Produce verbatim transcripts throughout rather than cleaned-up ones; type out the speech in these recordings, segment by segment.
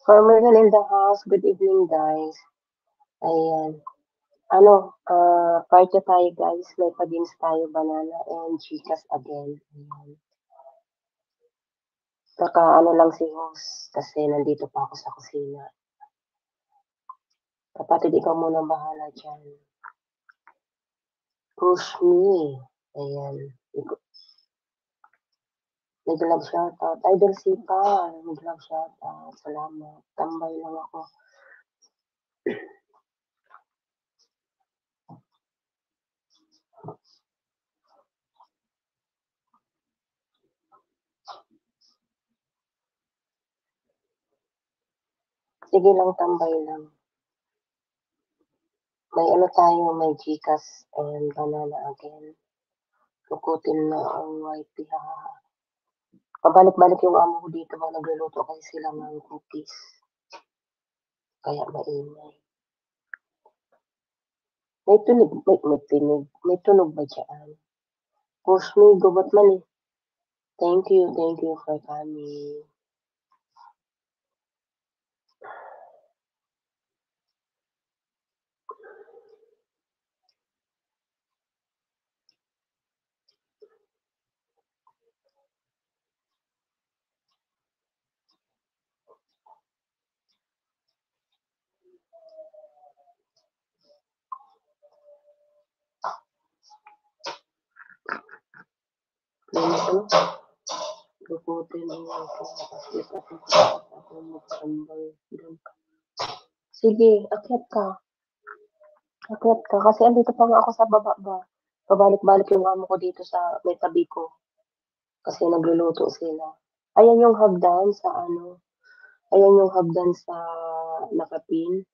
Former in the house, good evening, guys. Ayan. Ano, ah, part two tayo, guys. May pa-games tayo, banana and GCash again. Ayan. Naka-ano lang si host kasi nandito pa ako sa kusina. Kapatid, ikaw muna bahala diyan. Push me. Ayan. Igo-, Mega love shoutout. Idol Sipa, mega love shoutout. Salamat. Tambay lang ako. Sige lang, tambay lang. May ano tayo, may GCash and banana again. Kukutin na ang Y P, ha. Pabalik-balik yung amo ko dito, mga nagluluto kasi sila ng cookies. Kaya maingay. May tunog, may, may tunog, may tunog ba dyan? Push me, gubat man eh. Thank you, thank you for coming. Ano to? Gugutin ang ako. Kasi ako, ako magtambay. Sige, akyat ka. Akyat ka. Kasi andito pa nga ako sa baba ba. Pabalik-balik yung amo ko dito sa may tabi ko. Kasi nagluluto sila. Ayan yung hagdan sa ano. Ayan yung hagdan sa nakapin.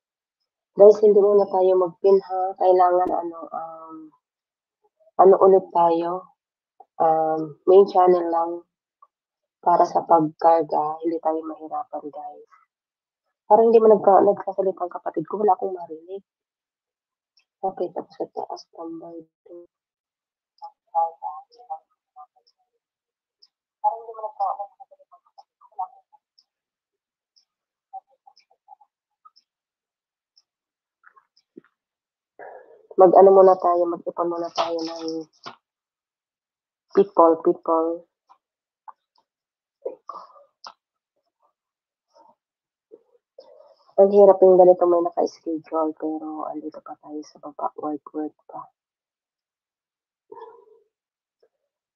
Guys, hindi muna tayo magpin, ha. Kailangan ano, um, ano ulit tayo, um, main channel lang para sa pagkarga, hindi tayo mahirapan, guys. Parang hindi man nagka-, nagsasalita ang kapatid ko, wala akong marinig. Okay, tapos sa taas, tambay. Mag-ano muna tayo, mag-ipon muna tayo ng people, people. Ang hirap yung ganito, may naka-schedule, pero andito pa tayo sa baba, work, work pa.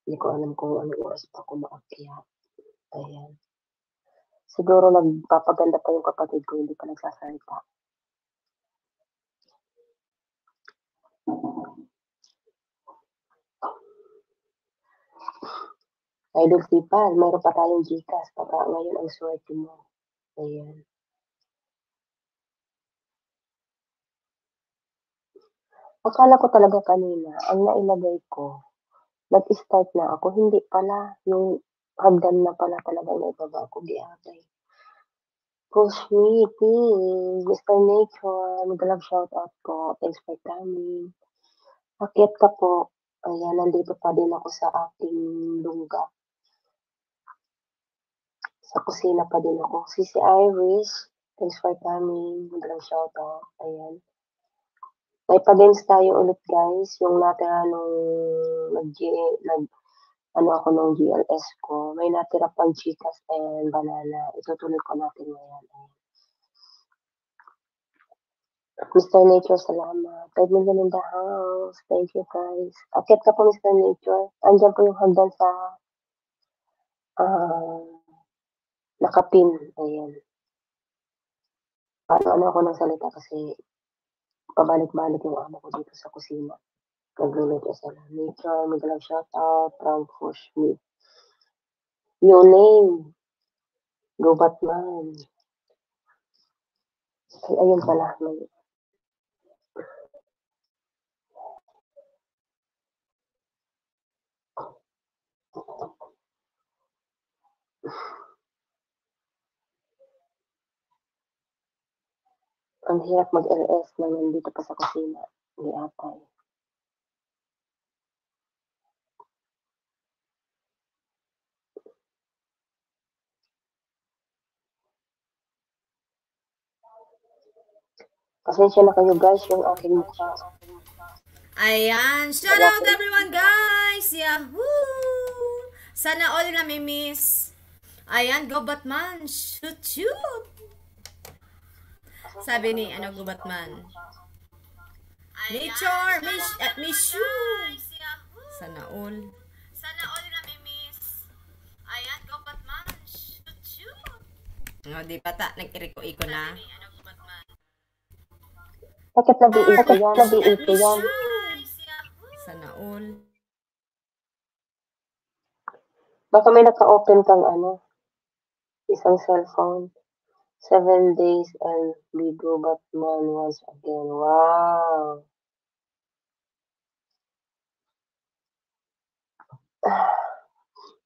Hindi ko alam kung anong oras pa ako maakyat. Ayan. Siguro nagpapaganda pa yung kapatid ko, hindi pa nagsasalita. Idol Sipa, meron pa tayong GCash. Baka ngayon ang swerte mo. Ayan. Akala ko talaga kanina, ang nailagay ko, nag-start na ako. Hindi pala, yung hagdan na pala talaga na ibaba ko, di agay. Push me, please. Mister Nature, mega love shoutout po. Thanks for coming. Akyat ka po. Ayan, nandito pa din ako sa aking lungga. Sa kusina pa din ako. Sisi Iris, thanks for coming. Mega love shoutout. Ayan. May pa-games tayo ulit, guys. Yung natira nung nag-, nag-, ano ako nung G L S ko. May natira pang GCash and banana. Itutuloy ko natin ngayon. Ayan. Mister Nature, salamat. Five million in the house. Thank you, guys. Akyat ka po, Mister Nature. Andyan po yung hagdan sa, ah, nakapin. Ayan. Ano-ano ako ng salita kasi pabalik-balik yung amo ko dito sa kusina. Nagluluto sila. Nature, mega love shoutout from Push Me. New name. Gubat man. Ay, ayun pala. May Ang hirap mag-L S na nandito pa sa kusina. Hindi ata eh. Pasensya na kayo, guys, yung aking mukha. Ayan. Shout out, everyone, guys! Yahoo! Sana all na-miss. Ayan, go Batman. Shoot, shoot! Sabi ni, ano, go Batman. Nature, miss, uh, miss you. Sana all. Sana all na-miss. Ayan, go Batman. Shoot, shoot! Oh, di pa ta, nag-iriko-iko na. Sabi ni, ano, go Batman. Bakit nag-iipo yan? Nag-iipo yan. Sana all. Baka may naka-open kang ano, isang cellphone. Seven days and we go Batman once again. Wow.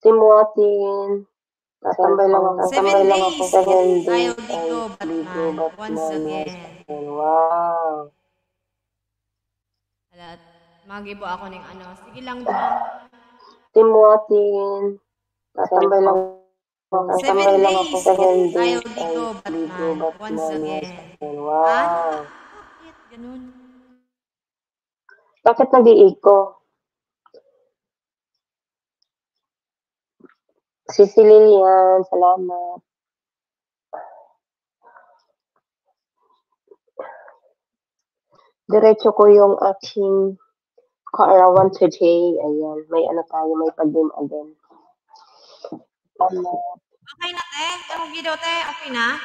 Team Watin. Tatambay lang ako. Seven days. Seven days. I'll be go Batman once again. Wow. Ala, magibo ako ning ano. Sige lang dyan. Team Watin. Tatambay lang ako. Seven days. I'll be go Batman once again. Wow. Ah, bakit ganun? Bakit nag-iiko? Si, si Lilian, salamat. Diretso ko yung aking kaarawan today. Ayan, may ano tayo, may pag-game again. Ano? Okay na, te? Ang video, te? Okay na?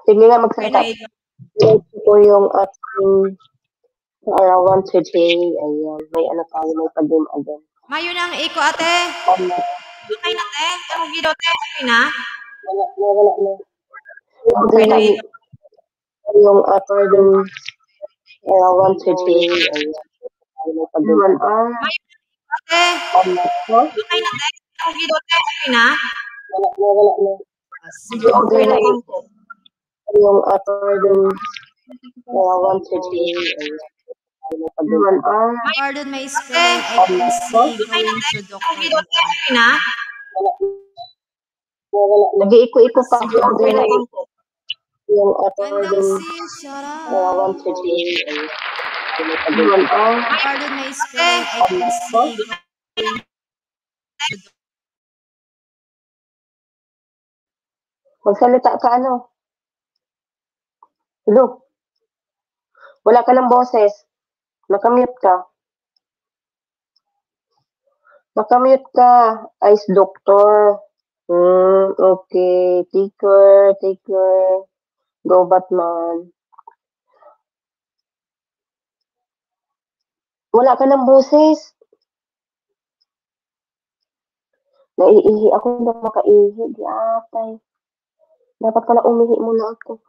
Sige nga, magsalita. Okay na ito. Diretso ko yung aking kaarawan today. Ayan, may ano tayo, may pag-game again. Mayo nang iko, ate. Ano? Okay na, te? Ang video, te? Okay na? Wala na, wala na. Okay na iko. Yung according, uh, one to three, ayun. Ayun, pag-, Yun, ah. Ate, ano po? Okay na, te? Ang video, te, okay na? Wala na, wala na. Ah, sige, okay na ito. Yung according, uh, one to three, ayun. Ayun, pag-, Yun, ah. Pardon my spelling, I can see going to doctor. Ang video, te, okay na? Wala na. Nag-iiko-iko pa. Sige, okay na ito. Yung according, Gandang si Shara. Uh, one to three. Yun, ah. Pardon my spelling, I can see. Magsalita ka, ano? Hello? Wala ka ng boses. Nakamute ka. Nakamute ka. Ice Doctor. Hmm, okay. Take care, take care. Go Batman. Wala ka ng boses. Naiihi ako, hindi ako makaihi. Di atay. Dapat pala umihi muna ako.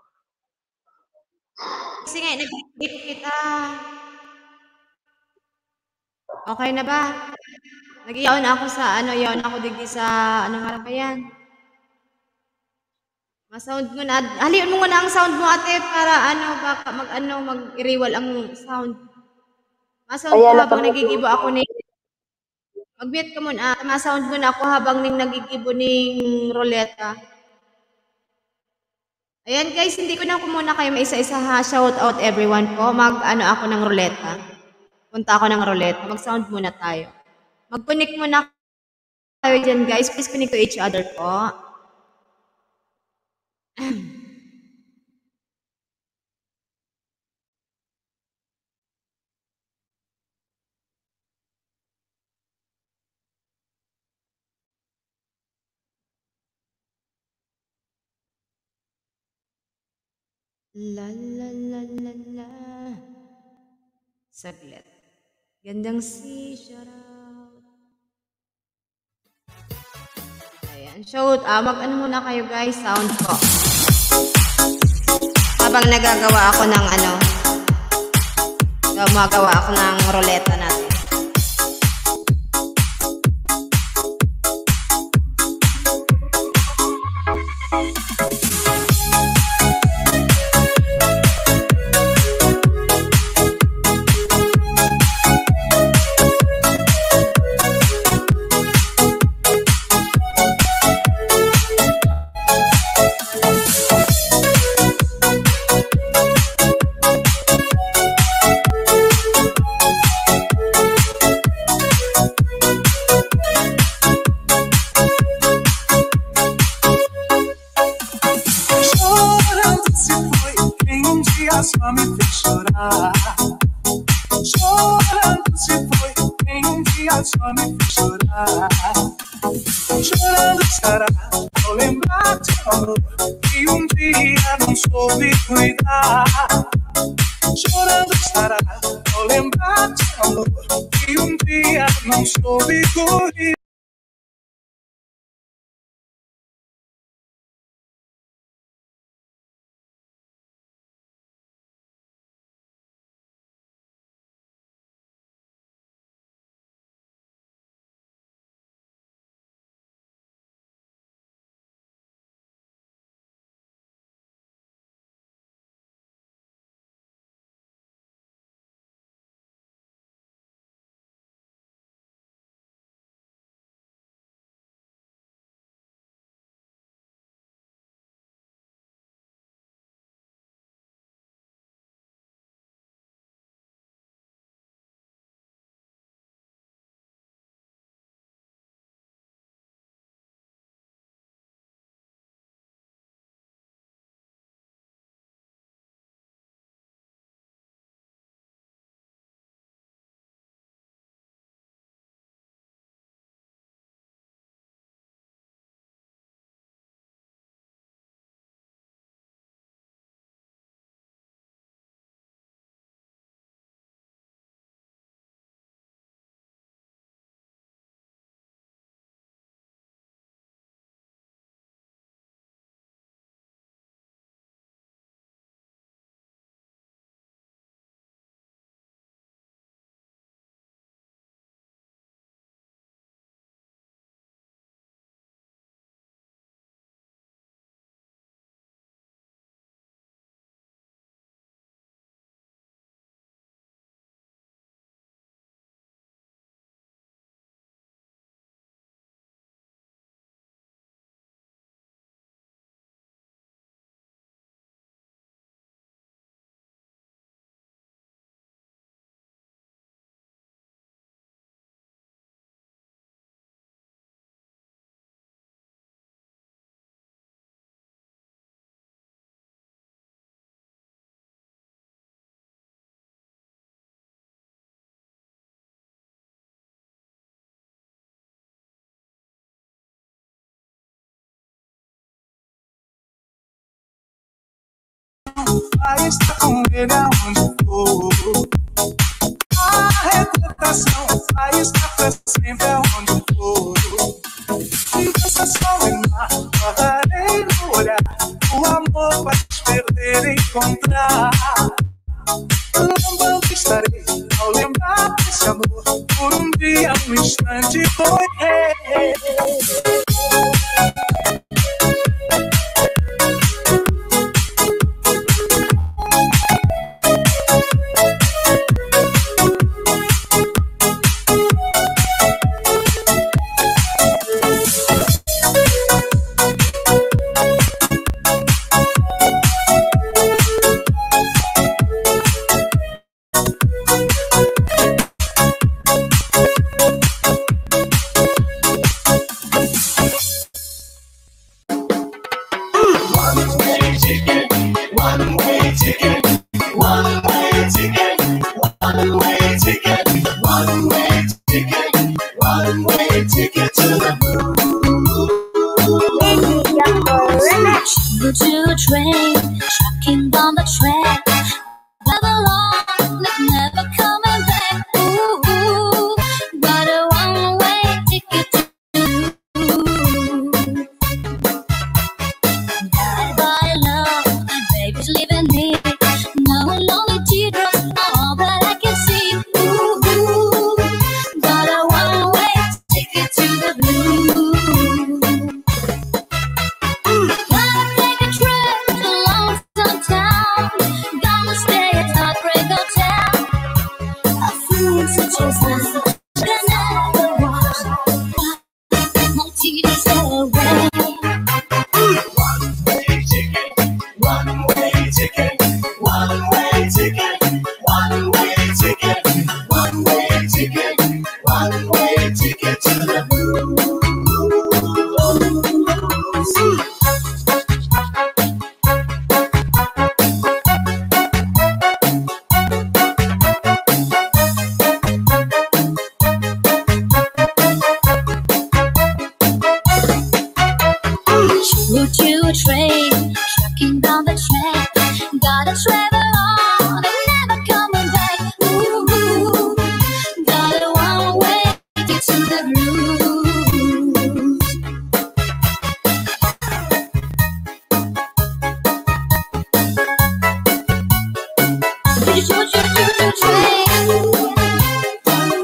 Kasi nga, nag-ihi kita. Okay na ba? Nag-iyaon ako sa, ano, iyaon ako digdi sa, ano nga ba yan? Ma-sound mo na. Halion mo na ang sound mo, ate, para, ano, baka mag, ano, mag-iriwal ang sound. Ma-sound ko habang nagigibo ako ni, mag-mute ka muna. Ma-sound mo na ako habang ning nagigibo ning ruleta. Ayan, guys, hindi ko na po muna kayo maisa-isa ha. Shout out everyone po. Mag, ano, ako ng ruleta. Punta ako ng ruleta. Mag-sound muna tayo. Mag-connect muna kayo dyan, guys. Please connect to each other po. La, la, la, la, la. Saglit. Gandang si Sharaut. Ayan. So, ah, mag-ano muna kayo, guys, sound po. Habang nagagawa ako ng ano, gumagawa ako ng ruleta natin. só me fez chorar. Chorando se foi, em um dia só me fez chorar. Chorando estará ao lembrar de um amor que um dia não soube cuidar. Chorando estará ao lembrar de um amor que um dia não soube cuidar. Vai estar com ele aonde for. A recordação vai estar pra sempre aonde for. Pensa só em mar, guardarei no olhar. O amor vai se perder, encontrar. Lambando estarei ao lembrar desse amor. Por um dia, um instante, foi. One way ticket, one way ticket, one way ticket, one way ticket, one way ticket, one way ticket to the moon. Ladies and gentlemen, to a train, trucking on the track. Never long, never coming back. Ooh, but a one-way ticket to you. Bye-bye love, my baby's leaving me. Now a lonely teardrops are all that I can see. Ooh, but a one-way ticket to the blue. Gotta take a trip to Choo-choo train, trucking down the track. Gotta travel on and never coming back. Ooh, got a one-way ticket to the blues. Choo-choo train,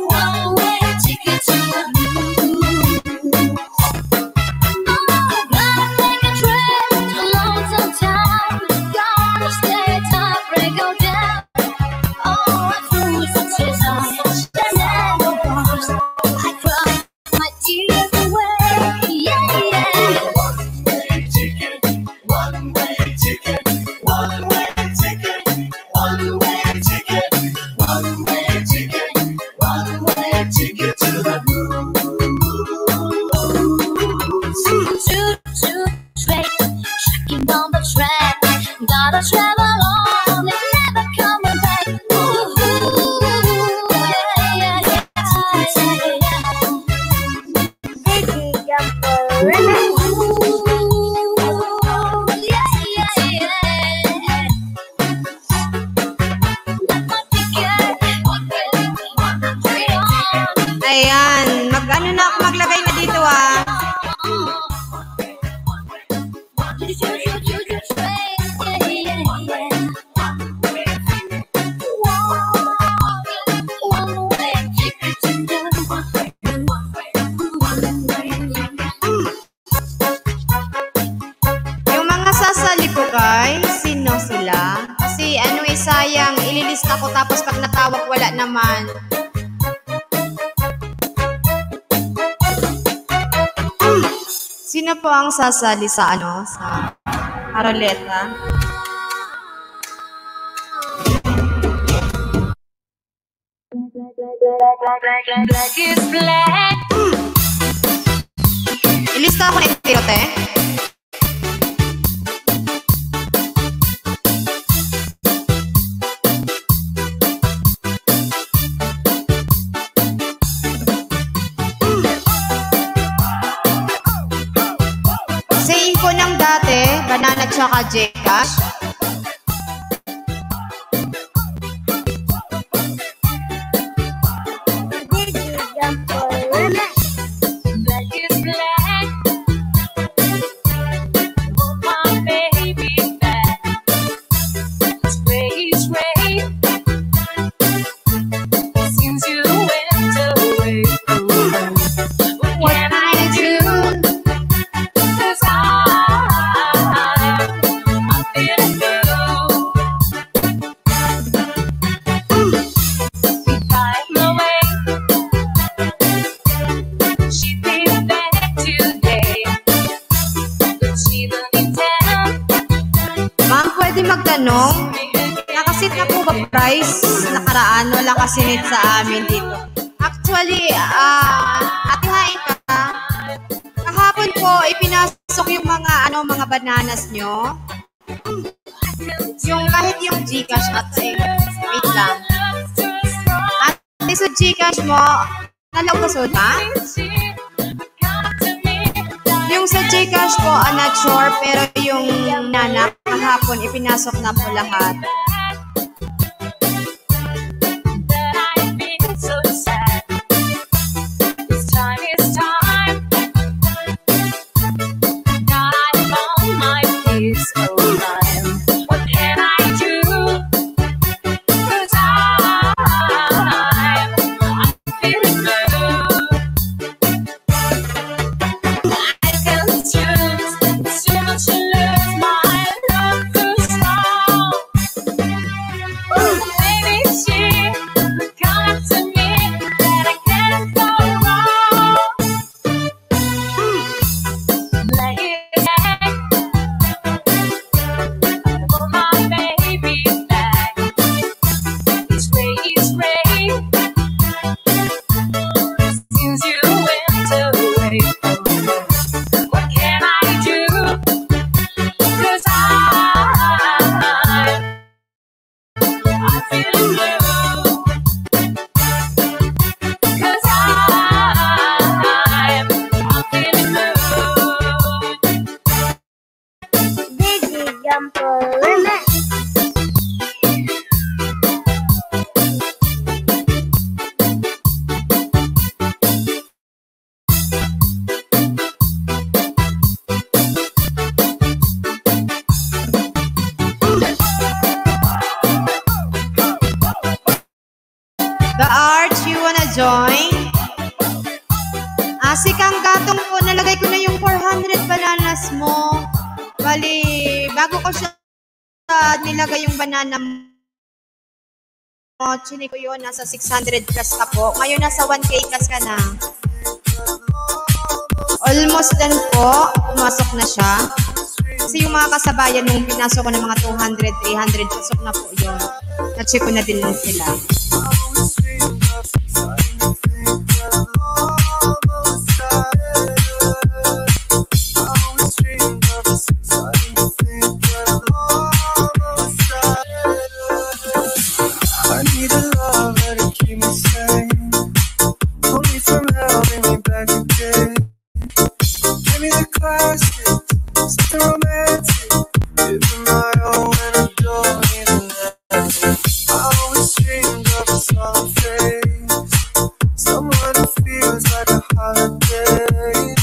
one-way ticket to the blues. Tracking on the track, gotta travel on and never coming back. Ooh, yeah, yeah, yeah, yeah. Ooh, yeah, yeah, yeah. Ayan, mag-ano na ako, maglagay na dito, ah. Yung mga sasali ko, guys, sino sila? Kasi ano eh, sayang, ililista ko tapos pag natawag, wala naman. Sino po ang sasali sa ano, sa Aroleta? Black is black. Ilista ko na yung tiro, te. Sa ingko ng dati, banana tsaka Gcash. Black is black. Want my baby back. It's gray, it's gray. Since you went away. What can I do? 'Cause I, I'm feeling blue. By my way, she came back today. But she don't intend. Ma'am, pwede magtanong? Nakasit na po ba price nakaraan? Wala kasi net sa amin dito. Actually, ah, Ate Hain ka, kahapon po, ipinasok yung mga, ano, mga bananas nyo. Yung kahit yung Gcash at sa, wait lang. Ate, sa Gcash mo, nalaw ka, Soda? Yung sa Gcash ko, ah, not sure, pero yung nana, kahapon, ipinasok na po lahat. That I feel so sad. This time is time. Now I found my peace of mind. What can I do? 'Cause I, I'm feeling blue. I feel too, too much in love, my love too strong. Temple Remix. The Arch, you wanna join? Ah, si Kang Gatong po, nalagay ko na yung four hundred bananas mo. Bali, bago ko siya nilagay yung banana mo, chinik ko yun, nasa six hundred plus ka po. Ngayon, nasa one K plus ka na. Almost done po. Pumasok na siya. Kasi yung mga kasabayan mong pinasok ko ng mga two hundred, three hundred, pasok na po yun. Na-check ko na din lang sila. I need a lover to keep me sane. Pull me from hell, bring me back again. Give me the classics, something romantic. Give me my all when I don't need a lot. I always dreamed of a solemn face, someone who feels like a holiday.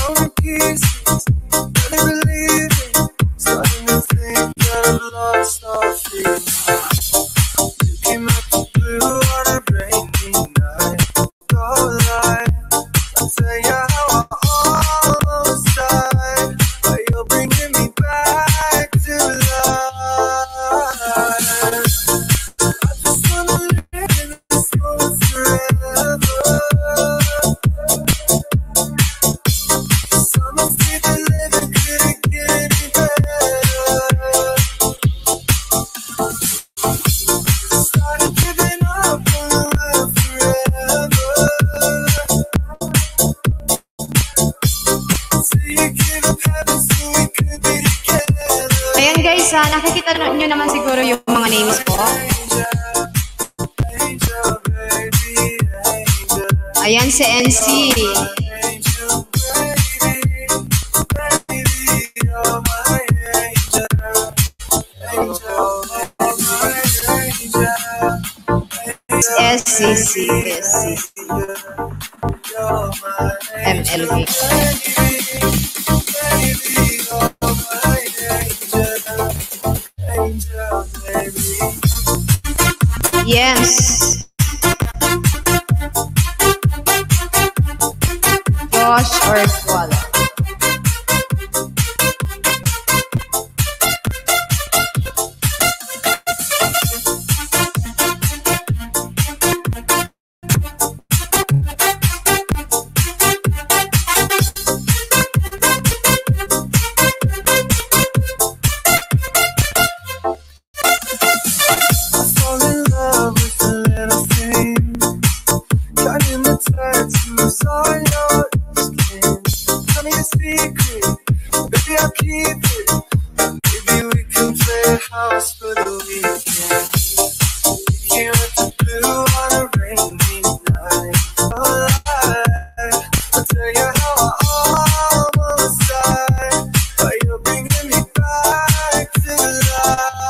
Only kisses, barely believing, starting to think that I've lost all feeling. You came out the blue on a rainy night. Don't lie, I'll tell you how I almost died, but you're bringing me back to life. I just wanna live in this moment forever. Some of the living couldn't get any better. Started giving up on love forever. So you give up heaven so we could be together. Ayan guys, ah, nakikita na- nyo naman siguro yung mga names ko. Ayan si N C. S C C, S C C. M L A. Yes. Josh or Kuala? I fall in love with the little things. Got in the tattoos on your skin. Tell me a secret, baby, I'll keep it. Maybe we can play house for the weekend. We can wait to blue on a rainy night. Oh, I, I'll tell you how I almost died. But you're bringing me back to life.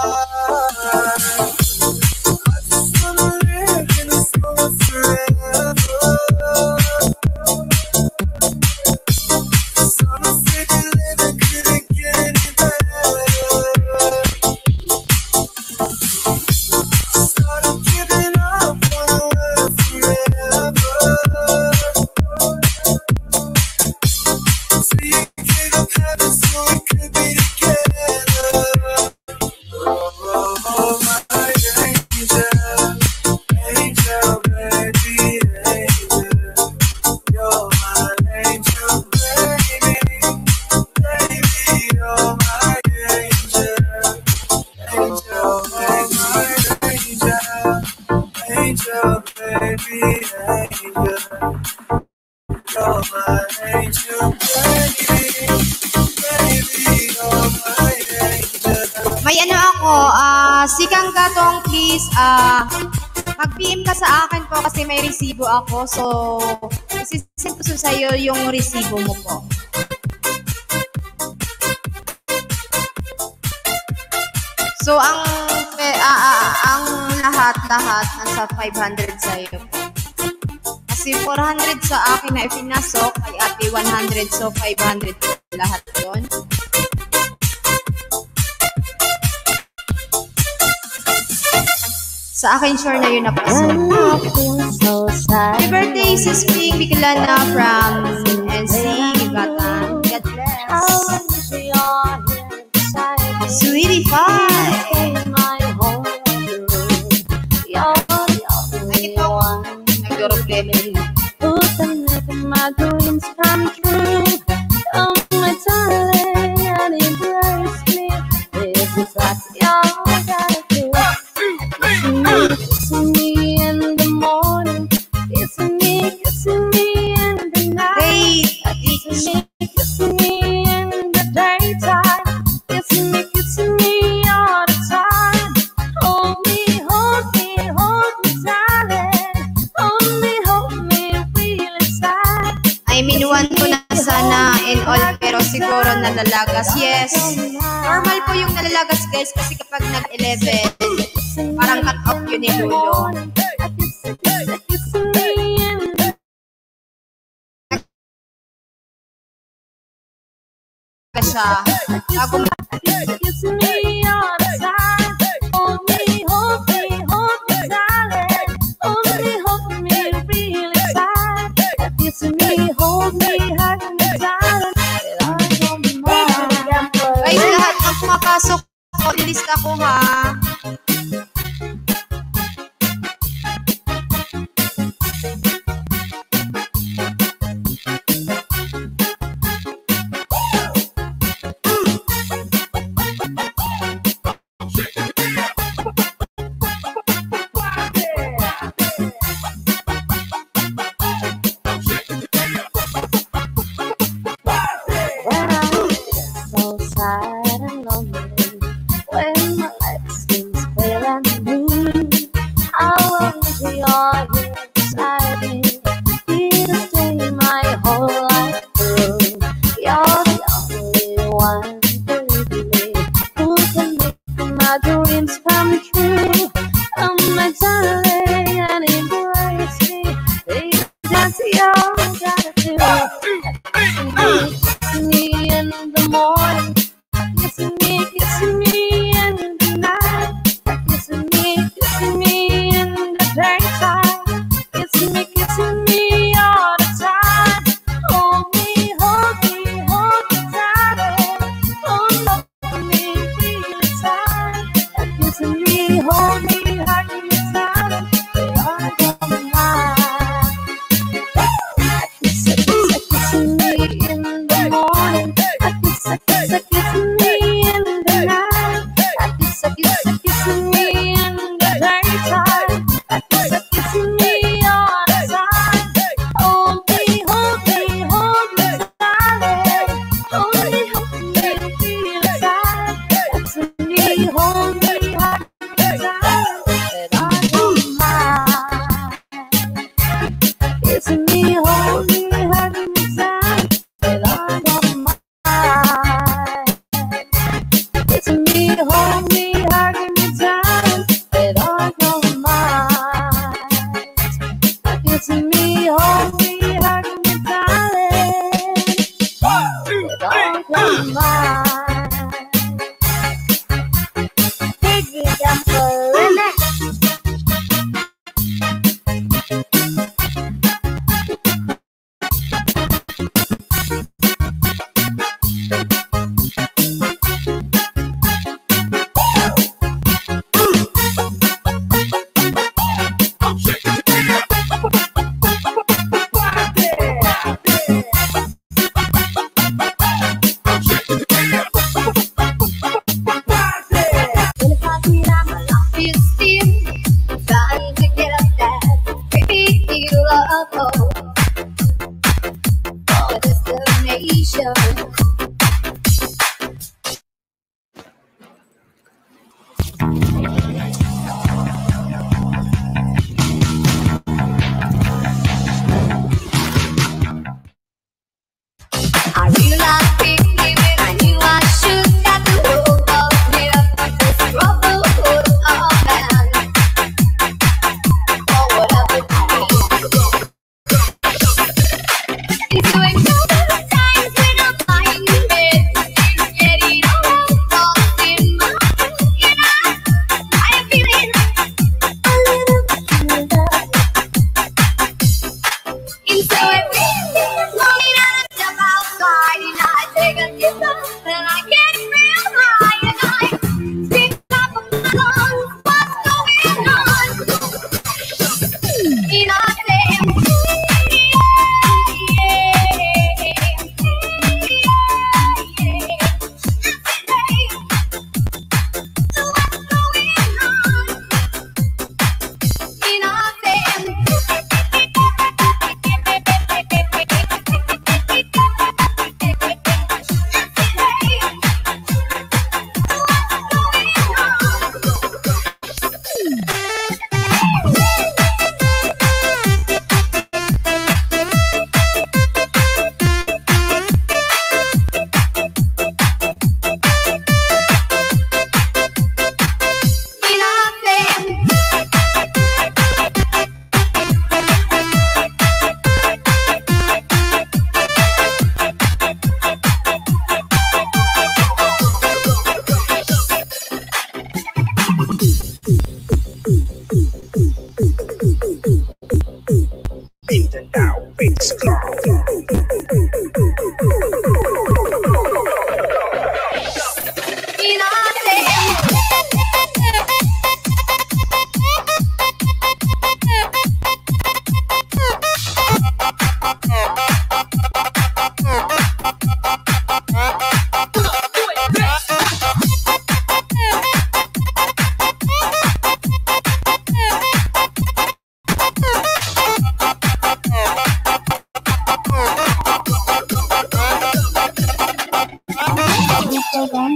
I just wanna live in this moment forever. Some of it living couldn't get any better. Started giving up on love forever. So you gave up heaven so we could be together. Oh, my angel, angel, baby, angel. You're my angel, baby, baby, you're my angel. Angel, oh, my angel, angel, baby, angel. You're my angel, baby, baby, you're my angel. May ano ako, ah, si Kang Gatong, please, ah, mag-P M ka sa akin po kasi may resibo ako. So, isi-send ko sa'yo yung resibo mo po. So, ang pe-, ah, ah, ang lahat-lahat nasa five hundred sa'yo. Kasi four hundred sa akin na ipinasok, kay ate one hundred, so five hundred lahat yun. Sa akin, sure na yun na pasok. Happy birthday, Sis Ping Bicolana from N C, Batan. God bless. Sweetie Pie. Ay, ito. Nagdoroblema. Great. I mean, want ko na sana and all, pero siguro nalalagas. Yes. Normal po yung nalalagas, guys, kasi kapag nag-eleven, parang cut off yun ni Lolo. Siya. Bago Guys, lahat ng pumapasok, ilista ko, ha.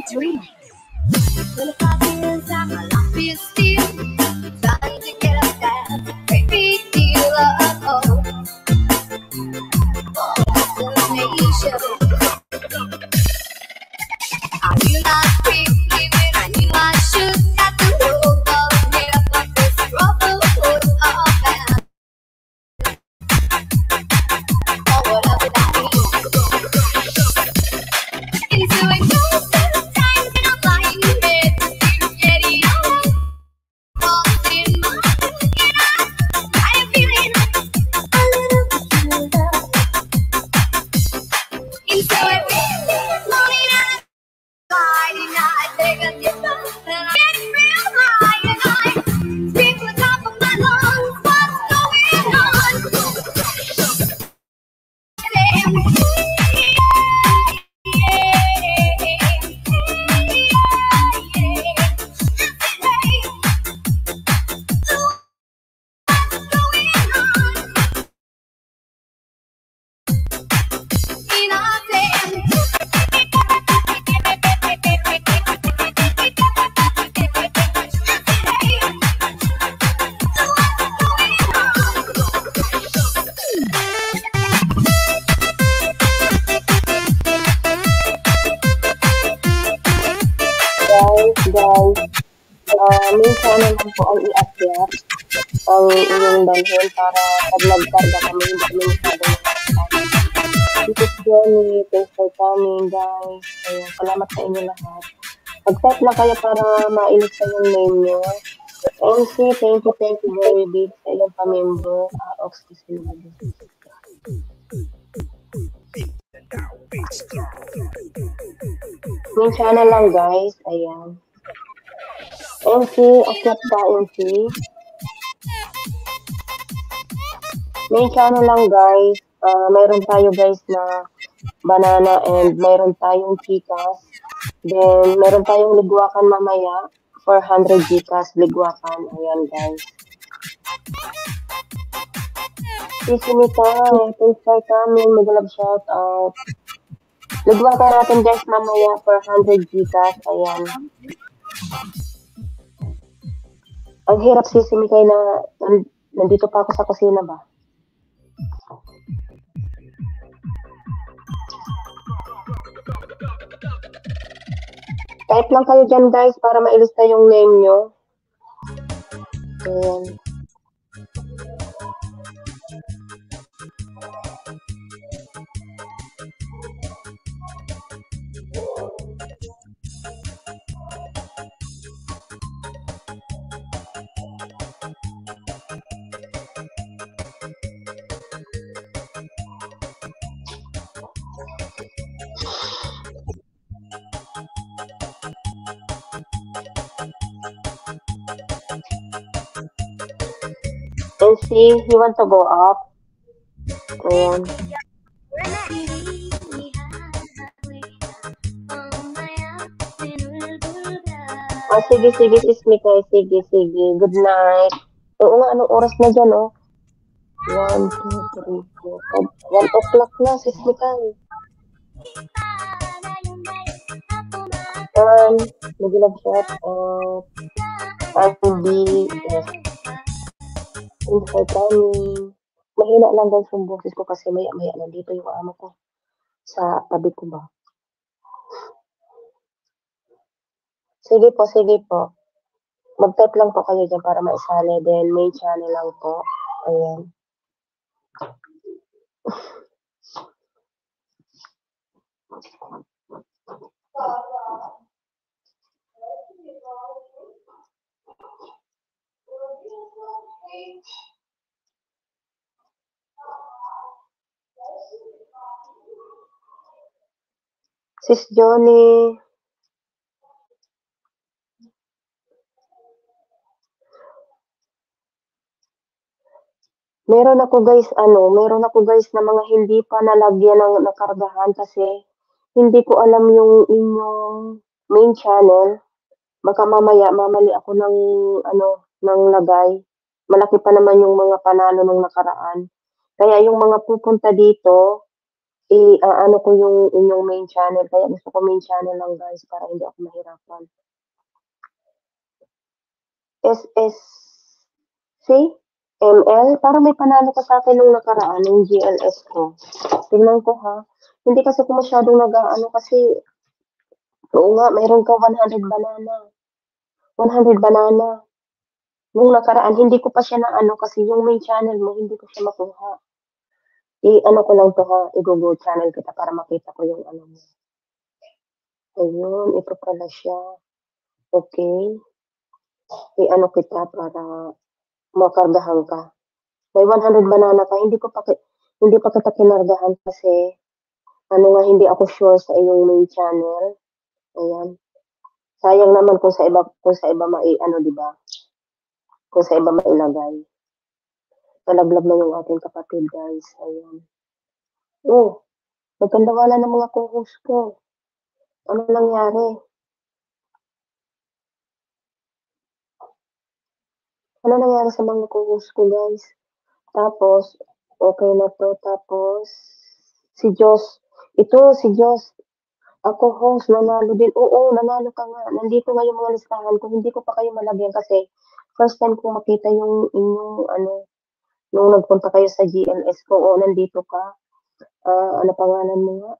dream. When the party is out, my life is still trying to get us back. Great big deal of hope. Destination. I will not be living, I knew I should not to hold up, never this brotherhood of man. Oh, what else would I need? Into a new set of time in a blind bed, getting out. All in my head, I'm feeling a little bit love. Into a big morning, I'm Friday night, take a dip, and I get real high, and I speak with top of my lungs. What's going on? Guys, guys, ah, minsan na lang po ang iakyat ang inyong dalhin para pag nagkarga kami, hindi kami masyadong mahirapan. This is Jenny. Thanks for coming, guys. Ayan, salamat sa inyo lahat. Mag-type lang kayo para mailista yung name nyo. M C, thank you, thank you very big sa iyong pamembro. Ah, Ox Kisilado. Minsan na lang, guys. Ayan. M C, akyat ka, M C. Minsan na lang, guys. Ah, mayroon tayo, guys, na banana and mayroon tayong pikas. Then, mayroon tayong ligwakan mamaya. Four hundred Gcash, ligwakan. Ayan, guys. Sisi Mika, thanks for coming. Mega love shout out. Ligwakan natin, guys, mamaya, four hundred Gcash. Ayan. Ang hirap, Sisi Mika, na nan-, nandito pa ako sa kusina ba? Type lang kayo dyan, guys, para mailista yung name nyo. Ayan. And see, you want to go up? Ayan. Oh, sige, sige, Sis Mikay. Sige, sige. Good night. Oo nga, anong oras na dyan, oh? One, two, three, four, five. One o'clock na, Sis Mikay. Um, nagilab siya. Uh, Andy, yes. Thanks for coming. Mahina lang daw yung boses ko kasi maya-maya nandito yung amo ko sa tabi ko ba. Sige po, sige po. Mag-type lang po kayo dyan para maisali. Then, main channel lang po. Ayan. Sis Johnny. Meron ako, guys, ano, meron ako, guys, na mga hindi pa nalagyan ng nakargahan kasi hindi ko alam yung inyong main channel. Baka mamaya mamali ako ng, ano, ng lagay. Malaki pa naman yung mga panalo nung nakaraan. Kaya yung mga pupunta dito, i-aano ko yung inyong main channel, kaya gusto ko main channel lang, guys, para hindi ako mahirapan. S S C M L, parang may panalo ka sa akin nung nakaraan, nung G L S ko. Tingnan ko, ha. Hindi kasi ako masyadong nag-aano kasi, oo nga, mayroon ka one hundred banana. One hundred banana. Nung nakaraan, hindi ko pa siya na ano, kasi yung main channel mo, hindi ko siya makuha. I-ano ko lang 'to, ha, i-Google channel kita para makita ko yung ano mo. Ayun, ito pala siya. Okay. I-ano kita para makargahan ka. May one hundred banana ka, hindi ko pa ki-, hindi pa kita kinargahan kasi, ano nga, hindi ako sure sa iyong main channel. Ayan. Sayang naman kung sa iba, kung sa iba mai-ano, di ba? Kung sa iba mailagay. Nalaglag na yung ating kapatid, guys. Ayan. Oh, nagkandawala ng mga co-host ko. Ano nangyari? Ano nangyari sa mga co-host ko, guys? Tapos, okay na 'to. Tapos, si Josh, ito si Josh, ako, host, nanalo din. Oo, nanalo ka nga. Nandito nga yung mga listahan ko. Hindi ko pa kayo malagyan kasi first time kong makita yung inyong ano, nung nagpunta kayo sa G L S ko. Oo, nandito ka. Ah, ano pangalan mo nga?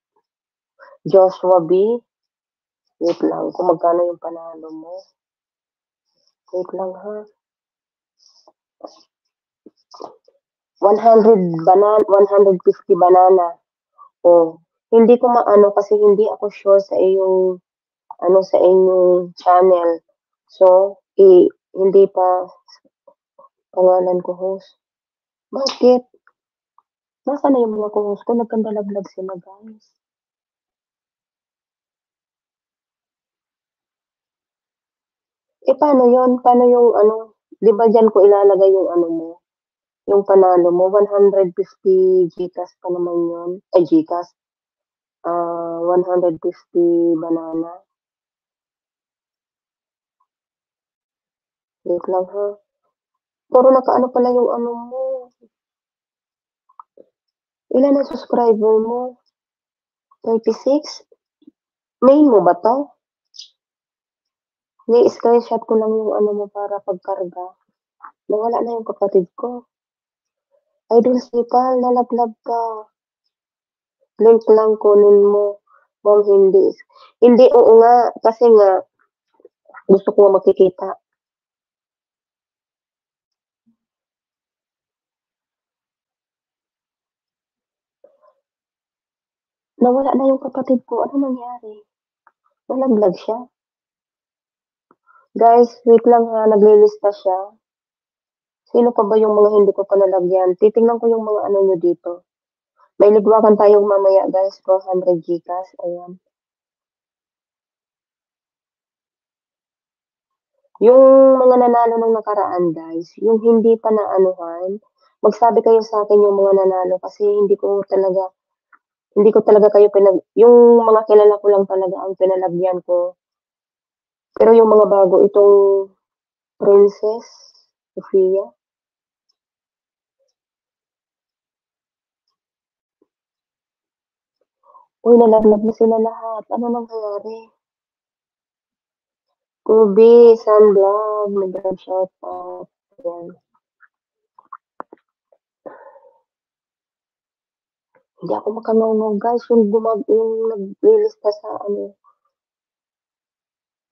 Joshua B. Wait lang, kung magkano yung panalo mo. Wait lang, ha. One hundred banan-, one hundred fifty banana. Oh, hindi ko maano kasi hindi ako sure sa iyong, ano, sa inyong channel. So, i-, hindi pa pangalan ko, host. Bakit? Nasaan na yung mga co-host ko? Nagkandalaglag sila, guys. Eh, paano yun? Paano yung ano, di ba diyan ko ilalagay yung ano mo, yung panalo mo? One hundred fifty GCash pa naman yun. Ay, GCash. Ah, one hundred fifty banana. Wait lang, ha. Pero nakaano pala yung ano mo. Ilan ang subscriber mo? Thirty-six? Main mo ba 'to? Ni-screenshot ko lang yung ano mo para pagkarga. Nawala na yung kapatid ko. Idol Sipal, nalaglag ka. Link lang kunin mo. Ma'am, hindi. Hindi, oo nga. Kasi nga, gusto ko nga makikita. Nawala na yung kapatid ko. Ano nangyari? Nalaglag siya? Guys, wait lang ha. Naglilista siya. Sino pa ba yung mga hindi ko pa nalagyan? Titingnan ko yung mga ano nyo dito. May ligwakan tayong mamaya, guys. Four hundred GCash. Ayan. Yung mga nanalo nung nakaraan, guys, yung hindi pa naanuhan, magsabi kayo sa akin yung mga nanalo kasi hindi ko talaga, hindi ko talaga kayo pinag-, yung mga kilala ko lang talaga ang pinalagyan ko. Pero yung mga bago, itong Princess Sofia, Uy, nalaglag na sila lahat. Ano nangyayari? Kubi, Sam Vlog, nag-shout out. Ayan. Hindi ako makanonong, guys. Yung gumag-, yung naglilista sa, ano,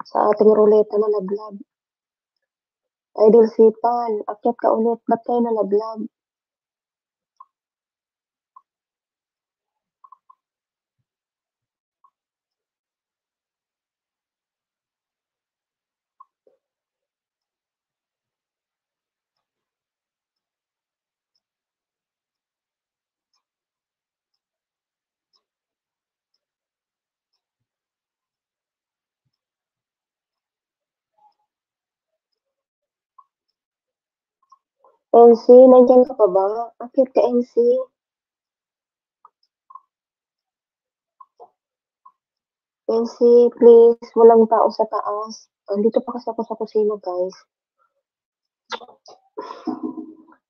sa ating ruleta, nalaglag. Idol Sipal, akyat ka ulit. Ba't kayo nalaglag? N C, nandiyan ka pa ba? Akyat ka, N C. N C, please, walang tao sa taas. Andito pa kasi ako sa kusina, guys.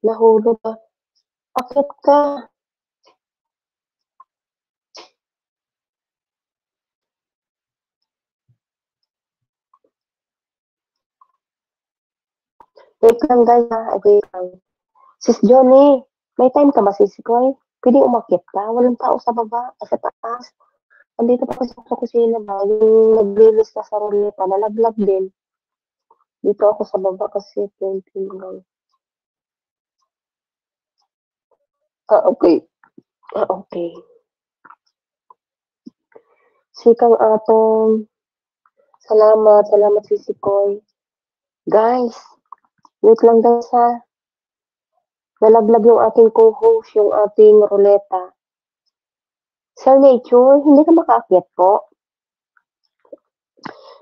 Nahulog ka. Akyat ka. Wait lang, guys, ha? Wait lang. Sis Johnny, may time ka ba, Sis Koy? Pwede umakyat ka? Walang tao sa baba, sa taas. Andito pa kasi sa kusina ba, yung naglinis na sa ruleta, nalaglag din. Dito ako sa baba kasi twenty lang. Ah, okay. Ah, okay. Sikang Atong, salamat, salamat, Sis Koy. Guys, wait lang, guys, ha. Nalaglag yung ating co-host, yung ating ruleta. Sir Nature, hindi ka makaakyat po?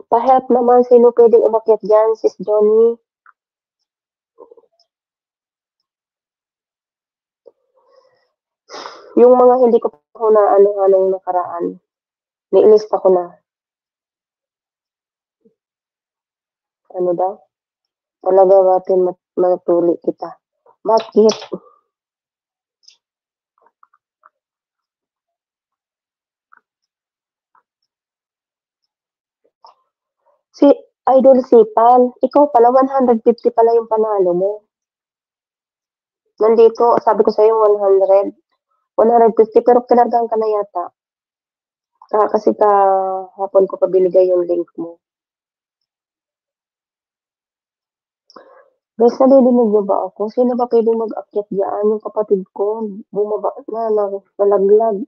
Pa-help naman, sino pwedeng umakyat dyan, Sis Johnny? Yung mga hindi ko pa na ano, anong nakaraan, nilista ko na. Ano daw? Talaga, batin mat-, matuli kita. Bakit? Si Idol Sipan, ikaw pala, one hundred fifty pala yung panalo mo. Nandito, sabi ko sa'yo, one hundred. One hundred fifty, pero kinargahan ka na yata. Ah, kasi kahapon ko pa binigay yung link mo. Guys, nadidinig niyo ba ako? Sino ba pwedeng mag-akyat dyan? Yung kapatid ko, bumaba na, na, nalaglag.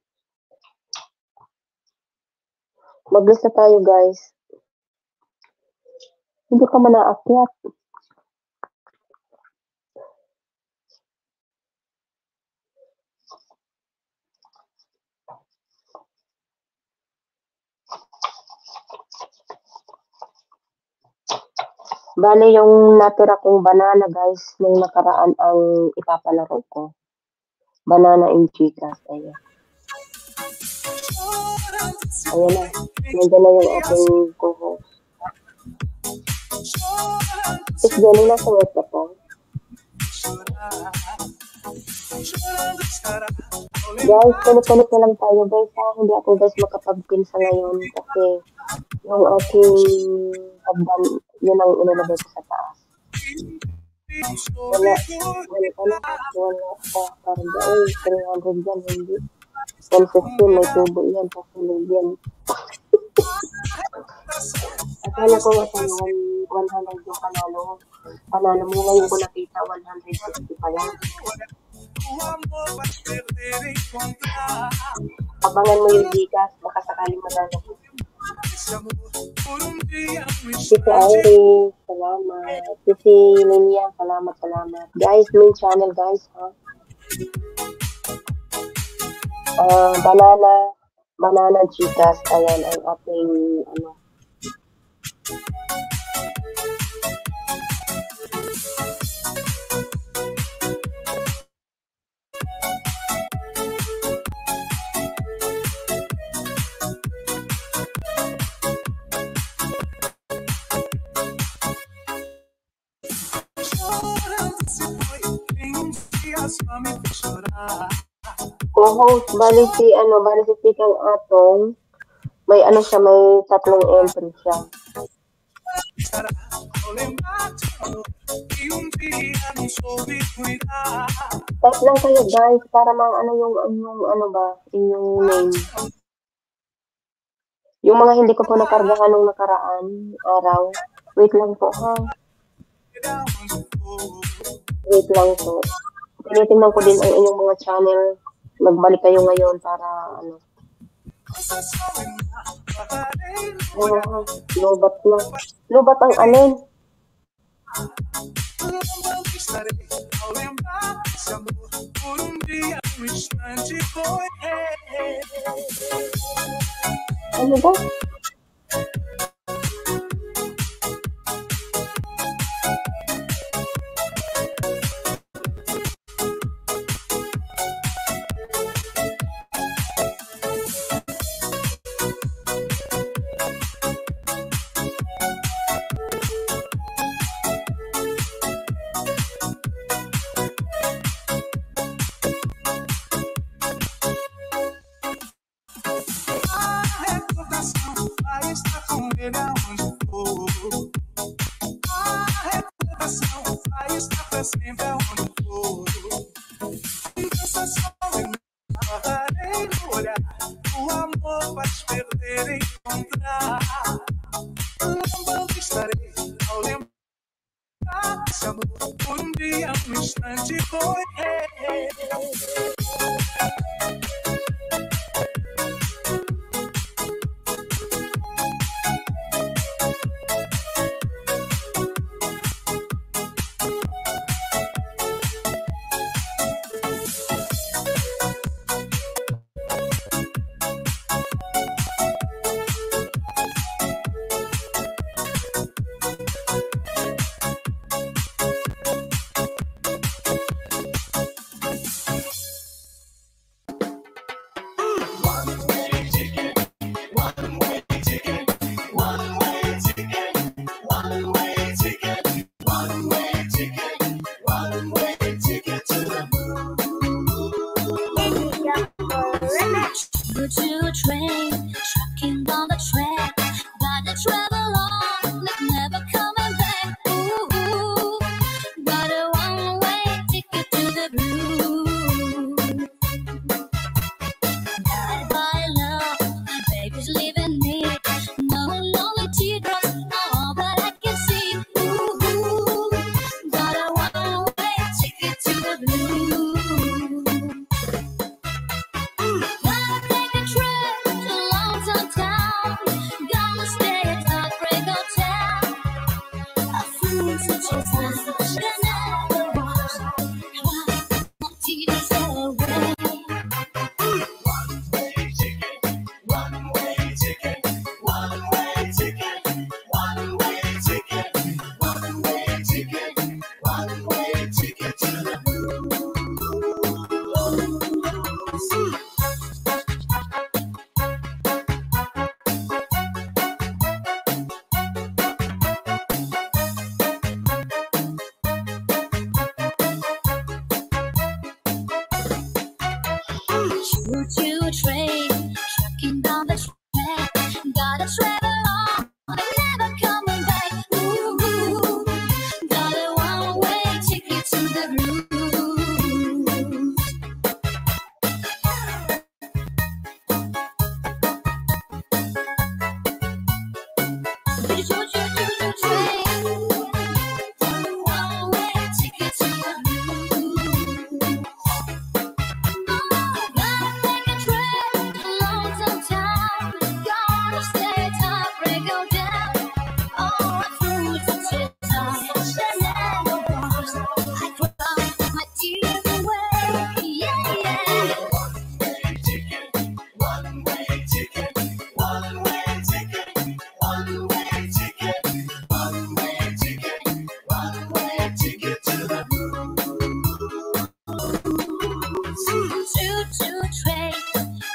Maglista tayo, guys. Hindi ka man naakyat. Bale, yung natira kong banana, guys, nung nakaraan ang ipapalaro ko. Banana in Gcash, ayan. Ayan na. Nandiyan na yung aking co-host. Sis Jenny, nasa work ka po? Guys, panik-panik na lang tayo, guys, ha? Hindi ako, guys, makapag-pin sa ngayon kasi yung aking hagdan, yun ang inilagay ko sa taas. Wala, wala, wala, wala pa, parang, ay, three hundred yan, hindi. One fifty, may tubo yan, pasulog yan. Akala ko nga sa one, one hundred yung panalo. Panalo mo, ngayon ko nakita, one hundred fifty pa yan. Abangan mo yung Gcash, baka sakaling manalo ko. Tito Iris, salamat. Tito Lilia, salamat, salamat. Guys, main channel, guys, ha? Ah, banana, banana Gcash, ayan ang ating, ano. Co-host, bali si, ano, bali si Tikang Atong, may ano siya, may tatlong entry siya. Type lang kayo, guys, para ma-, ano yung, yung, ano ba, yung name. Yung mga hindi ko po nakargahan nung nakaraan araw. Wait lang po, ha. Wait lang po. Tinitingnan ko din ang inyong mga channel. Magbalik kayo ngayon para, ano. Oh, lobat na. Lobat ang alin? Ano ba? Un día me sentí hoy. Go to a train, trucking on the track. Gotta travel on, like never coming back. Ooh, got a one-way ticket to the blues. Goodbye, love, my baby's leaving me. No lonely teardrops, all that I can see. Ooh, got a one-way ticket to the blues. Gotta take a trip to Lonesome Town. Gonna stay at Heartbreak Hotel. A fool such as I should never want. Tears away. One-way ticket, one-way ticket, one-way ticket, one-way ticket, one-way ticket, one-way ticket to the blues. Choo-choo train, trucking down the track. Gotta travel on, I'm never coming back. Ooh, got a one-way ticket to the blues. Choo-choo train,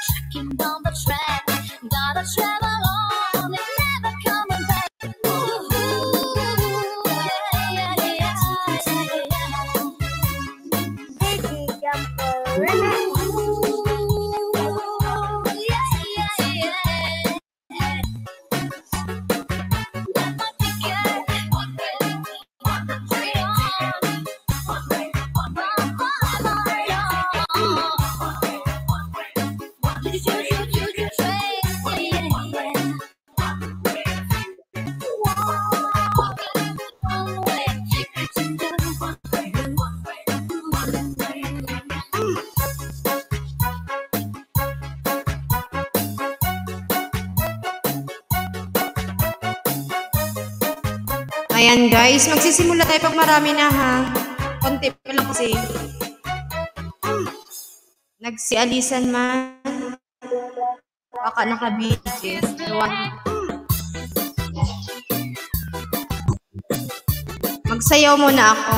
trucking on the track. Gotta travel on, it's never coming back. Ooh, yeah, yeah, yeah, yeah, yeah. Vicky Jumper Remix. Ooh, yeah, yeah, yeah. Ayan, guys, magsisimula tayo pag marami na, ha. Konti pa lang kasi. Nagsialisan man. Baka naka-busy. Ewan. Magsayaw muna ako.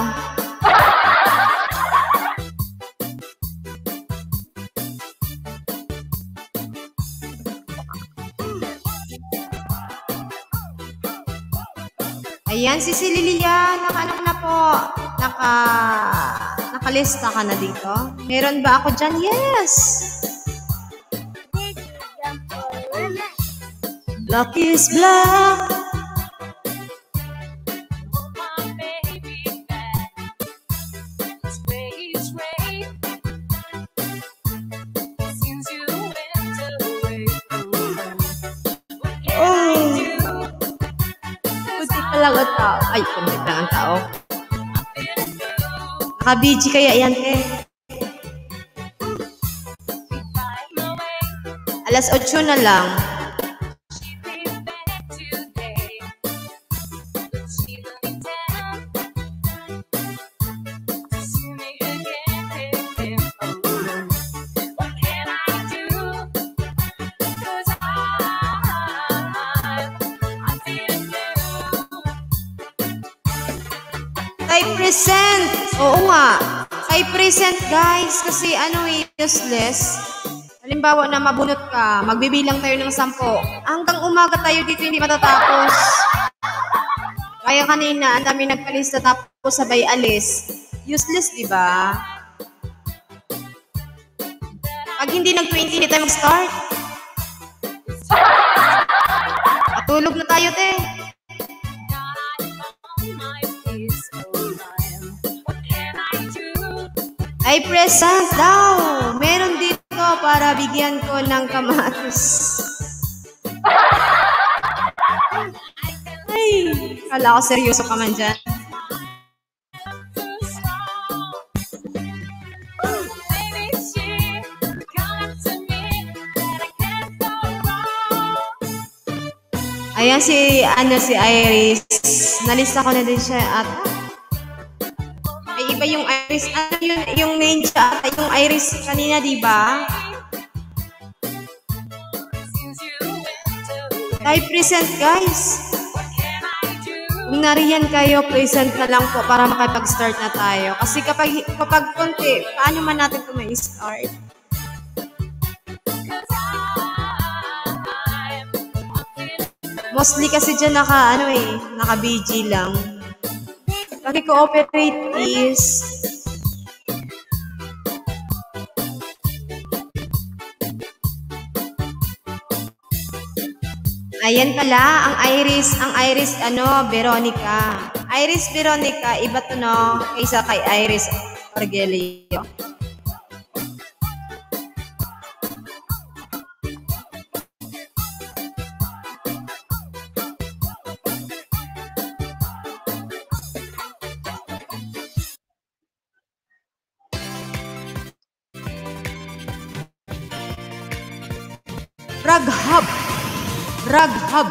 Ayan, si Sililian, naka-ano na po? Naka, nakalista ka na dito? Meron ba ako dyan? Yes! Black is black. Oh. Puti talaga tao. Ay, puti talaga tao. Naka-B G kaya yan, te. Alas otso na lang. Tayo present. Oo nga. Tayo present, guys. Kasi ano eh, useless. Halimbawa na mabunot ka, magbibilang tayo ng sampo. Hanggang umaga tayo dito, hindi matatapos. Kaya kanina, ang dami nagpalista tapos sabay alis. Useless, di ba? Pag hindi nag-twenty, hindi tayo mag-start. Matulog na tayo, te. Ay, present daw. Meron dito para bigyan ko ng kamatis. Ay, kala ko seryoso ka man dyan. Ayan si, ano, si Iris. Nalista ko na din siya ata. Ay, iba yung Iris. Ano yun? Yung name siya ata. Yung Iris kanina, di ba? Tayo present, guys. Kung nariyan kayo, present na lang po para makapag-start na tayo. Kasi kapag, kapag konti, paano man natin ito ma-start? Mostly kasi dyan naka, ano eh, naka-B G lang. Paki-cooperate, please. Ayan pala, ang Iris, ang Iris, ano, Veronica. Iris Veronica, iba to, no, kaysa kay Iris Orgelio. Raghab. Raghab.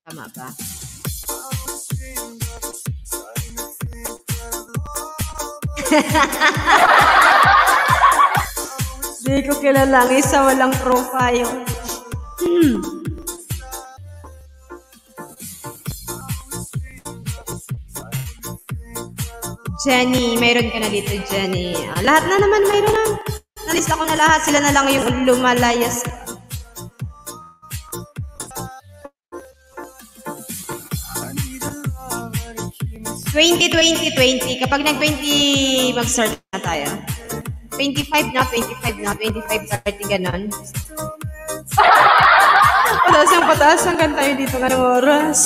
Tama ba? Di ko kilala ang isa, walang profile. Hmm. Jenny, mayroon ka na dito, Jenny. Ah, lahat na naman mayroon na. Nalista ko na lahat. Sila na lang yung lumalayas. Twenty, twenty, twenty. Kapag nag-twenty, mag-start na tayo. Twenty-five na, twenty-five na, twenty-five thirty, ganon. Pataas ang pataas. Hanggang tayo dito, anong oras?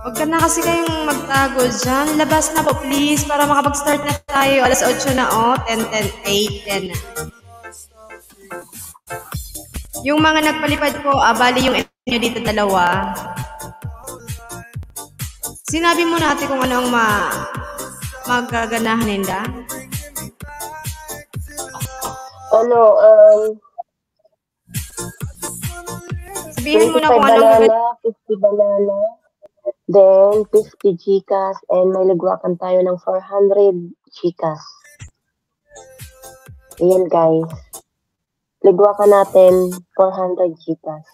Huwag ka na kasi kayong magtago dyan. Labas na po, please, para makapag-start na tayo. Alas otso na, oh. Ten, ten, eight, ten na. Yung mga nagpalipad po, ah, bali yung inyo dito dalawa. Sinabi mo na, ate, kung ano ang ma-, magaganahan ninda? Ano, um, Sabihin mo na kung twenty-five ano ang banana, fifty banana, then fifty Gcash, and may ligwakan tayo ng four hundred Gcash. Ayan, guys. Ligwakan natin, four hundred Gcash.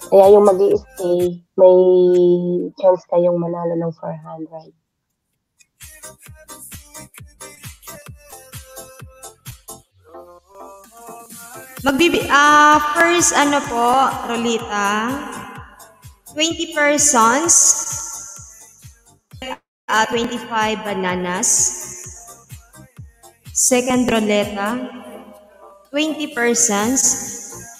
Kaya yung mag stay may chance kayong manalo ng four hundred. Magbibi-, ah, first, ano po, Rolita, twenty persons, ah, twenty-five bananas. Second roleta, twenty persons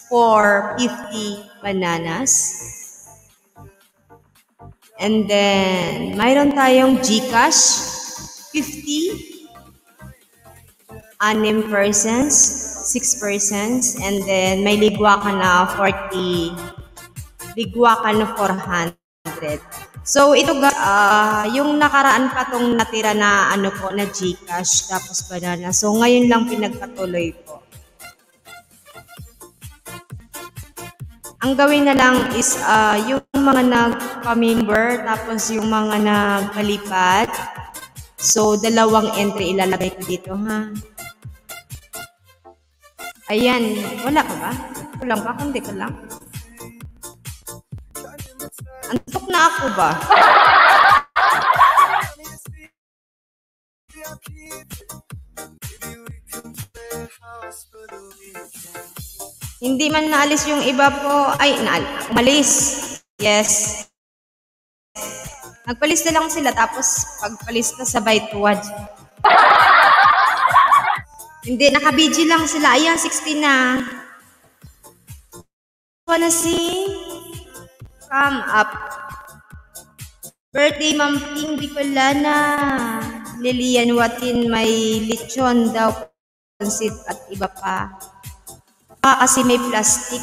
for fifty bananas. And then, mayroon tayong Gcash, fifty, anim persons, six persons, and then may ligwa ka na forty, ligwa ka na four hundred. So, ito ga-, ah, yung nakaraan pa tong natira na, ano po, na GCash, tapos banana. So, ngayon lang pinagpatuloy po. Ang gawin na lang is, ah, yung mga nagpa-member, tapos yung mga nagpalipat. So, dalawang entry ilalagay ko dito, ha? Ayan, wala ka ba? Kulang pa, kundi ko lang. Antok na ako ba? Hindi man naalis yung iba po. Ay, naal-, umalis. Yes. Nagpalis na lang sila, tapos pagpalis na, sabay tuwad. Hindi, naka-B G lang sila. Ayan, sixteen na. Wanna sing? Come up. Birthday, Ma'am Ping Bicolana. Lilian Watin, may lechon daw, pansit at iba pa. Baka kasi may plastic.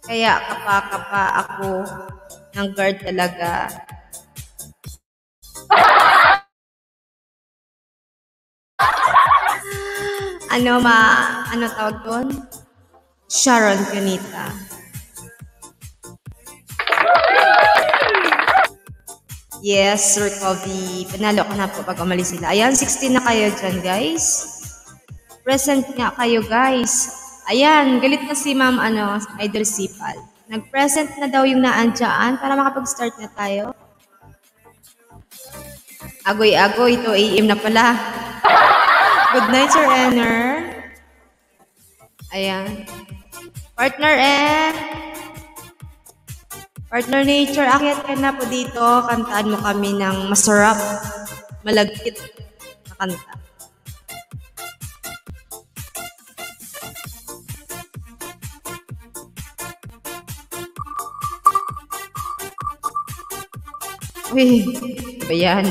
Kaya kapa-kapa ako ng guard talaga. Ano ma-, ano tawag doon? Sharon Cunita. Yes, Sir Kobe. Panalo ka na po pag umalis sila. Ayan, sixteen na kayo dyan, guys. Present nga kayo, guys. Ayan, galit na si Ma'am, ano, Idol Sipal. Nag-present na daw yung naandyan para makapag-start na tayo. Agoy-agoy, two A M na pala. Good night, Sir Ener. Ayan. Partner N. Partner Nature, akyat ka na po dito. Kantaan mo kami ng masarap, malagkit na kanta. Uy, ba yan?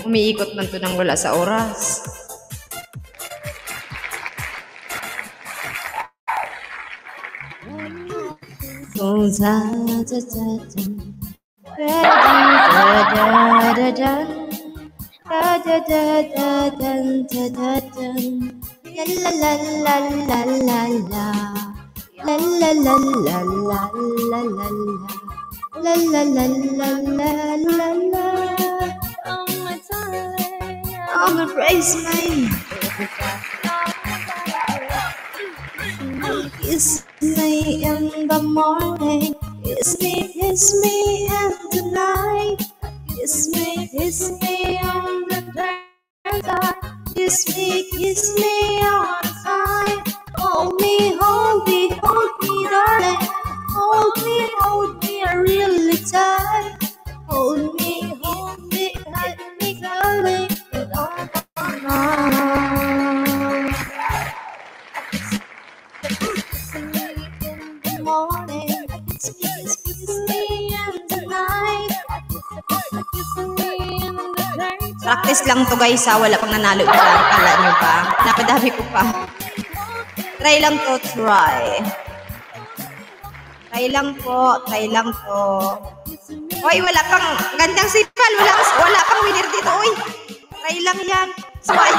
Umiikot man to nang wala sa oras. Kung sa, sa, sa, sa. I'ma praise me. Kiss me in the morning. Kiss me, kiss me in the night. Kiss me, kiss me on the third eye. Kiss me, kiss me all the time. Hold me, hold me, hold me, darling. Hold me, hold me really tight. Hold me, hold me, hold me, darling. With all my heart. Practice lang to, guys, ha. Wala pang nanalo dyan. Kala nyo ba? Napadami ko pa. Try lang to, try. Try lang po, try lang to. Oy, wala pang, Gandang Sipal, wala, wala pang winner dito, oy. Try lang yan. Suway.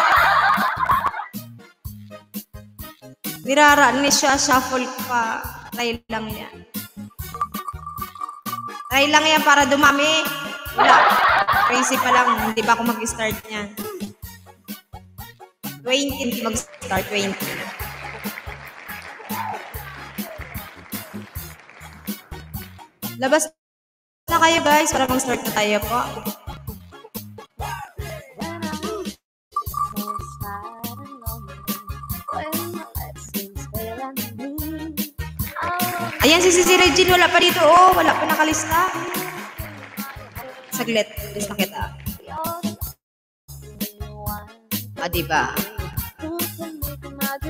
Nirara ni siya, shuffle ko pa. Try lang yan. Try lang yan para dumami. Wala. Crazy pa lang. Hindi pa ako mag-start niyan. Twenty, hindi mag-start. Twenty. Labas na kayo, guys, para mag-start na tayo po. Ayan, si Sisi Regine, wala pa dito, oh. Wala pa nakalista. Saglit, lista kita. Ah, di ba?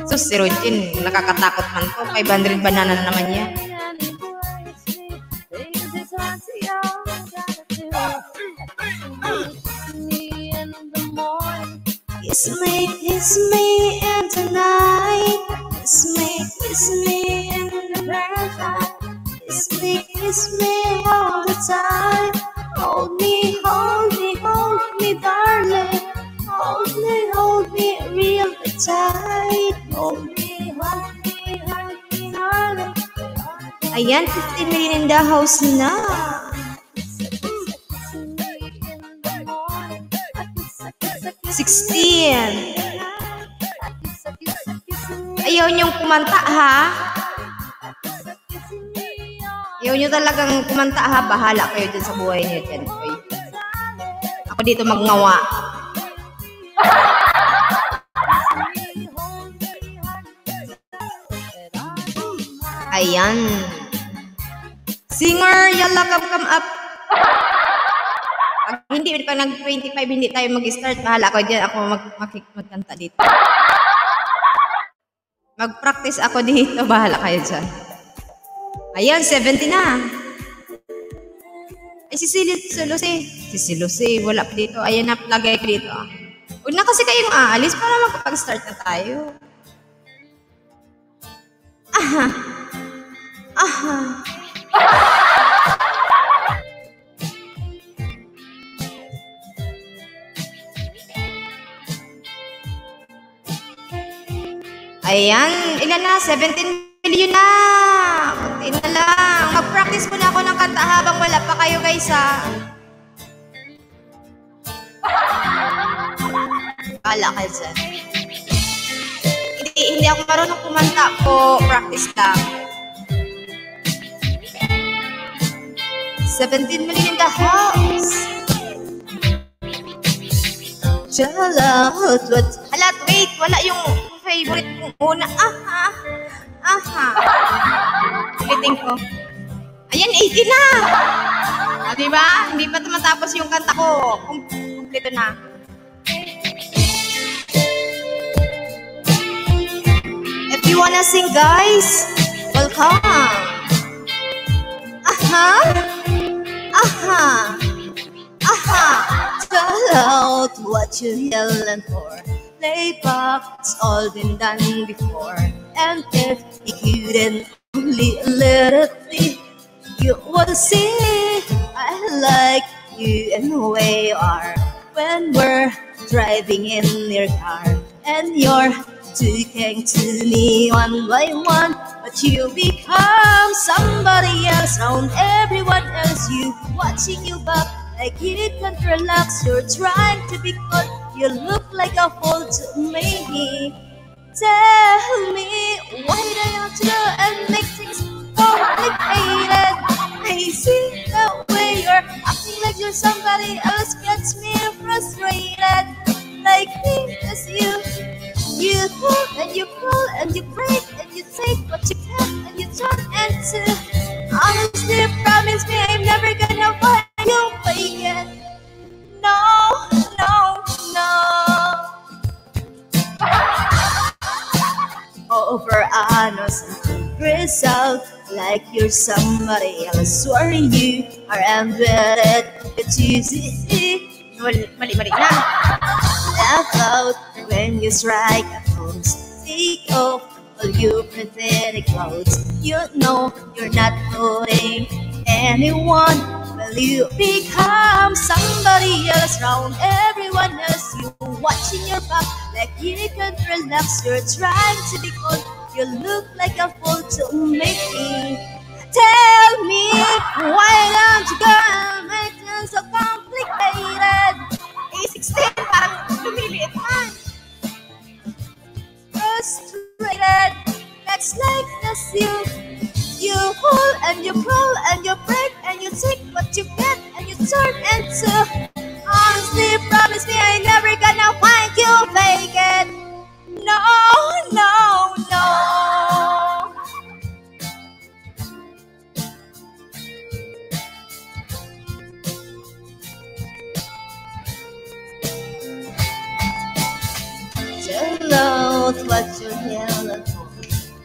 Sus, si Regine, nakakatakot man to. Five hundred banana na naman yan. Kiss me, kiss me, and tonight. Kiss me, kiss me in the daytime. Kiss me, kiss me all the time. Hold me, hold me, hold me, darling. Hold me, hold me real tight. Hold me, hold me, hold me, darling. Ayan, fifteen million in the house na. Sixteen. Ayaw niyong kumanta, ha? Ayaw niyo talagang kumanta, ha? Bahala kayo dyan sa buhay niyo dyan, oy. Ako dito magngawa. Ayan. Singer, yalla, come, come up. Pag hindi pa nag twenty-five, hindi tayo mag-start. Bahala ko dyan. Ako mag-, mag-, magkanta dito. Mag-practice ako dito. Bahala kayo dyan. Ayan, seventy na. Ay, si Sili-, si Lucy. Si, si Lucy, wala pa dito. Ayan na, lagay ko dito. Huwag na kasi kayong aalis para makapag-start na tayo. Aha. Aha. Ayan, ilan na? Seventeen million na. Konti na lang. Mag-practice muna ako ng kanta habang wala pa kayo, guys, ha. Bahala kayo dyan. Hindi, hindi ako marunong kumanta po. Practice lang. Seventeen million in the house. Shout out, what? Hala, wait, wala yung favorite kong una. Aha. Aha. Ulitin ko. Ayan, eighty na. Ah, di ba? Hindi pa tumatapos yung kanta ko. Kum-, kumpleto na. If you wanna sing, guys, welcome. Aha. Aha. Aha. Tell out what you're yelling for. Play back, it's all been done before. And if you couldn't only a little bit, you will see I like you in the way you are. When we're driving in your car and you're talking to me one by one, but you become somebody else around everyone else. You watching you back like you can't relax. You're trying to be cool. You look like a fool to me. Tell me, why do you have to go and make things complicated? I see the way you're acting like you're somebody else gets me frustrated. Like me, as you, you pull and you pull and you break and you take what you can and you turn into. Honestly, promise me I'm never gonna find you again. No, no, no. Over honest result, like you're somebody else. Sorry, you are embedded. It's easy. Mali, mali, mali na. Laugh out when you strike a pose. Take off all your pretending clothes. You know you're not fooling anyone. Well, you become somebody else around everyone else. You watching your back like you can't relax. You're trying to be cool. You look like a fool to me. Tell me, why don't you go and make things so complicated? A sixteen, parang lumiliit na. Frustrated. That's like the you. You pull and you pull and you break and you take what you get and you turn into. Honestly, promise me I never gonna find you vacant. No, no, no. Tell out what you're yelling for.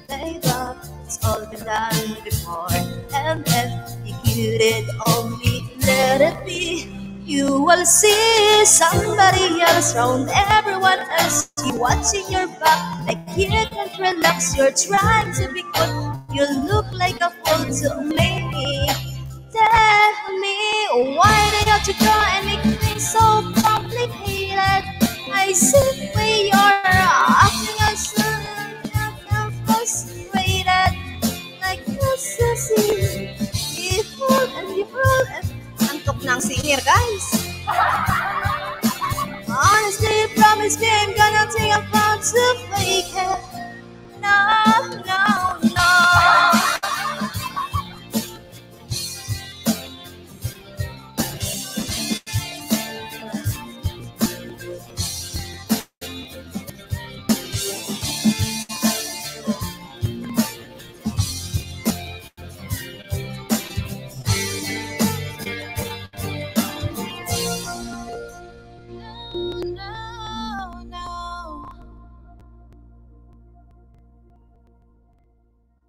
Play back, it's all been done before. And if you could only let it be, you will see somebody else around everyone else. You Watching your back, like you can't relax. You're trying to be good. You look like a fool to me. Tell me, why did you have to go and make things so complicated? I see where you're acting as if you're frustrated, like this is evil and evil and antok na ang singer, guys. Honestly, promise me I'm gonna take a fun to fake it. No, no, no.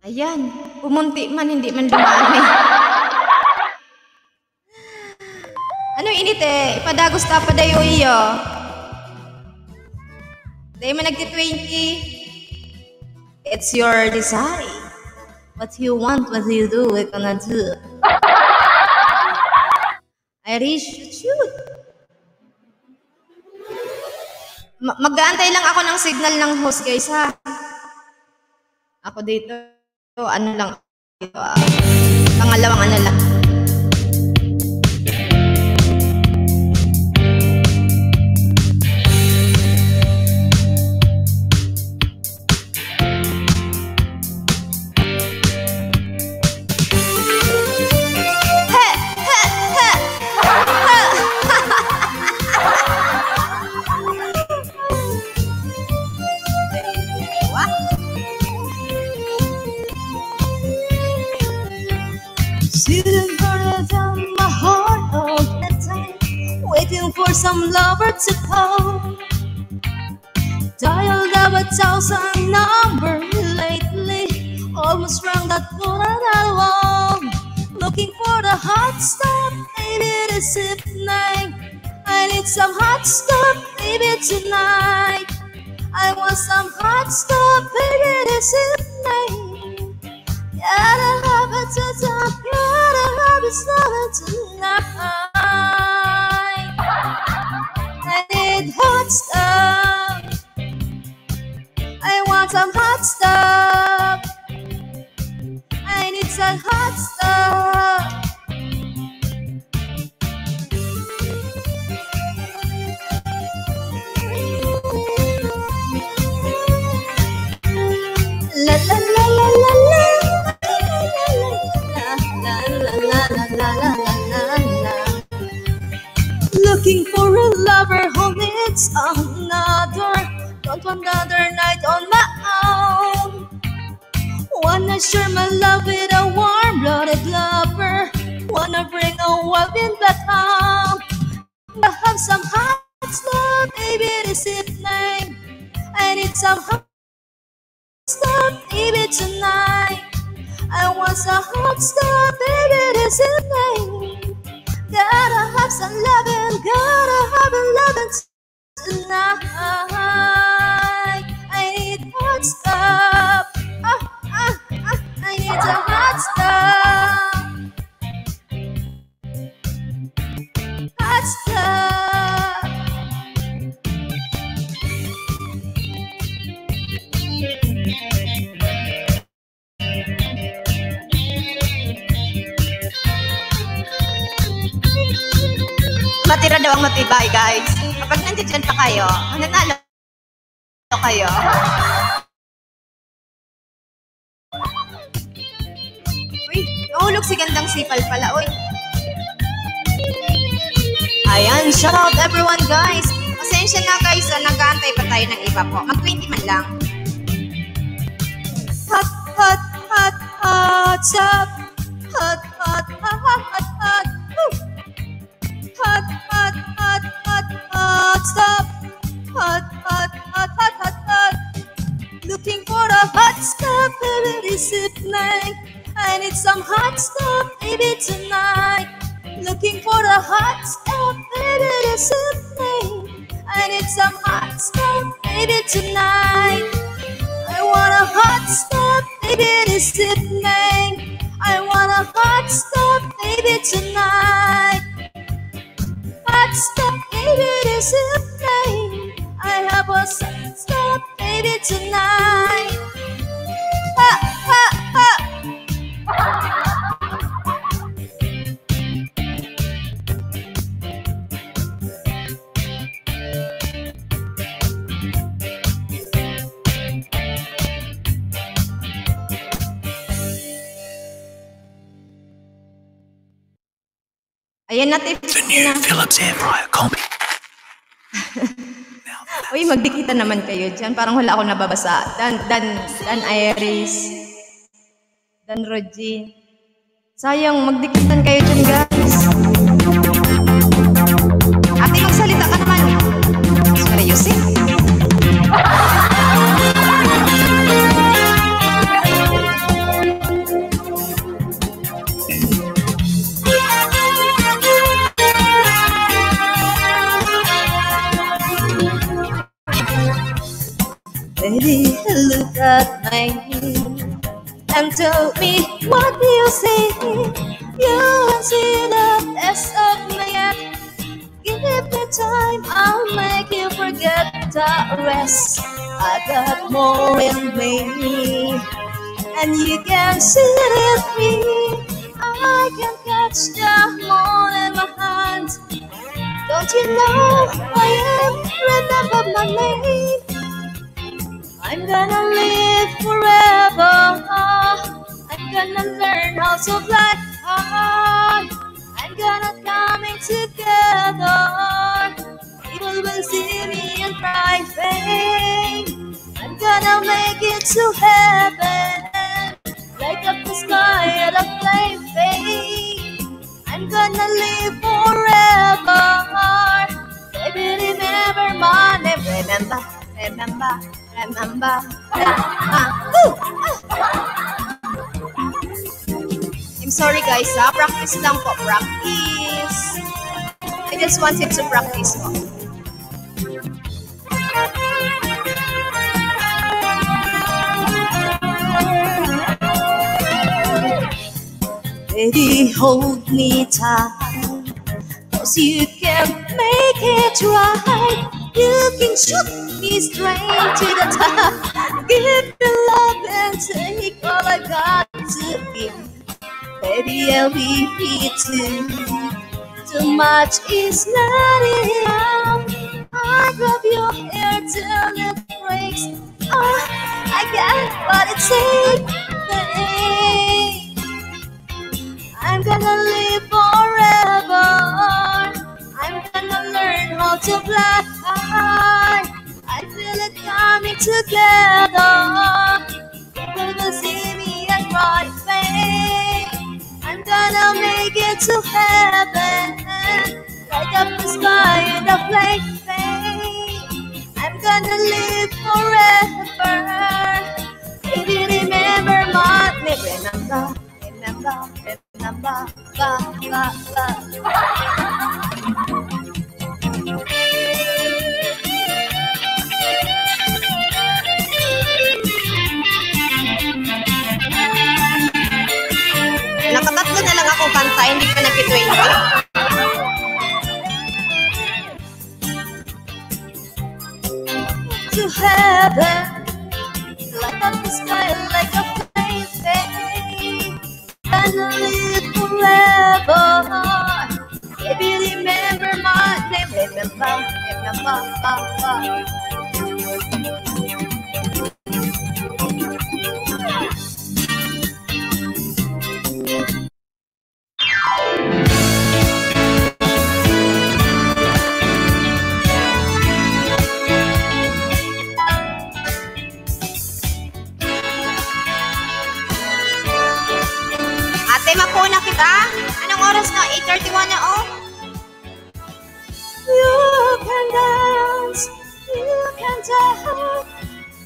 Ayan, pumunti man, hindi man dumami. Ano init eh? Ipadagos ta pa dayo iyo. Dahil man nagti-twenty. It's your desire. What you want, what you do, we're gonna do. Irish, shoot. Ma- mag-aantay lang ako ng signal ng host, guys, ha? Ako dito, ano lang, ito, ah, pangalawang ano lang. Sitting further down my heart all the time, waiting for some lover to call. Dialed up a thousand number lately, almost rang that phone at all. Looking for the hot stuff, baby, this evening. I need some hot stuff, baby, tonight. I want some hot stuff, baby, this evening. Gotta have it tonight, gotta have it tonight. I need hot stuff. I want some hot stuff. I need some hot stuff. La, la, la, la, la, la. La, la, la, la, la, la, la, la, la. Looking for a lover who needs another. Don't want another night on my own. Wanna share my love with a warm-blooded lover. Wanna bring a wild wind back home. I have some hot stuff, baby, this evening. I need some hot stuff, baby, tonight. I want some hot stuff, baby, this evening. Gotta have some loving, gotta have a loving tonight. I need hot stuff. Ah, ah, ah, I need some hot stuff. Hot stuff. Matira daw ang matibay, guys. Kapag nandiyan pa kayo, mananalo kayo. Uy, nahulog si Gandang Sipal pala, uy. Ayan, shout out everyone, guys. Pasensya na, guys, ah, nag-aantay pa tayo ng iba po. Mag twenty man lang. Hot, hot, hot, hot, stop. Hot, hot, hot, hot, hot, hot. Woo! Hot, hot, hot, hot, hot stuff. Hot, hot, hot, hot, hot, hot. Looking for a hot stuff, baby, this evening. I need some hot stuff, baby, tonight. Looking for a hot stuff, baby, this evening. I need some hot stuff, baby, tonight. I want a hot stuff, baby, this evening. I want a hot stuff, baby, tonight. Hot stuff, baby, this evening. I have a hot stuff, baby, tonight. Ha, ha, ha. Ayan na, tips. The new na. Philips Air Fryer Combi. Uy, magdikitan naman kayo dyan. Parang wala akong nababasa. Dan, Dan, Dan Iris. Dan Rogie. Sayang, magdikitan kayo dyan, guys. Ate, magsalita ka naman. Seryoso? Baby, look at me and tell me what you say. You will see the best of me yet. Give me time, I'll make you forget the rest. I got more in me, and you can see it in me. I can catch the moon in my hand. Don't you know I am? Remember my name. I'm gonna live forever. I'm gonna learn how to fly high. I'm gonna coming together. People will see me and cry, "Fame." I'm gonna make it to heaven. Light up the sky at a flame, fame. I'm gonna live forever. Baby, remember my name. Remember, remember, remember. Ah, ooh, ah. I'm sorry, guys, ha. Practice lang po, practice. I just wanted to practice po. Baby, hold me tight, 'cause you can make it right. You can shoot me straight to the top. Give me love and take all I got to give. Baby, I'll be here too. Too much is not enough. I grab your hair till it breaks. Oh, I got what it takes. I'm gonna live forever. I'm gonna learn how to fly. I feel it coming together. People will see me and cry, "Fame." I'm gonna make it to heaven. Light up the sky in the flame, fame. I'm gonna live forever. If you remember my name, remember, remember, remember, ba, ba, ba. Nakatatlo na lang akong kanta, hindi pa nagki-twenty. To heaven, light up the sky like a flame, flame. And live forever. Baby, remember my name. Remember, remember, remember. Ate, mapo na kita. Anong oras na? Eight thirty-one na, oh. You can dance, you can dance,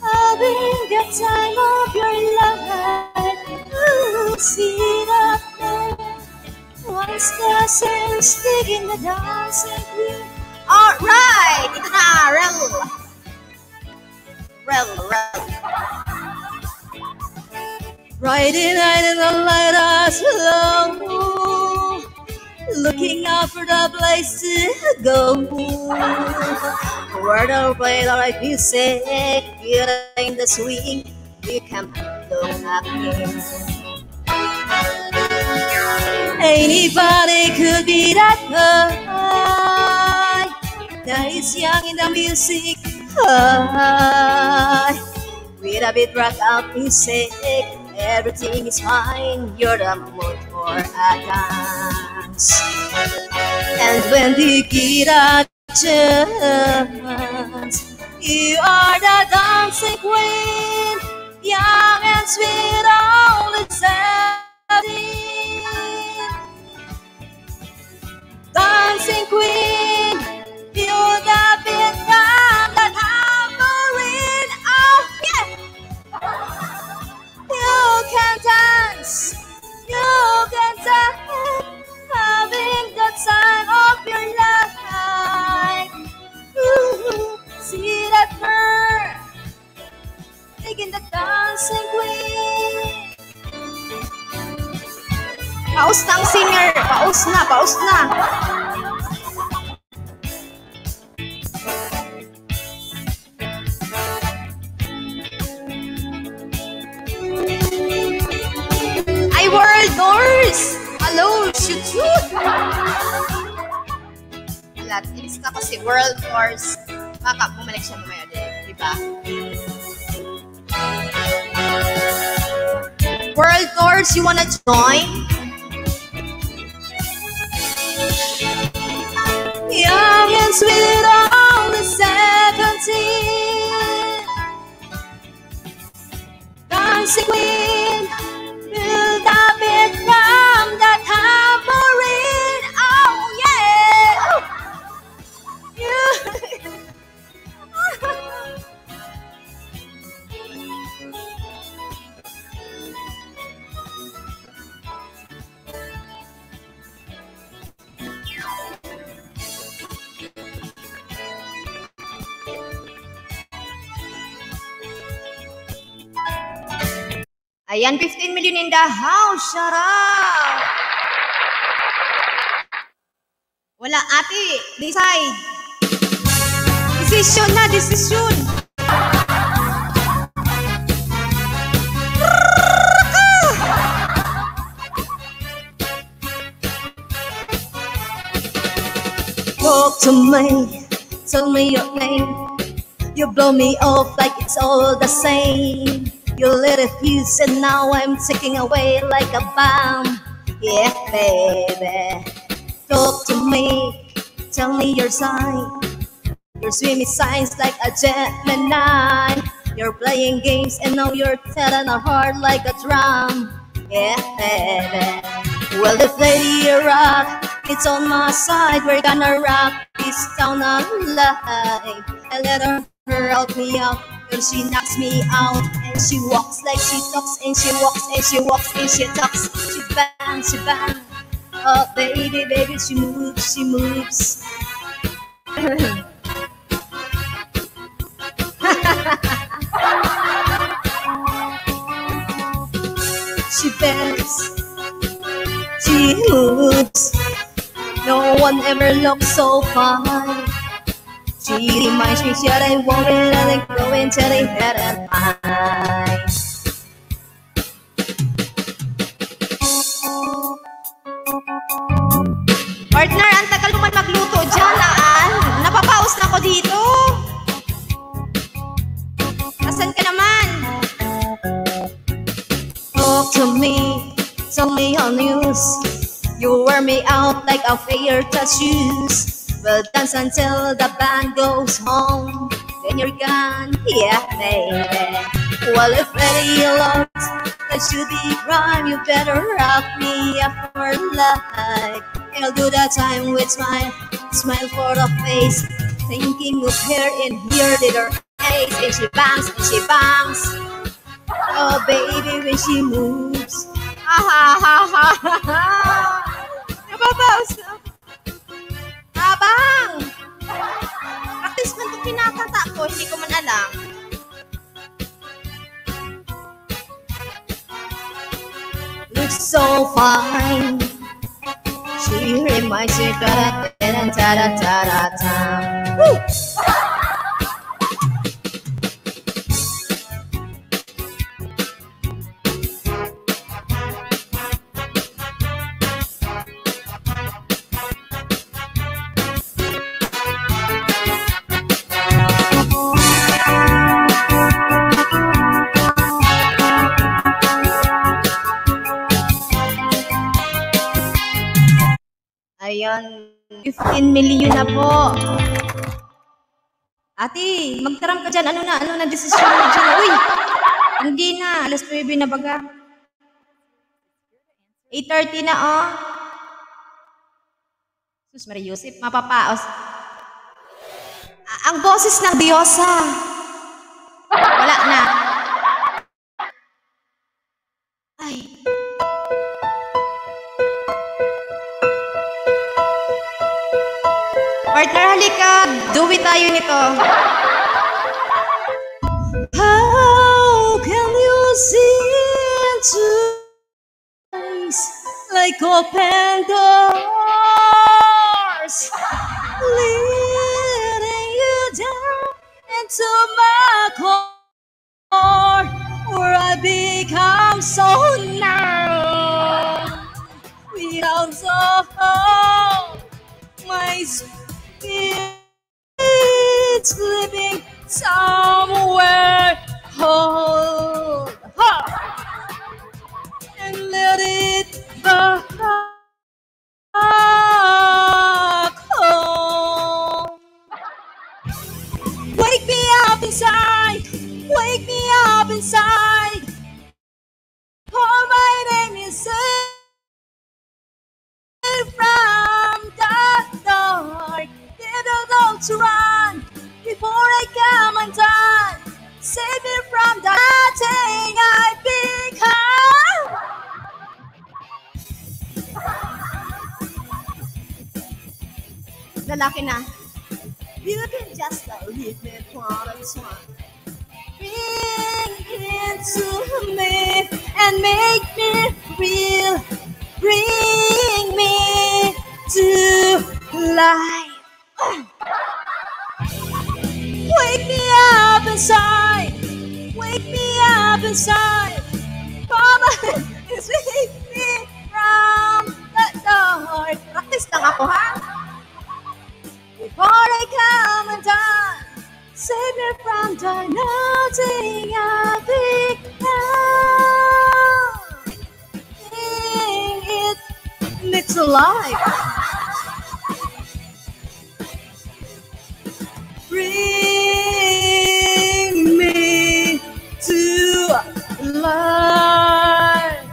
having the time of your life. Ooh, see that man. Once the sun stick in the dancing queen. Or Right! Ito na, Rel! Rel, Rel. Friday night in the light, I slow, looking out for the place to go. Where the play the right music, you're in the swing, you can look up here. Anybody could be that guy that is young in the music high. With a bit rock out music, everything is fine. You're the mood for a dance. And when the guitar chance, you are the dancing queen, young and sweet, only seventeen. Dancing queen, feel the beat from the tambourine. Oh, yeah! You can dance, you can dance, having the time of your life. Ooh, see that girl, taking the dancing queen. Paus na ang singer. Paus na, paus na. Ay, World Wars! Hello, shoot, shoot! Wala, inis na ko si World Wars. Baka bumalik siya mamaya din, di ba? World Wars, you wanna join? Young and sweet, only seventeen. Dancing queen, feel the beat from the tambourine. Oh, yeah! Oh. Yeah. Ayan, fifteen million in the house. Shout out! Wala, ate. Decide. Desisyon na, desisyon. Talk to me, tell me your name. You blow me off like it's all the same. You lit a fuse and now I'm ticking away like a bomb. Yeah, baby. Talk to me, tell me your sign. You're swimming signs like a Gemini. You're playing games and now you're telling a heart like a drum. Yeah, baby. Well, the lady rock, it's on my side. We're gonna rock this town alive. I let her, her out me out, and she knocks me out. And she walks like she talks, and she walks, and she walks, and she talks. She bangs, she bangs. Oh, baby, baby, she moves, she moves. She bends, she moves. No one ever looks so fine. She reminds me, should I want it and growing till they had a mind. Partner, ang tagal mo man magluto dyan, ah. Napapaus na ko dito. Asan ka naman? Talk to me, tell me your news. You wear me out like a pair of shoes. We'll dance until the band goes home. Then you're gone, yeah, baby. Well, if really you lost, it should be crime. You better rock me up for life. I'll do the time with smile, smile for the face. Thinking of her in here, little face, and she bangs, and she bangs. Oh, baby, when she moves. Ha, ha, ha, ha, ha, ha. Nababaos na. Abang! man itong kinakanta ko, hindi ko man alam. Looks so fine. She reminds me, da-da-da-da-da-da-da. Woo! Ayan, fifteen million na po. Ate, magtaram ka dyan. Ano na? Ano na desisyon mo dyan? Uy! Hindi na. Alas nuebe na baga. Eight thirty na, oh. Sus, Maria Joseph, mapapaos. A-, ang boses ng Diyosa. Wala na. Ay. Partner, halika. Duet tayo nito. How can you see into eyes like open doors, leading you down into my core, where I become so numb without your hope. My spirit sleeping somewhere cold. Ha! And let it back home. Wake me up inside. Wake me up inside. Call my name is from the dark. Little don't run before I come undone. Save me from the thing I become. Lalaki na. You can just leave me for a time. Bring it to me and make me real. Bring me to life. Wake me up inside. Wake me up inside. Come and save me from the dark. Practice lang ako, ha? Before I come undone, save me from the nothing I become. Bring it me to life. Bring me to life.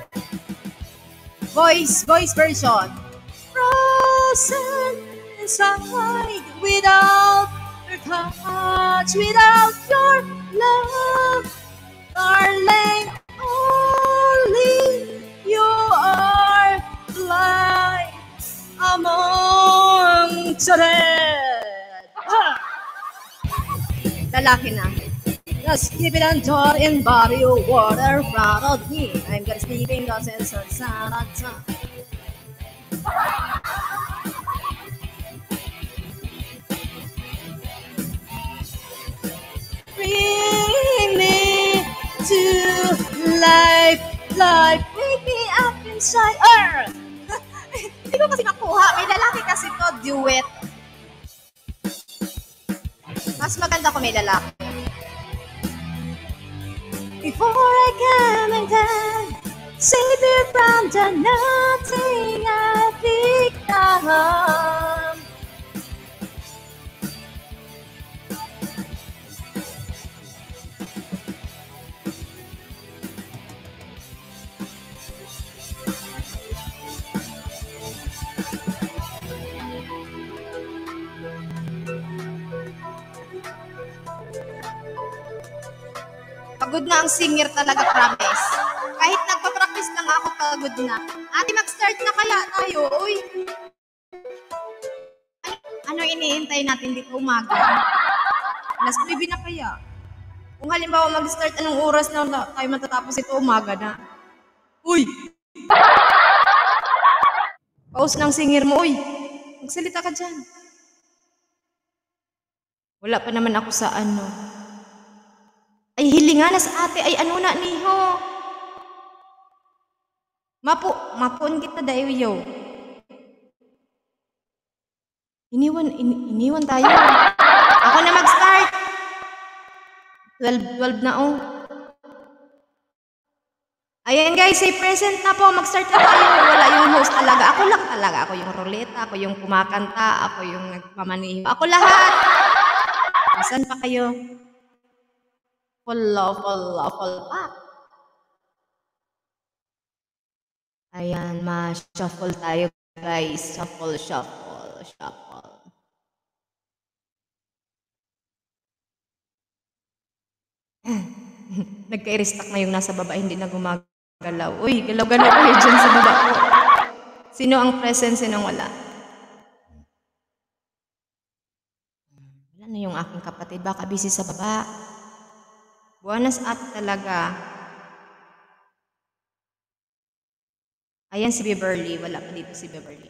Voice, voice version. Frozen inside without your touch, without your love. Darling, only you are light among the dead. Ah! Lalaki na. Just keep it on door in body water front of me. I'm gonna sleeping doesn't sun sun sun. Bring me to life, life. Wake me up inside. Or, hindi ko kasi makuha. May lalaki kasi to, duet. Mas maganda kung may lalaki. Before I come and die, save me from the nothing I become. Pagod na ang singer talaga, promise. Kahit nagpa-practice lang ako, pagod na. Ate, mag-start na kaya tayo, uy. Ano iniintay natin dito umaga? Alas nuebe na kaya. Kung halimbawa mag-start, anong oras na, na tayo matatapos ito? Umaga na. Uy! Paus ng singer mo, uy! Magsalita ka dyan. Wala pa naman ako sa ano. Ay, hilinga na sa ate. Ay, ano na, niho? Mapo, mapoon kita, dayo, yo. Iniwan, in-, iniwan tayo. Ako na mag-start. Twelve, twelve na, oh. Ayan, guys, say present na po. Mag-start na tayo. Wala yung host talaga. Ako lang talaga. Ako yung ruleta, ako yung kumakanta, ako yung nagmamaneho. Ako lahat. Asan pa kayo? Follow, follow, follow back. Ayan, ma-shuffle tayo, guys. Shuffle, shuffle, shuffle. Nagka-i-restock na yung nasa baba, hindi na gumagalaw. Uy, galaw-galaw kayo dyan sa baba po. Sino ang present, sino ang wala? Wala na yung aking kapatid. Baka busy sa baba. Buenas at talaga. Ayan si Beverly. Wala pa dito si Beverly.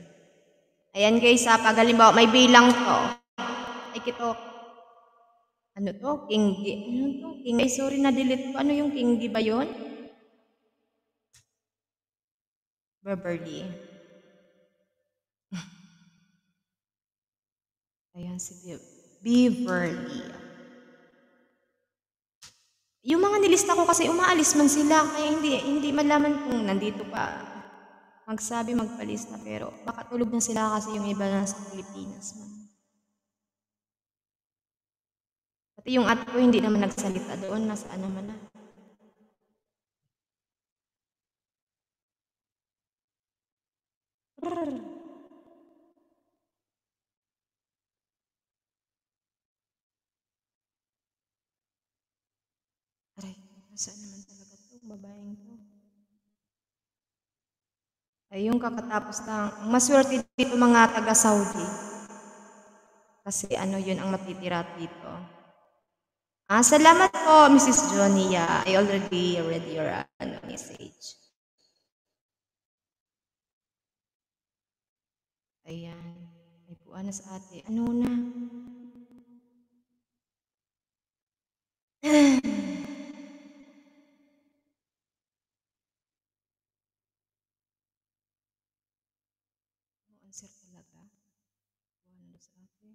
Ayan guys, ha, pag halimbawa may bilang to. Ay, kito. Ano to? Kinggi. Ano to? Kinggi. Ay, sorry, na-delete ko. Ano yung kinggi ba yun? Beverly. Ayan si Bev-, Beverly. Yung mga nilista ko kasi umaalis man sila, kaya hindi, hindi malaman kung nandito pa. Magsabi, magpalista, pero baka tulog na sila kasi yung iba na sa Pilipinas man. Pati yung ate ko hindi naman nagsalita doon, nasaan naman na. Aray, nasaan naman talaga 'tong babaeng 'to? Ayun, kakatapos lang. Ang maswerte dito, mga taga Saudi. Kasi ano, yun ang matitira dito. Ah, salamat po, Missus Jonia. I already read your, ano, message. Ayan. May puanas ate. Ano na? Answer talaga. Puanas ate.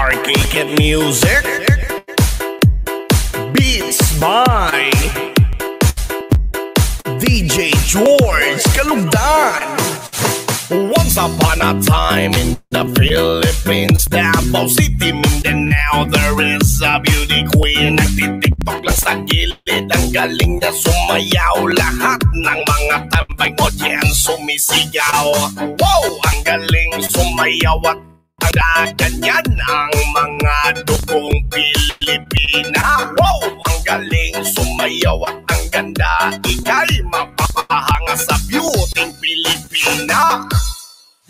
R K Cat Music. Beats by D J George Kalugdan. Once upon a time in the Philippines, Davao City, Mindanao, there is a beauty queen. Nagtitiktok lang sa gilid, ang galing niya sumayaw. Lahat ng mga tambay mo diyan sumisigaw. Wow! Ang galing sumayaw at ang ganyan ang mga dugong Pilipina. Wow! Ang galing sumayaw at ang ganda. Ika'y mapapahanga sa beauty Pilipina.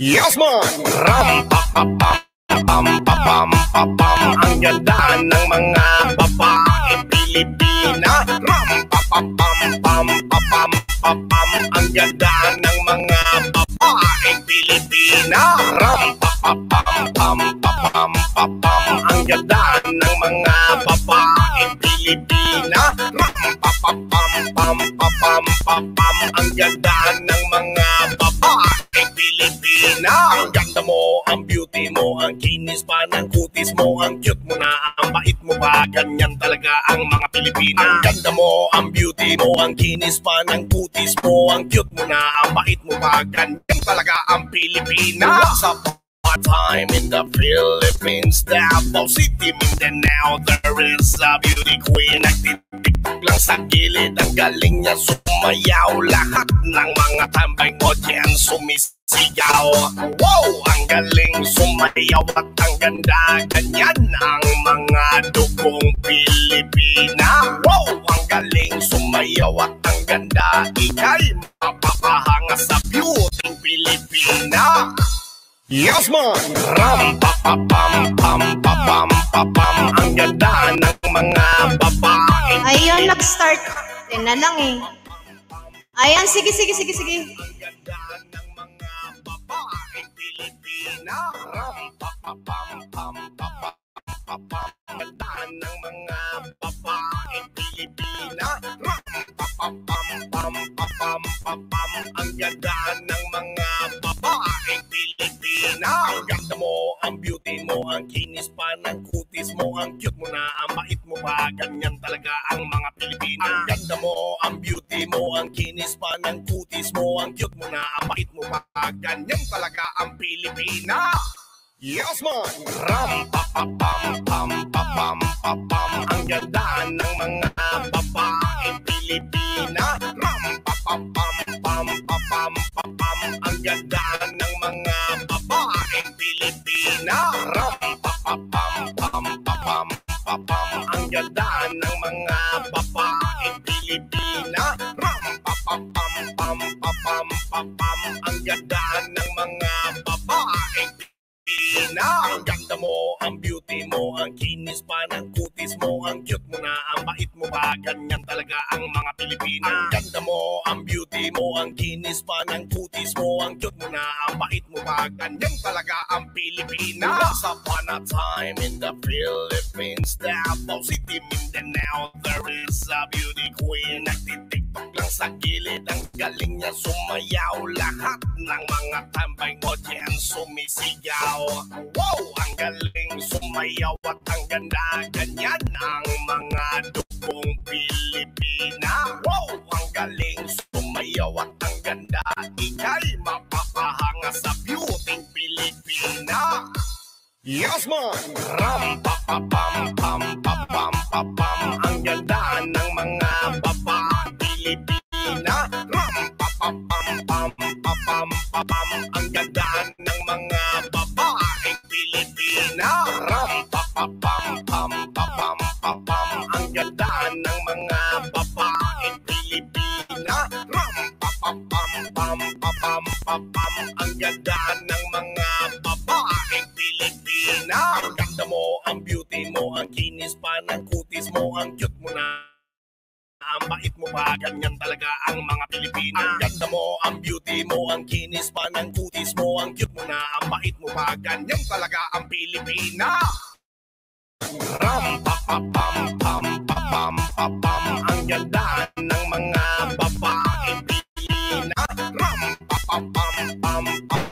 Yes, man! Ram, pa, pa, pam, pam, pa, pam, pa, pam. Ang ganda ng mga babae Pilipina. Ram, pa, pa, pam, pam, pa, pam, pa, pam. Ang ganda ng mga babae Pilipina. Ram, pa, pa, pam, pam, pa, pam, pa, pam. Ang ganda ng mga babae Pilipina. Ram, pa, pa, pam, pam, pa, pam, pa, pam. Ang ganda ng mga babae Pilipina. Ang ganda mo, ang beauty mo, ang kinis pa ng kutis mo, ang cute mo na, ang bait mo pa. Ganyan talaga ang mga Pilipina. Ang ganda mo, ang beauty mo, ang kinis pa ng kutis mo, ang cute mo na, ang bait mo pa. Ganyan talaga ang Pilipina. Once upon a time in the Philippines, Davao City, Mindanao, there is a beauty queen. Nagtitiktok lang sa gilid, ang galing niya sumayaw. Lahat ng mga tambay mo diyan sumisigaw. Wow! Ang galing sumayaw at ang ganda. Ganyan ang mga dugong Pilipina. Wow! Ang galing sumayaw at ang ganda. Ika'y mapapahanga sa beauty Pilipina. Yes, man! Ram, pa, pa, pam, pam, pa, pam, pa, pam. Ang ganda ng mga babae. Ayun, nag-start. Yan na lang eh. Ayan, sige, sige, sige, sige. Ang ganda ng mga babae Pilipina. Ram, pa, pa, pam, pam, pa, pam, pa, pam. Ang ganda ng mga babae Pilipina. Ram, pa, pa, pam, pam, pa, pam, pa, pam. Ang ganda ng mga babae Pilipina. Ang ganda mo, ang beauty mo, ang kinis pa ng kutis mo, ang cute mo na, ang bait mo pa. Ganyan talaga ang mga Pilipina. Ang ganda mo, ang beauty mo, ang kinis pa ng kutis mo, ang cute mo na, ang bait mo pa. Ganyan talaga ang Pilipina. Yes, man! Ram, pa, pa, pam, pam, pa, pam, pa, pam. Ang ganda ng mga babae Pilipina. Ram, pa, pa, pam, pam, pa, pam, pa, pam. Ang ganda ng mga babae Pilipina. Ram, pa, pa, pam, pam, pa, pam, pa, pam. Ang ganda ng mga babae Pilipina. Ram, pa, pa, pam, pam, pa, pam, pa, pam. Ang ganda ng mga babae Pilipina. Ang ganda mo, ang beauty mo, ang kinis pa ng kutis mo, ang cute mo na, ang bait mo pa. Ganyan talaga ang mga Pilipina. Ang ganda mo, ang beauty mo, ang kinis pa ng kutis mo, ang cute mo na, ang bait mo pa. Ganyan talaga ang Pilipina. Once upon a time in the Philippines, Davao City, Mindanao, there is a beauty queen. Nagtitiktok lang sa gilid, ang galing niya sumayaw. Lahat ng mga tambay mo diyan sumisigaw. Wow! Ang galing sumayaw at ang ganda. Ganyan ang mga dugong Pilipina. Wow! Ang galing sumayaw at ang ganda. Ika'y mapapahanga sa beauty Pilipina. Yes, man! Ram, pa, pa, pam, pam, pa, pam, pa, pam, pa, pam. Ang ganda ng mga babae Pilipina. Ram, pa, pa, pam, pam, pa, pam, pa, pam. Ang ganda ng mga babae Pilipina. Ram, pa, pa, pam, pam, pa, pam, pa, pam. Ang ganda ng mga babae Pilipina. Ram, pa, pa, pam, pam, pa, pam, pa, pam. Ang ganda ng mga babae Pilipina. Ang ganda mo, ang beauty mo, ang kinis pa ng kutis mo, ang cute mo na, ang bait mo pa. Ganyan talaga ang mga Pilipina. Ang ganda mo, ang beauty mo, ang kinis pa ng kutis mo, ang cute mo na, ang bait mo pa. Ganyan talaga ang Pilipina. Ram, pa, pa, pam, pam, pa, pam, pa, pam. Ang ganda ng mga babae Pilipina. Ram, pa, pa, pam, pam, pa, pam.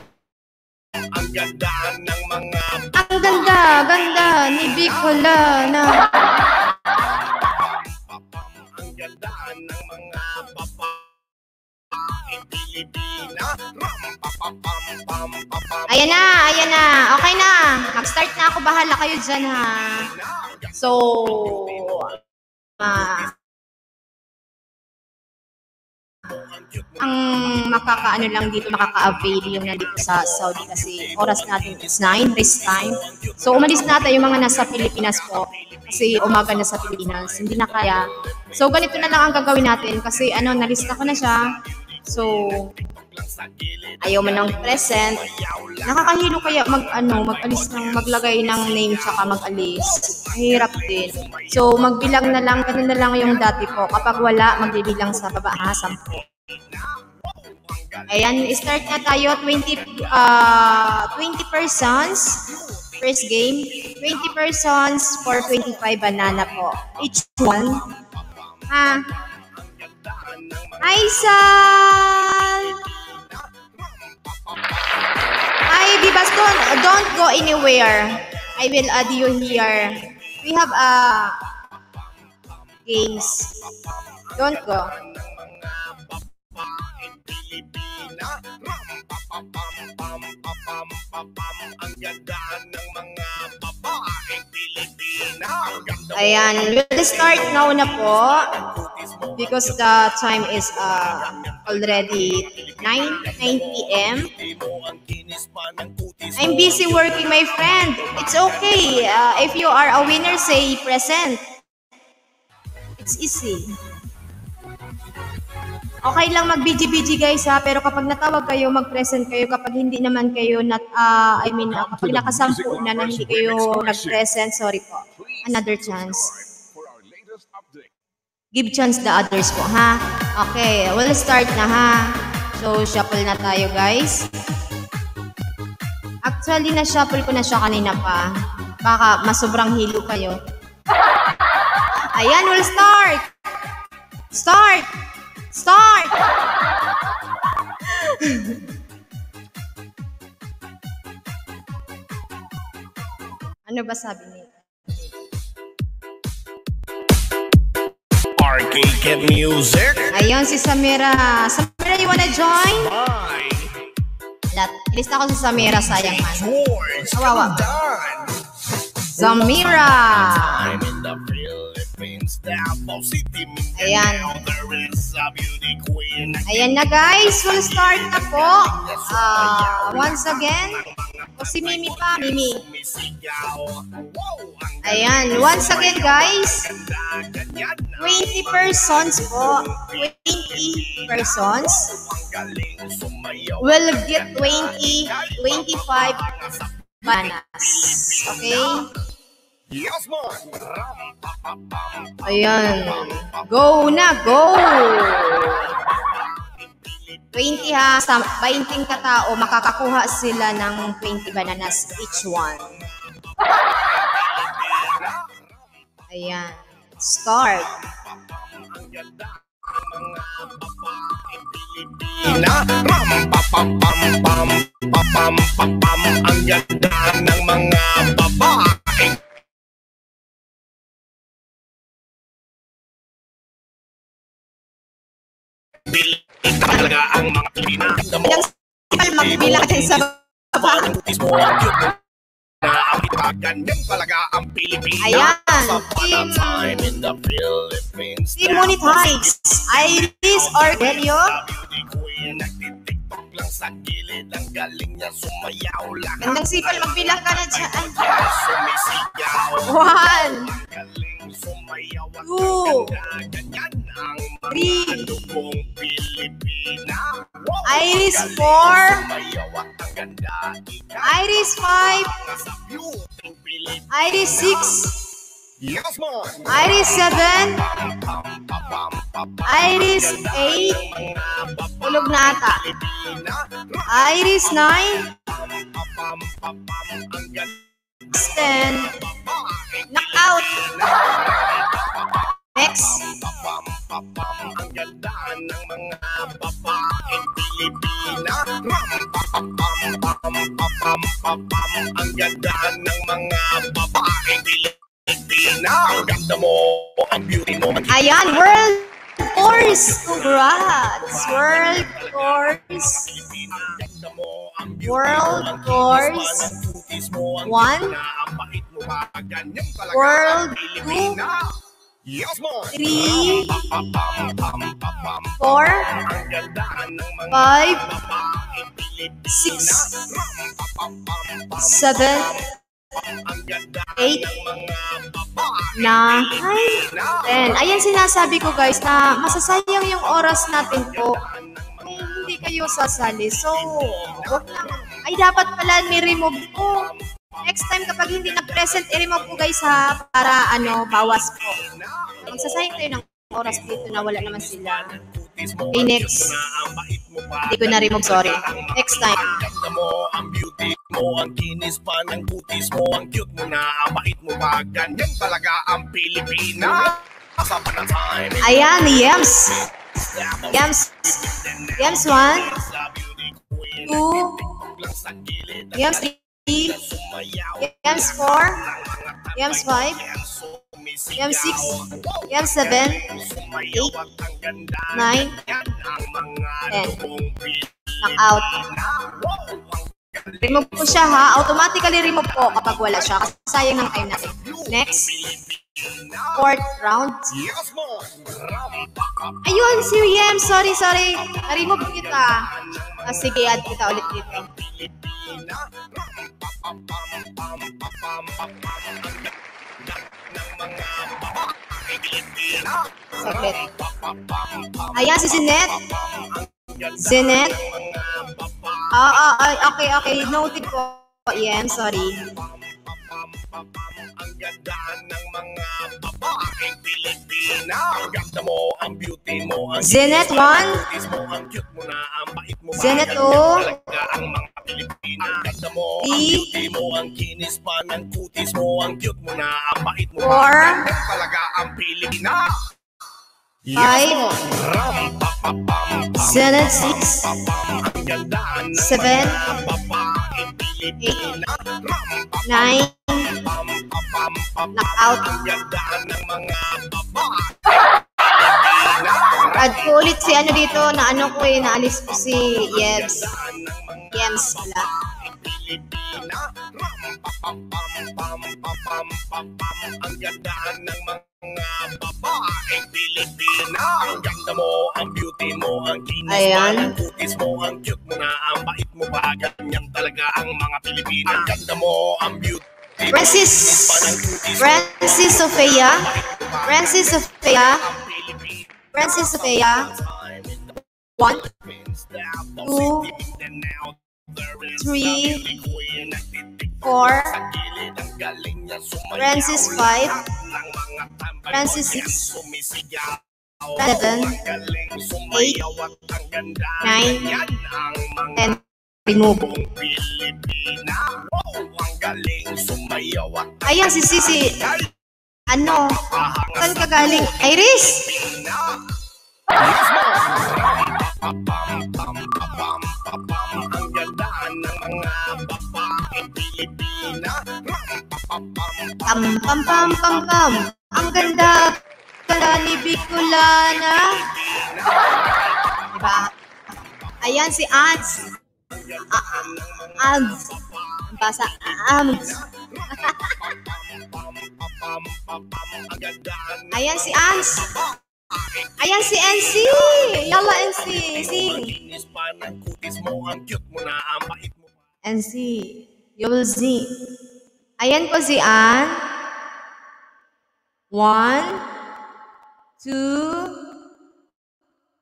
Ang ganda ng mga Ang ganda, ganda ni Bicolana. Ang ganda ng mga babae Ayan na, ayan na. Okay na. Mag-start na ako. Bahala kayo dyan, ha. So, ah, ang makakaano lang dito, makaka-avail yung nandito sa Saudi kasi oras natin is nine, rest time. So, umalis na tayo mga nasa Pilipinas po. Kasi umaga na sa Pilipinas. Hindi na kaya. So, ganito na lang ang gagawin natin kasi ano, nalista ko na siya. So, ayaw man ng present. Nakakahilo kaya mag, ano, mag-alis ng, maglagay ng name tsaka mag-alis. Mahirap din. So, magbilang na lang, ganun na lang yung dati po. Kapag wala, magbibilang sa baba, ha, sampu. Ayan, start na tayo. Twenty, ah, twenty persons. First game. Twenty persons for twenty-five banana po. Each one. Ha? Hi, Sal! Hi, Bibas, don't, don't go anywhere. I will add you here. We have a games. Don't go. Ayan, we'll start now na po because the time is uh, already nine, nine p.m. I'm busy working, my friend. It's okay. Uh, if you are a winner, say present. It's easy. Okay lang mag-B G B G, guys, ha, pero kapag natawag kayo, mag-present kayo. Kapag hindi naman kayo nat ah, I mean, ah, kapag nakasampu na na hindi kayo nag-present, sorry po. Another chance. Give chance the others po, ha? Okay, we'll start na, ha? So, shuffle na tayo, guys. Actually, na-shuffle ko na siya kanina pa. Baka masobrang hilo kayo. Ayan, we'll start! Start! Start! Ano ba sabi niya? R K Kid Music. Ayun, si Samira. Samira, you wanna join? Bye. Lat, ilista ko si Samira, sayang man. George Kawawa. Kalandan. Samira. I'm in the Philippines, Davao City, Mindanao, ayan. There is a beauty queen. Ayan na, guys, we'll start na po. Ah, once again, o si Mimi pa, Mimi. Ayan, once again, guys, twenty persons po, twenty persons will get twenty, twenty-five bananas. Okay? Yes, man. Ayan. Go na, go! Twenty ha, sa twenty katao, makakakuha sila ng twenty bananas each one. Ayan. Start. Na, ram, pa, pam, pam, pam, pa, pam, pa, pam, ang ganda ng mga babae. Talaga ang mga Pilipina. Ilang sipal magbilang dyan sa baba. Ganyan talaga ang Pilipina. Ayan. Team, Team Monetize. Iris Ordelio. Nagtitiktok lang sa gilid. Ang galing niya sumayaw. Gandang sipal, magbilang ka na dyan. Sumisigaw. One. Galing sumayaw. Two. Ganyan ang mga dugong Pilipina. Iris four. Iris five. Iris six. Iris seven. Iris eight. Tulog na ata. Iris nine. Ten. Knockout. Next. Ang ganda ng mga babaeng Pilipina. Ram, pam, pam, pam, pam, pam, pam, pam. Ang ganda ng mga babaeng Pilipina. Ang ganda mo, ang beauty mo. Ayan, world Course, congrats! World Course. World Course. One. World two. Three. Four. Five. Six. Seven. Eight. Nine. Ten. Ayan, sinasabi ko, guys, na masasayang yung oras natin po kung hindi kayo sasali. So, wag na. Ay, dapat pala ni-remove ko. Next time, kapag hindi nag-present, i-remove ko, guys, ha, para, ano, bawas po. Magsasayang tayo ng oras dito na wala naman sila. Okay, next. Hindi ko na-remove, sorry. Next time. Ang ganda mo, ang beauty mo, ang kinis pa ng kutis mo, ang cute mo na, ang bait mo pa, ganyan talaga ang Pilipina. Sa panatay, Ayan, Yems. Yems. Yems one. Two. Yems three. Yems four. Yems five. Yems six. Yems seven. Eight. Nine. Ten. Knock out. Remove ko siya, ha. Automatically remove po kapag wala siya. Kasi sayang ng time natin. Next. Fourth round. Ayun, si Riem. Sorry, sorry. Na-remove kita. Ah, sige, add kita ulit dito. Saglit. Ayan, si Jeanette. Jeanette? Oo, ay, okay, okay. Noted po. Yan, sorry. Ang ganda ng mga babaeng Pilipina. Ang ganda mo, ang beauty mo, ang Jeanette one. Kinis mo, ang cute mo na, ang bait mo. Jeanette Ganyan two. Talaga ang mga Pilipina. Ang ganda mo, ang Three. Beauty mo, ang kinis pa ng kutis mo, ang cute mo na, ang bait mo. Four. Ganyan talaga ang Pilipina. Five. Ram, pa, pa, pam, pam, Jeanette six. pam, pam. Ang ganda ng Seven. mga babaeng Pilipina. Ram, pa, Nine. pam, pa, pam, pam, Knock out. Ang ganda ng mga babae. Add ko ulit si ano dito, na ano ko eh, naalis ko si Yebs. Yems pala. Pilipina. Ram, pa, pam, pam, pam, pa, pam, pa, pam. Ang ganda ng mga babaeng Pilipina. Ang ganda mo, ang beauty mo, ang kinis Ayan. Ang kutis mo, ang cute mo na, ang bait mo ba? Ganyan talaga ang mga Pilipina. Ang ganda mo, ang beauty Francis. Francis Sofia. Francis Sofia. Francis Sofia. One, two, three, four. Francis five. Francis six. Seven. Eight. Nine. Ten. Remove. Ayan, si Sisi. Ano? Saan ka galing? Iris? Ang ganda ng mga babaeng Pilipina. Pam, pam, pam, pam, pam. Ang ganda. Ganda ni Bicolana. Diba? Ayan si Ads. A- Ads. Ang basa, Ads. Ayan si Ans. Ayan si N C. Yalla, N C. Sing. Kinis pa ng kutis mo, ang cute mo na, ang bait mo. N C. You will sing. Ayan po si Ann. One, two,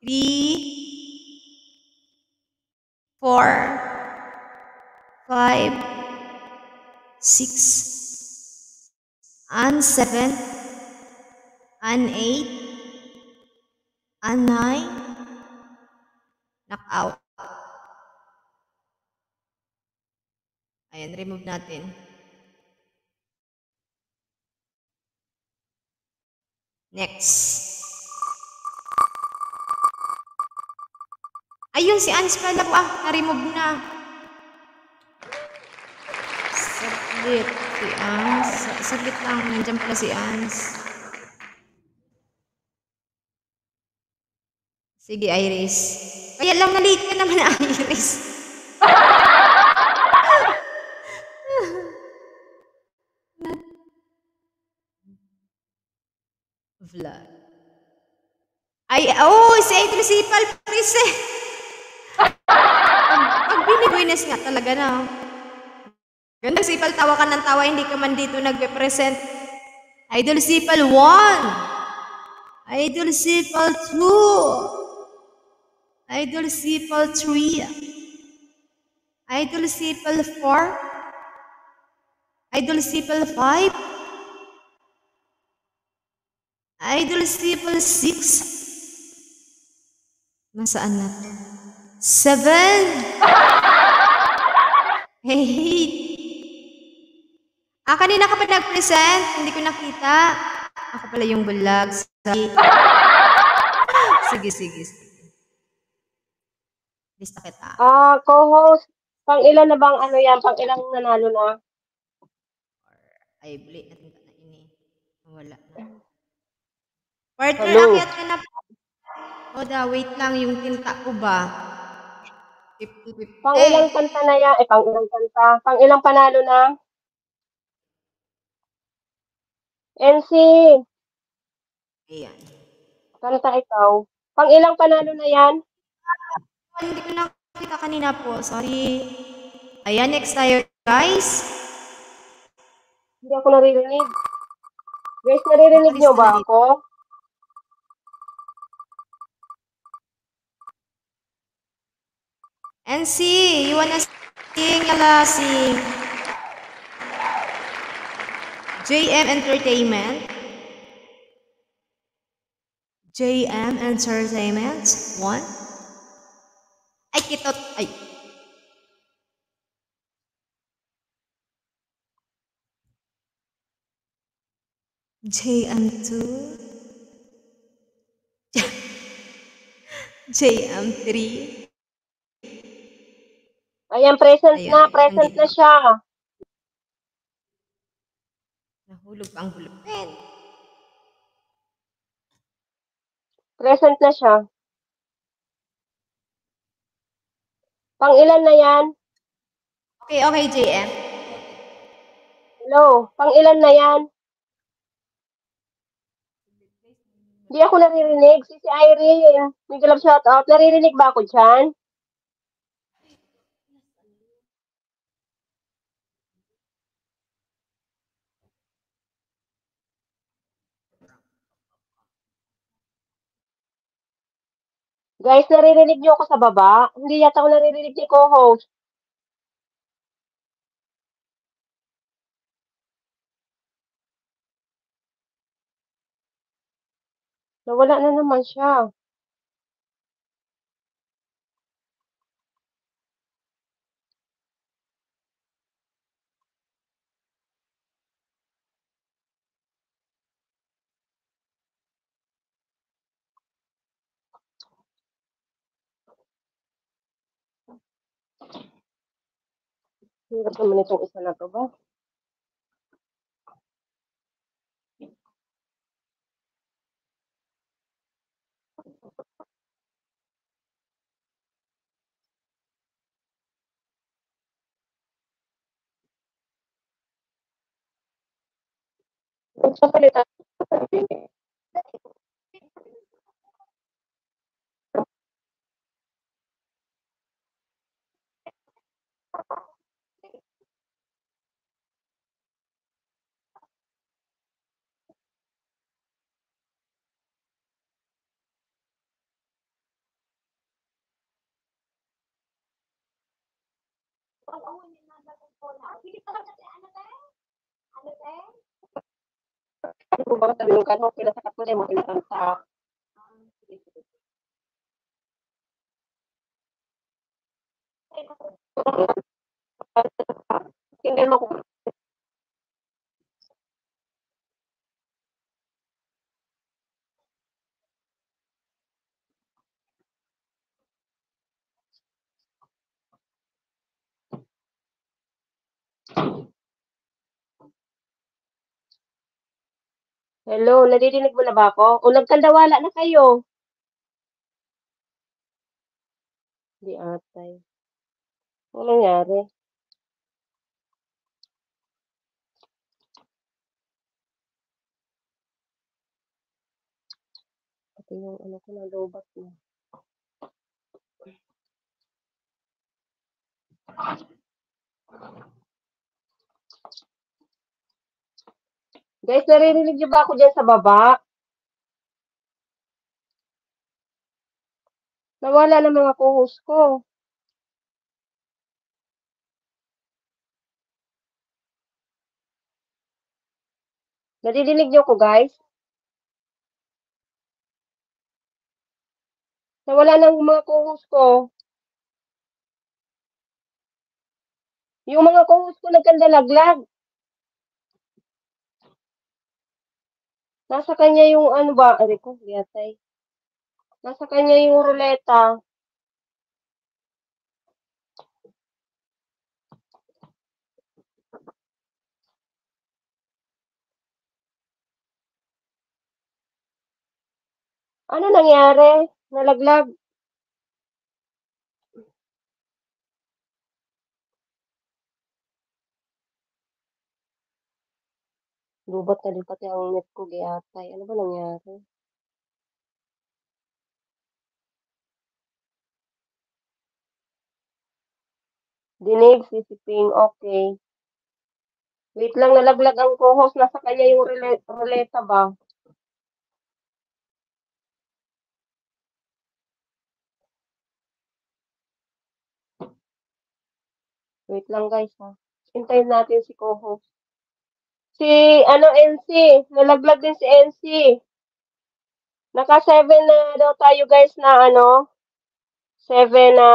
three, four, five, six. Ann, seven. Ann, eight. Ann, nine. Knock out. Ayan, remove natin. Next. Ayun, si Ans pala. Ah, na-remove na. Saglit, si Ans. Sa- Saglit lang, nandiyan pala si Ans. Sige, Iris. Kaya lang na-late ka naman, Iris. Vlog. Ay, oh, si Idol Sipal, Pris, eh. Pag, pag binibuenas nga talaga na. Ganda, Sipal, tawa ka ng tawa, hindi ka man dito nagpe-present. Idol Sipal one. Idol Sipal two. Idol Sipal three. Idol Sipal four. Idol Sipal five. Idol Sipal six. Nasaan na to? Seven. Eight. Ah, kanina ka pa nag-present? Hindi ko nakita. Ako pala yung bulag. Sorry. Sige, sige, sige. Lista kita. Ah, co-host, pang ilan na bang ano yan? Pang ilang nanalo na? Ay, buli natin ka na ini. Wala na. Partner, Hello. Akyat ka na po. O da, wait lang, yung tinta ko ba? Fifty fifty. Pang ilang kanta na yan? Eh, pang ilang kanta? Pang ilang panalo na? N C, Ayan. Kanta ikaw. Pang ilang panalo na yan? Hindi ko nakita kanina po. Sorry. Ayan, next tayo, guys. Hindi ako naririnig. Guys, naririnig niyo ba ako? N C, you wanna sing? Yala, sing. J M Entertainment. J M Entertainment, one. Ay, kitot. Ay. J M two. J M three. Ayan, present Ayan, na, present nandito. na siya. Nahulog pa ang ballpen. Present na siya. Pang ilan na yan? Okay, okay, J M. Hello, pang ilan na yan? Di ako naririnig. Si, si Irene, mega love shoutout. Naririnig ba ako dyan? Guys, naririnig niyo ako sa baba? Hindi yata ako naririnig ni co-host. Nawala na naman siya. Hirap naman itong isa na 'to ba. Nagsasalita. Ano ba sabi ng gano'n? Pila sa katulad mo, pila sa Hindi mo ko Hello, naririnig mo na ba ako? O nagkandawala na kayo? Si atay. Ano nangyari? Pati yung ano ko, nalubat na. Guys, naririnig niyo ba ako diyan sa baba? Nawala na mga co-host ko. Naririnig niyo ako, guys? Nawala na ang mga co-host ko. Yung mga co-host ko nagkandalaglag. Nasa kanya yung ano ba, aray ko, yatay. Nasa kanya yung ruleta. Ano nangyari? Nalaglag? Lobat na din pati ang net ko, giatay. Ano ba nangyari? Dinig, sisiping, okay. Wait lang, nalaglag ang co-host. Nasa kanya yung rule-, ruleta ba? Wait lang, guys, ha. Hintayin natin si co-host. Si, ano, N C. Nalaglag din si N C. Naka seven na daw tayo, guys, na, ano, seven na,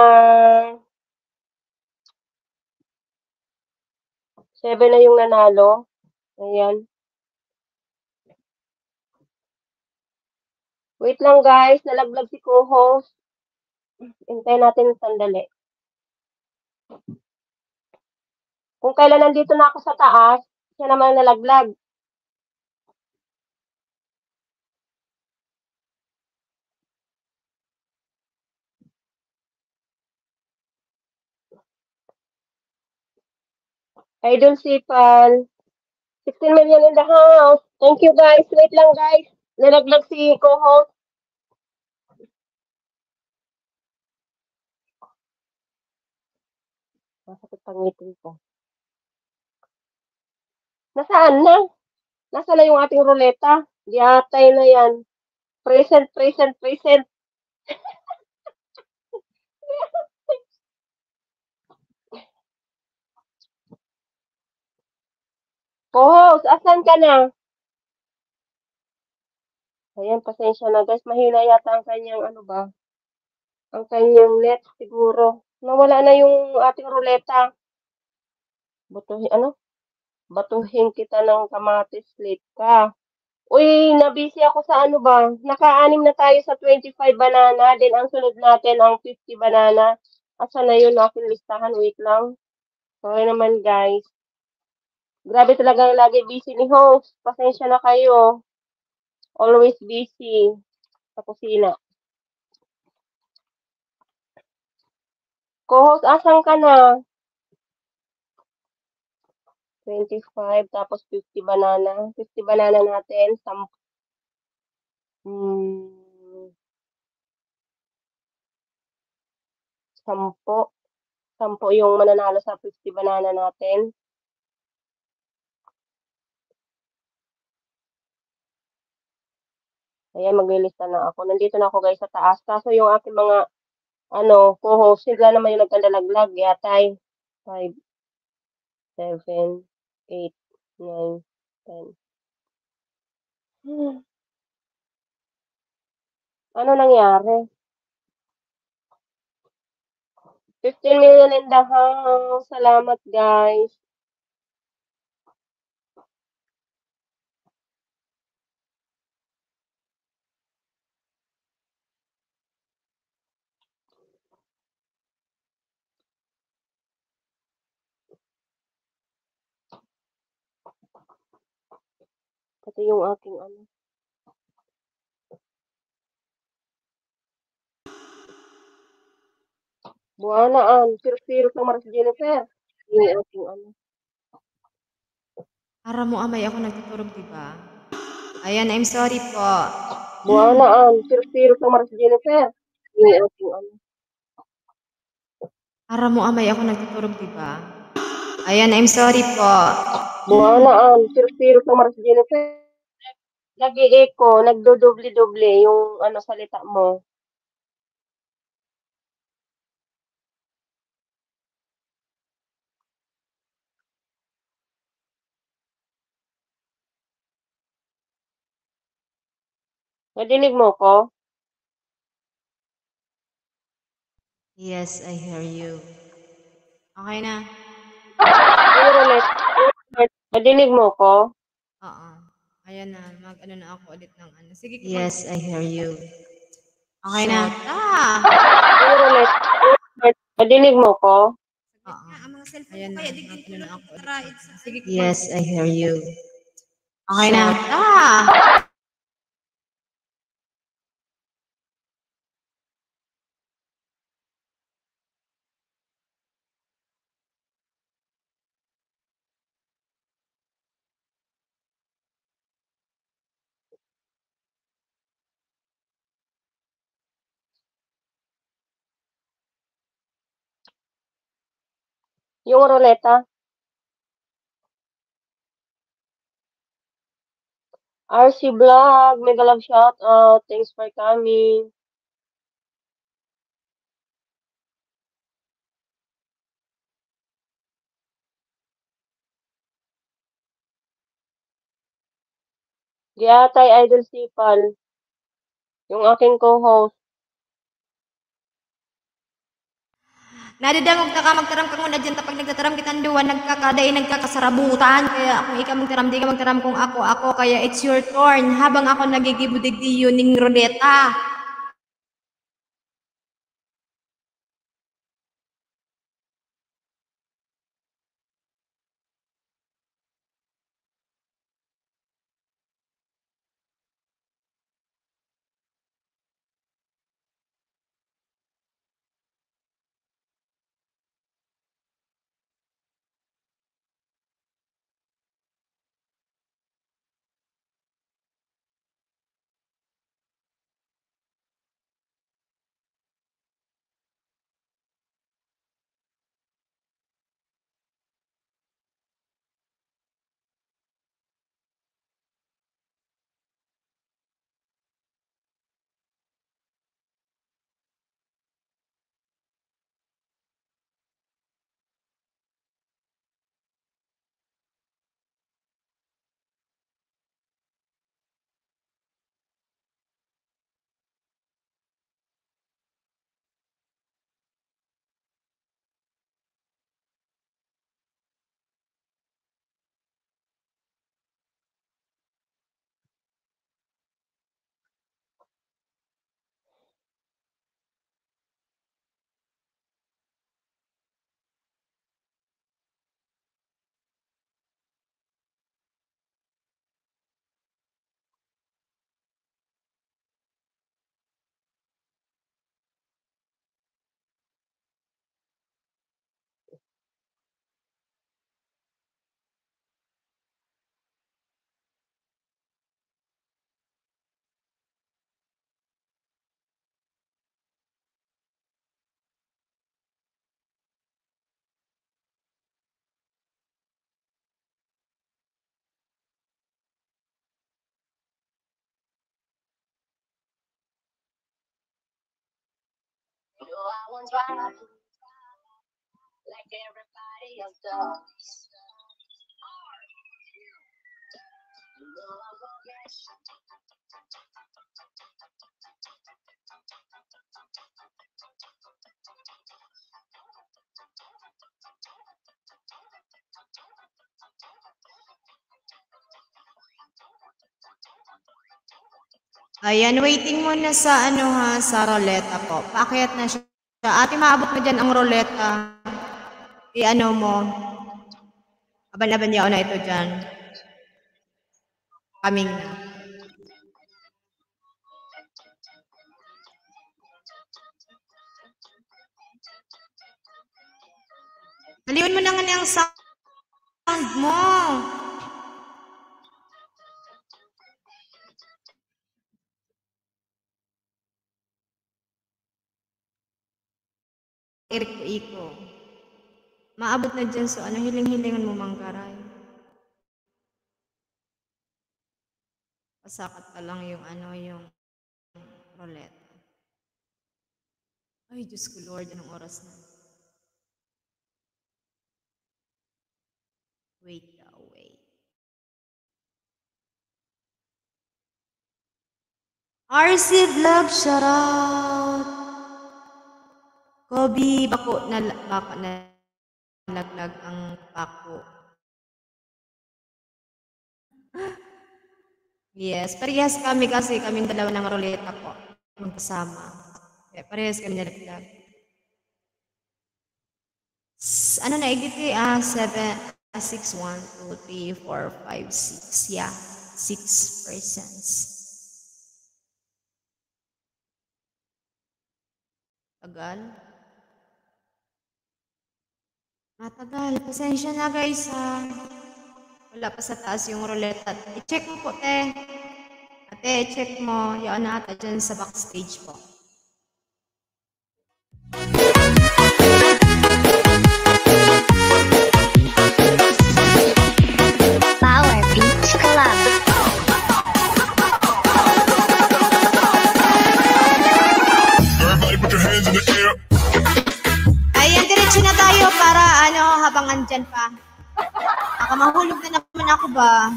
seven na yung nanalo. Ayan. Wait lang, guys. Nalaglag si co-host. Hintayin natin sandali. Kung kailan nandito na ako sa taas, siya naman nalaglag. Idol Sipal. Sixteen million in the house. Thank you, guys. Wait lang, guys. Nalaglag si co-host. Masakit pa ngipin ko. Nasaan na? Nasaan na yung ating ruleta? Giatay na yan. Present, present, present. Co-host, asan ka na? Ayan, pasensya na, guys. Mahina yata ang kanyang, ano ba, ang kanyang net siguro. Nawala na yung ating ruleta. Butuhin, ano? Batuhin kita ng kamatis, late ka. Uy, na-busy ako sa ano ba? Naka-anim na tayo sa twenty-five banana. Then, ang sunod natin, ang fifty banana. Asan na yun? Aking listahan. Wait lang. Sorry naman, guys. Grabe talaga, lagi busy ni host. Pasensya na kayo. Always busy sa kusina. Co-host, asan ka na? Twenty-five, tapos fifty banana. Fifty banana natin. Sam-, hmm, sampo. Sampo yung mananalo sa fifty banana natin. Ayan, maglilista na ako. Nandito na ako, guys, sa taas. Kaso yung aking mga, ano, co-host, sila naman yung nagkandalaglag, yatay. Five, seven, eight, nine, ten. Hmm. Ano nangyari? Fifteen million in the house. Salamat, guys. Pati yung aking ano. Buana an, pirot-pirot na maras, Jennifer. Yung ating ano. Aram mo, amay ako nagtuturog, di ba? Ayan, I'm sorry po. Buana an, pirot-pirot na maras, Jennifer. Yung ating ano. Aram mo, amay ako nagtuturog, di ba? Ayan, I'm sorry po. Buana an, pirot-pirot na maras, Jennifer. Nag-e-echo, nagdodoble-doble yung ano, salita mo. Nadinig mo ko? Yes, I hear you. Okay na. Pero ulit, nadinig mo ko? Oo. Ayan na, mag-ano na ako ulit ng ano. Sige, mag- Yes, I hear you. Okay na. Shut up. Pero ulit, nadinig mo ko? Oo. Ang mga cellphone Ayan ko na, kaya di mag-ano na ako ulit. Sige, mag- Yes, I hear you. Okay na. Shut up. Yung ruleta. R C Vlog, mega love shout out. Thanks for coming. Giatay Idol Sipal, yung aking co-host. Nadadangog taka magtaram ka ngunyan dyan, ta pag nagtataram kitang duwa, nagkakadai, nagkakasarabutan. Kaya kung ikaw magtaram, di ka magtaram kung ako, ako. Kaya it's your turn. Habang ako nagigibo digdi yun ning ruleta. Ayan, waiting muna sa ano ha, sa ruleta po. Paakyat na siya. Ate, maabot mo dyan ang ruleta. I-ano mo. Aban-aban, yaon na ito dyan. Coming na. Dalion mo na nga ang sound mo. Iko-iko. Maabot na dyan, so ano, hiling-hilingan mo, Manggaray. Pasakat pa lang yung ano, yung ruleta. Ay, Diyos ko, Lord, anong oras na? Wait daw, wait. R C Vlog, shout out. Kobe, bako na, bako na laglag ang bako. Yes, parehas kami kasi kaming dalawa ng ruleta po. Magkasama. Kaya parehas kami nalaglag. S-, ano na, igiti, ah, seven, ah, six, one, two, three, four, five, six. Yeah, six persons. Tagal. Matagal. Pasensya na, guys, ha. Wala pa sa taas yung ruleta. I-check mo po, te. Ate, i-check mo. Yaon na ata dyan sa backstage po. Power Beach Club. Everybody put your hands in the air. Ayan, diretso na tayo para, ano, habang andyan pa. Baka mahulog na naman ako ba?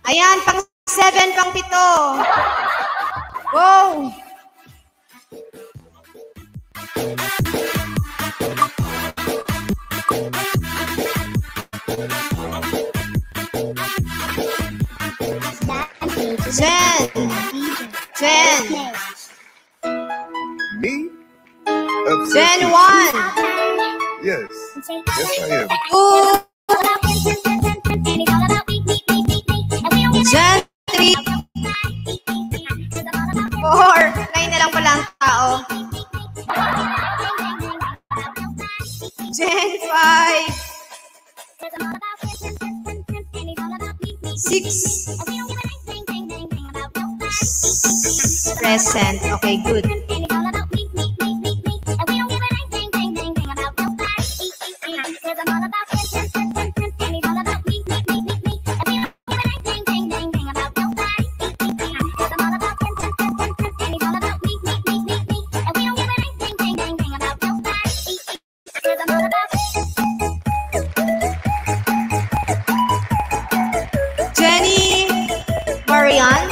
Ayan, pang seven, pang pito. Go! Jen! Jen! Me? Jen one! Yes. Yes, I am. Two! Jen three! Four! Nine na lang pala ang tao. Jen five! Six. Present. Okay, good. Jenny Marian.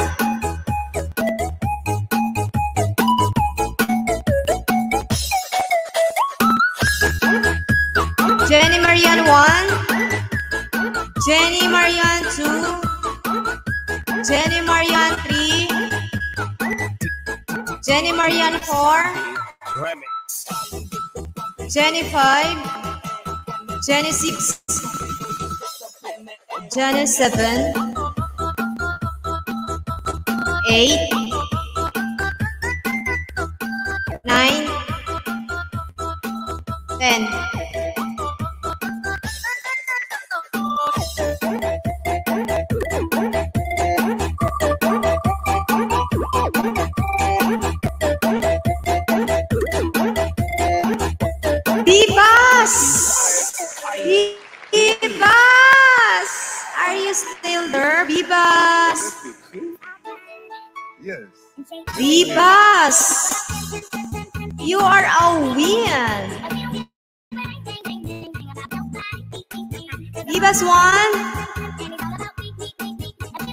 Jenny Marian one. Jenny Marian two. Jenny Marian three. Jenny Marian four. Jenny five. Jenny six. Jenny seven. Eight. Nine. Ten. Bibas! Bibas! Are you still there, Bibas? Yes. Bibas! You are a win! Bibas one.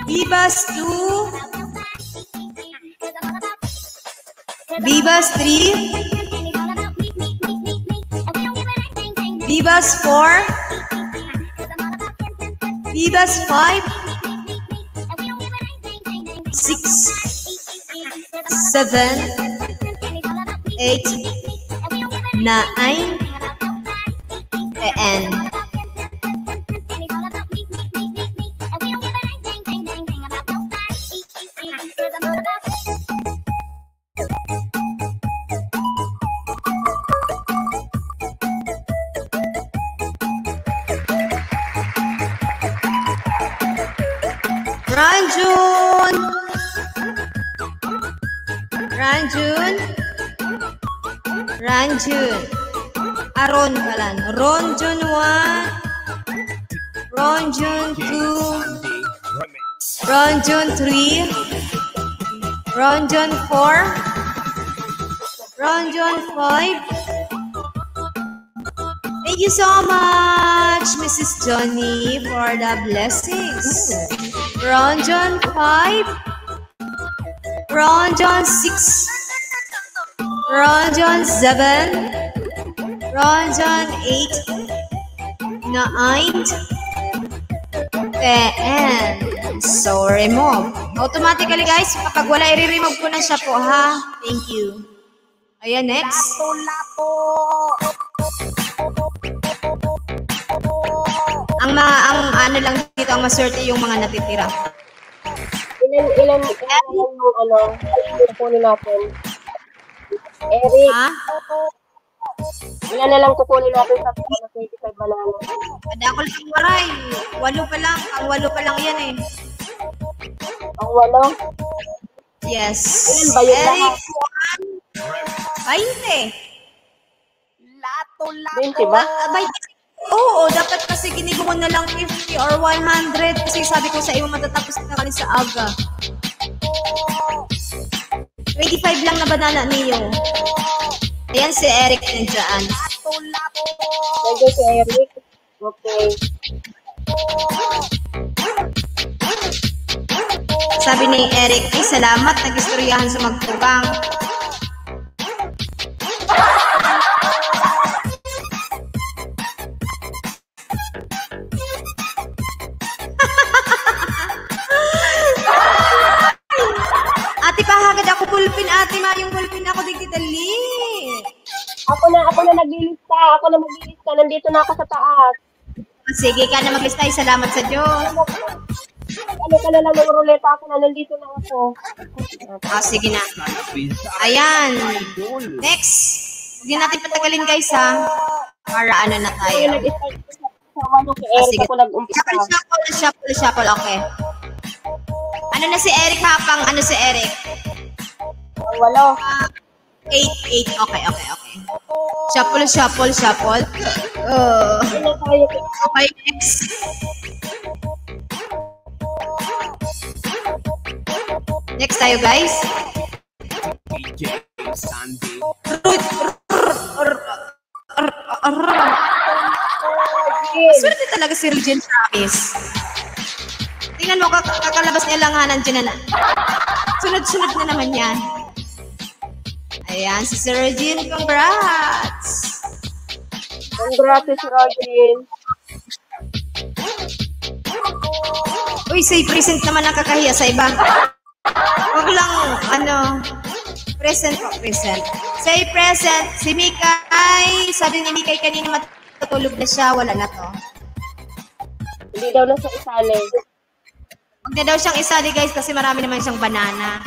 Bibas two. Bibas three. Bibas four. Bibas five. Six. Seven. Eight. Nine. Ten. Ranjun! Ranjun! Ranjun! Aron kalan. Ronjun one. Ronjun two. Ronjun three. Ronjun four. Ronjun five. Thank you so much, Missus Johnny, for the blessings. Ronjun five. Ronjun six. Ronjun seven. Ronjun eight. Nine. Ten. So, remove. Automatically, guys, kapag wala, i-remove ko na siya po, ha? Thank you. Ayan, next. Lato-lato. Ang mga, ang ano lang dito, ang maswerte yung mga natitira. Ilan, ilan, ilan na lang yung ano, kukunin natin? Eric. Ha? Ilan na lang kukunin natin sa ano, twenty-five banana? Madakol pang waray. Walo pa lang. Ang walo pa lang yan eh. Ang walo? Yes. Ilan ba yun Eric, lahat? Juan, twenty. Lato-lato. Twenty ba? Ah, twenty. Oo, dapat kasi ginibo ko na lang fifty or one hundred kasi sabi ko sa iyo matatapos na kami sa aga. Twenty-five lang na banana niyo. Ayan si Eric nandiyan. Lato-lato. Thank you, si Eric. Okay. Sabi ni Eric, "Ay, salamat, nag-istoryahan sa magtubang." Ate, pahagad ako bulpin, ate, mayong bulpin ako, digdi dali. Ako na, ako na naglilista, ako na maglilista, nandito na ako sa taas. Sige ka na maglista, ay, salamat sa Diyos. Ano ka na lang ng ruleta, ako na, nandito na ako. Ah, sige na. Ayan. Next. Hindi natin patagalin, guys, ha. Para ano na tayo. Nag-start ko sa, sa walo kay Eric ako nag-umpisa. Shuffle, shuffle, shuffle, shuffle. Okay. Ano na si Eric, ha? Pang ano si Eric? Walo. Ah, eight, eight. Okay, okay, okay. Shuffle, shuffle, shuffle. Uh, okay, next. Next tayo, guys. D J Sandy. Maswerte talaga si Regine, promise. Tingnan mo, kak-, kakalabas niya lang, ha, nandiyan na na. Sunod-sunod na naman yan. Ayan, si Sir Regine, congrats! Congrats, Sir Regine. Uy, say present naman, nakakahiya sa iba. Wag lang, ano, present po, present. Say present. Si Mikay, sabi ni Mikay kanina matutulog na siya, wala na to. Hindi daw na siya isali. Wag na daw siyang isali, guys, kasi marami naman siyang banana.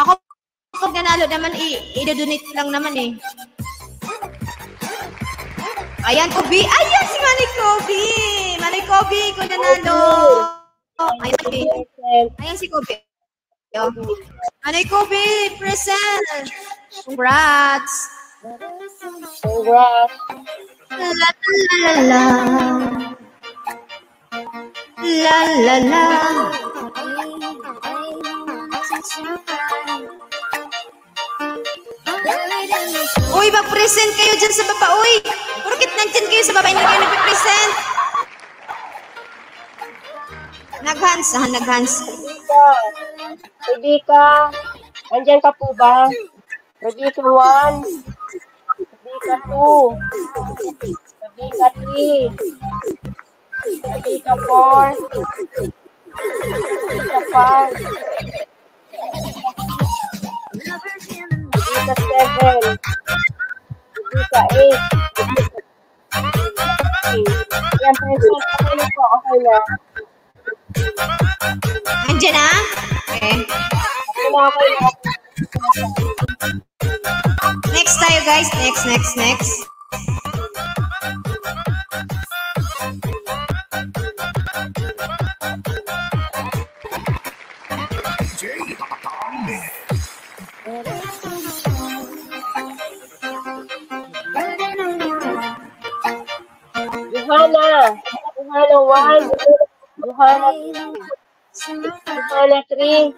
Ako, pag nanalo naman, i-, i-donate ko lang naman eh. Ayan, Kobe. Ayan, si Manay Kobe. Manay Kobe, kung nanalo. Ayan, Kobe. Ayan si Kobe. Manay Kobe, present. Congrats. Congrats. La, la, la, la, la. La, la, la. Uy, mag-present kayo dyan sa baba, uy. Porket nandyan kayo sa baba, hindi kayo nagpe-present. Nag-hands, ah, nag-hands. Rebecca. Rebecca. Andyan ka po ba? Rebecca one. Rebecca two. Rebecca three. Rebecca four. Rebecca five. Rebecca seven. Rebecca eight. Yan, present. Okay na po, okay na. Andiyan na? Okay. Okay na, okay na. Next tayo, guys. Next, next, next. Johanna. Johanna one. Johanna two. Johanna three.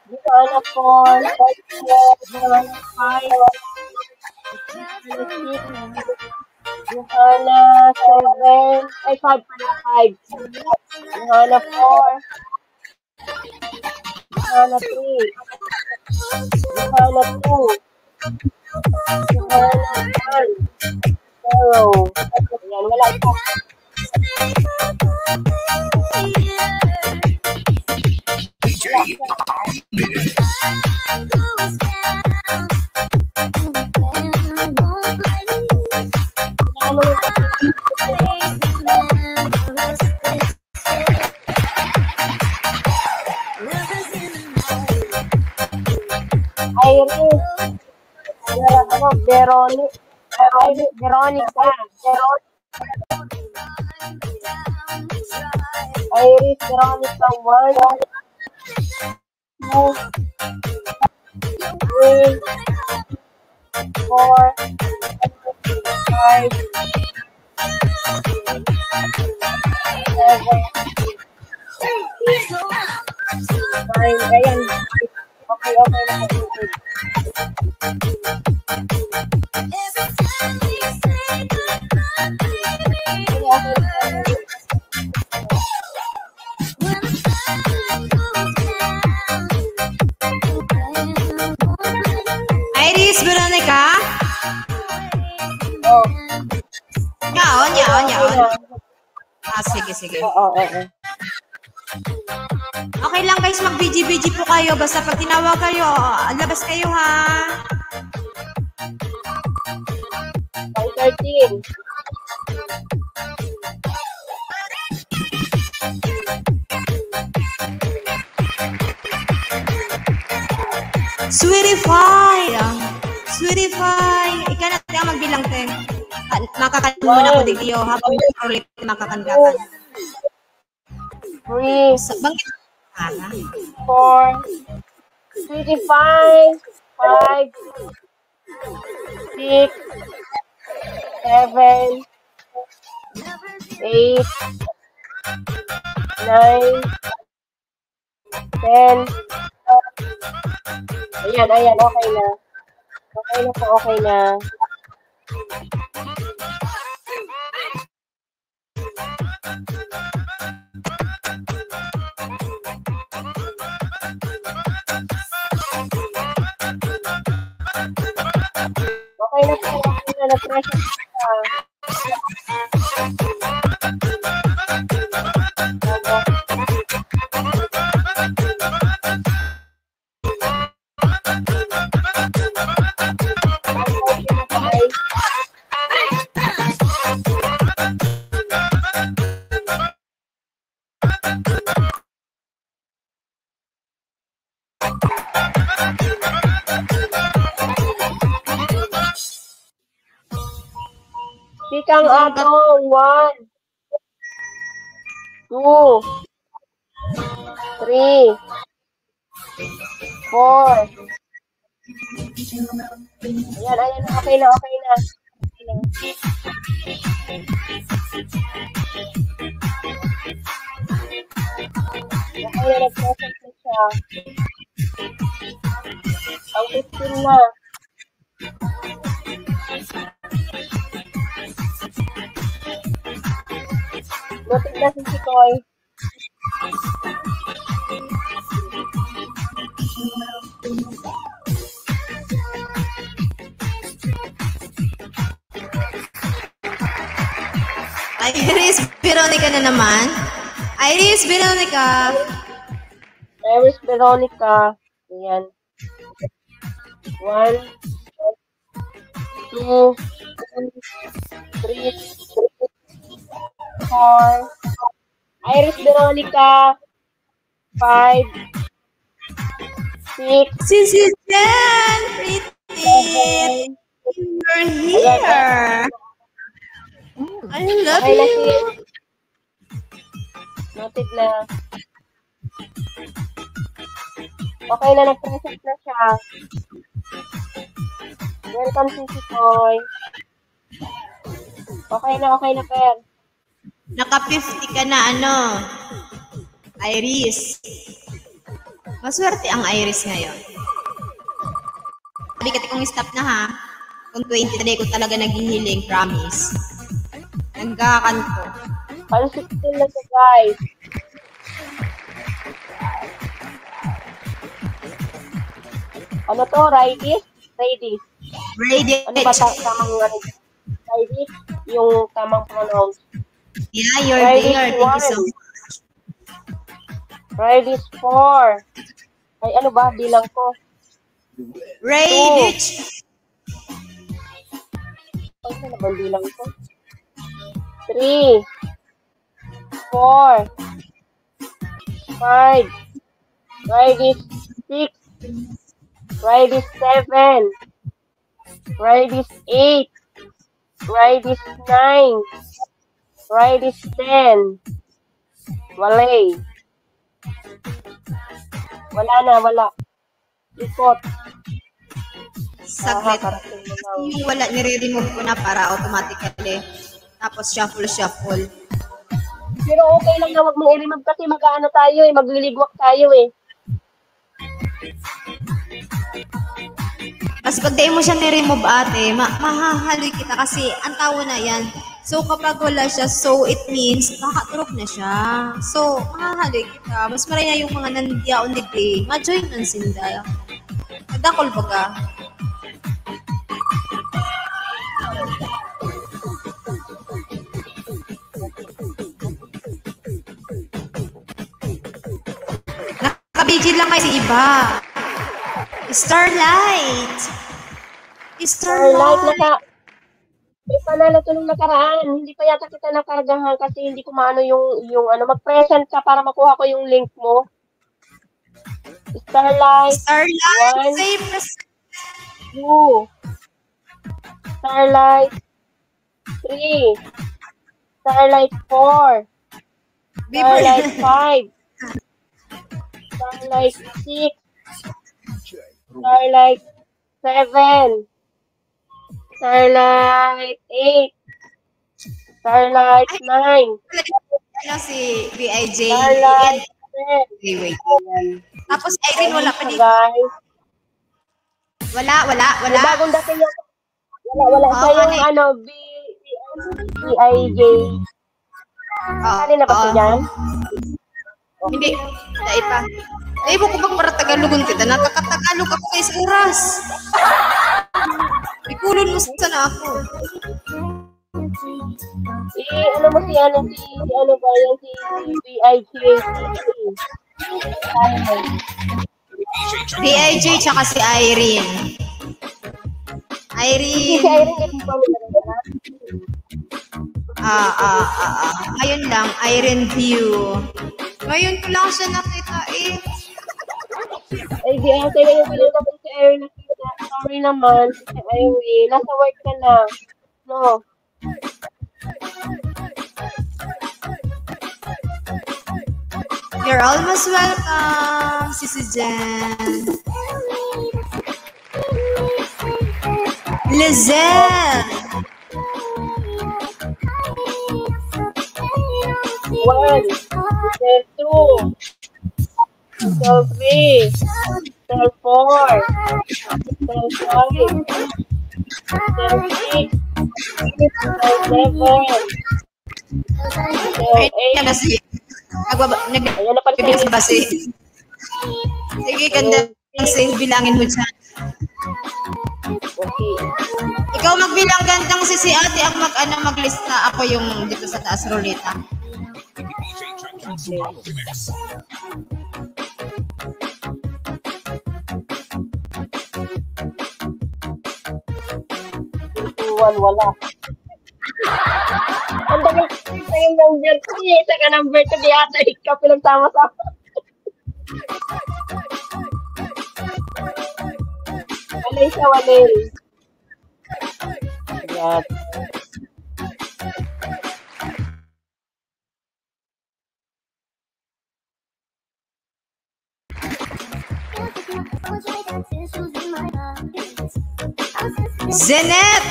Johanna four. Johanna five. Johanna six. Johanna seven. Ay, five pala, five. Johanna four. Johanna three. Johanna two. Johanna one. Zero. Ayan, wala pa. Iris. Ano, ano, Veroni-, Iris, Veronica. Veron-, Iris, Veronica, one, two, three, four, five, seven, eight, nine. Ayan. Okay, okay na po. Okay, okay. Iris, Veronica? Oh. Yaon, yaon, yaon. Ah, sige, sige. Oo, oo. Okay lang guys, mag-B G B G po kayo. Basta pag tinawag kayo, labas kayo ha. Ang thirteen. Sweetify! Sweetify! Ikaw na tayo magbilang, te. Ah, makakanta muna ako dito habang ulit makakanta ka. Three, Sa bangkit. Ah, four, twenty-five, five, six, seven, eight, nine, ten. Ayan, ayan, okay na. Okay na po, okay na. Okay na po, okay na, na-pressure siya. Sikang atong one, two, three, four. Ayan, ayan. Okay na, okay na. Okay na, nag-process na siya. Ang fifteen na. Buti na si Sikoy. Iris, Veronica na naman. Iris, Veronica. Iris, Veronica. Ayan. One, two, three, four. Iris, Veronica. Five, six, Si Jen, pretty. You're here. I love Okay na si you. Noted na. Okay na, nag-present na siya. Welcome, Sisi Koy. Okay na, okay na, Per. Naka fifty ka na, ano, Iris. Maswerte ang Iris ngayon. Sabi ka, tikong stop na, ha. Kung twenty na ko talaga naghihiling, promise. Nanggakan ko. Pang sixteen na siya, guys. Ano to? Raidis? Raidis. Ready? Ano ba ta- tamang ano? Raidis? Yung tamang pronounce. Yeah, you're Raidis there. Thank you so one. much. Raidis four. Ay, ano ba? Bilang ko. Ready? Ano na ba bilang ko? Three. Four. Five. Raidis six. Raidis seven. Raidis eight. Raidis nine. Raidis ten. Wala eh. Wala na, wala. Ikot. Saglit. Karating mo lang. Yung wala, nire-remove ko na para automatically. Tapos shuffle, shuffle. Pero okay lang na wag mong i-remove kasi mag-aano tayo eh, magliligwak tayo eh. Kasi pag di mo siya ni-remove, ate, ma- mahahaloy kita kasi ang tao na yan. So, kapag wala siya, so it means, nakaturog na siya. So, mahahaloy kita. Mas maraya yung mga nandiyaon digdi. Ma-join man sinda. Nagdakol baga. Nakabigil lang kayo sa iba. Starlight. Starlight, Starlight. naka... May panalo to nung nakaraan. Hindi pa yata kita nakargahan kasi hindi ko maano yung, yung ano, mag-present ka para makuha ko yung link mo. Starlight, Starlight. One. Say pres- two. Starlight, three. Starlight, four. Starlight, Before, five. Starlight, six. Starlight, seven. Starlight, eight. Starlight, nine. Ano si B I J? Starlight, ten. Wait, wait. Ayan. Tapos Irene, wala pa dito. Guys. Wala, wala, May wala. bagong dating yung... Wala, wala. Oo, Siya yung ano eh. ano, B, B I J. Oo, Kanina ba siya oo. Dyan? Hindi. Dai pa. Ay, buko magpara Tagalogon kita. Nakakatagalog ako kay sa oras. Ikulon mo sana ako. Eh, ano mo si ano, si, si ano ba yan, si B I J. B I J tsaka si Irene. Hindi si Irene. Irene, hindi pa mo nalala. Ah, ah, ah, ah. Ngayon lang, Irene View. Ngayon ko lang siya nakita eh. Ay, di ako sa'yo yung pinatapos si Irene nakita. Sorry naman, si Irene. Nasa work ka na. No. You're almost welcome, Sisi Jen. Lizelle! One, then two, then three, then four, then five, then six, then seven. Ay, kasi, nagbaba, nag, Ayan na pala bibigyan siya. Sa basi. Sige, ganda. Kasi bilangin mo dyan. Okay. Ikaw magbilang gandang si, si ate ang mag, ano, maglista. Ako yung dito sa taas, ruleta. Iwan, wala. Ang dami ko sa yung number ko. Isa ka number ko. Di ata ikaw pinagsama-sama. Wala siya, wala. Yan. Zenet!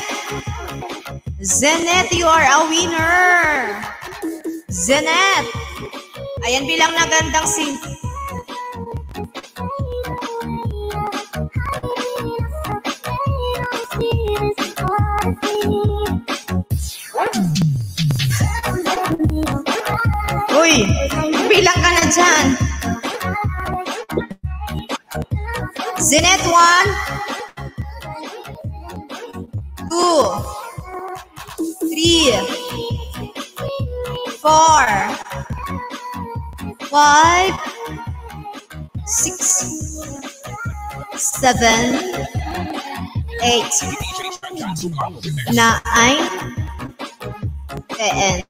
Zenet, you are a winner! Zenet! Ayan, bilang na gandang si... Uy! Bilang ka na dyan! Zenet, one. Two. Three. Four. Five. Six. Seven. Eight. Nine. Ten.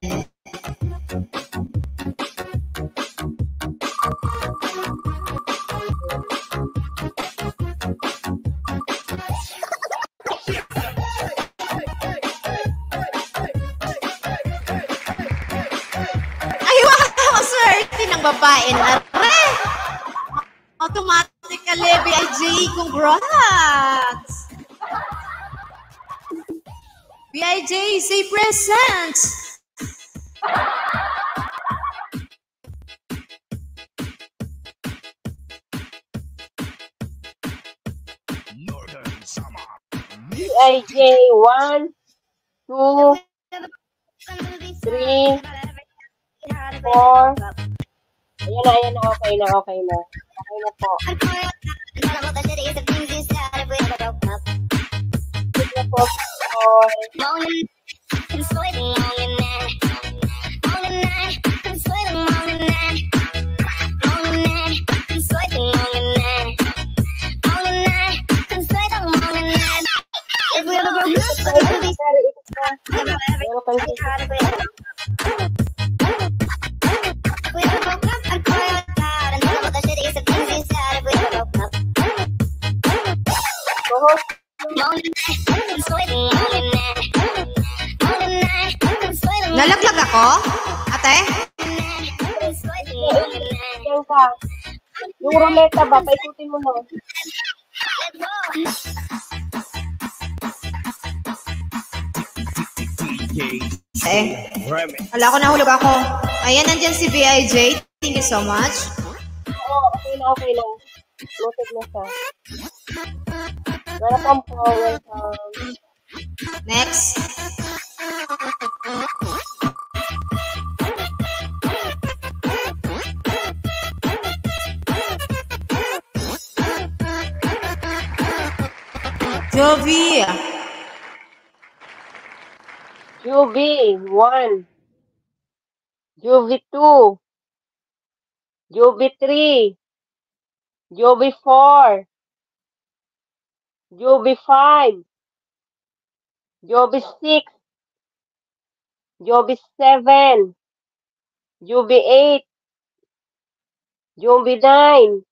Ay, wow! Swerte ng babae na rin! Automatically, B I J, congrats! B I J, say present! B I J, one, two, three, four. Ayan na, ayan na. Okay na, okay na. Okay na po. Sige po. Four. Nalaglag ako? Ate? Yung ka. Yung ruleta ba? Paikutin mo na. Eh, wala ko, nahulog ako. Ayan, nandyan si B I J. Thank you so much. Oo, okay na, okay na. Noted na siya. Welcome po, welcome. Next. Jovi. Jovi, one. Jovi two. Jovi three. Jovi four. Jovi five. Jovi six. Jovi seven. Jovi eight. Jovi nine.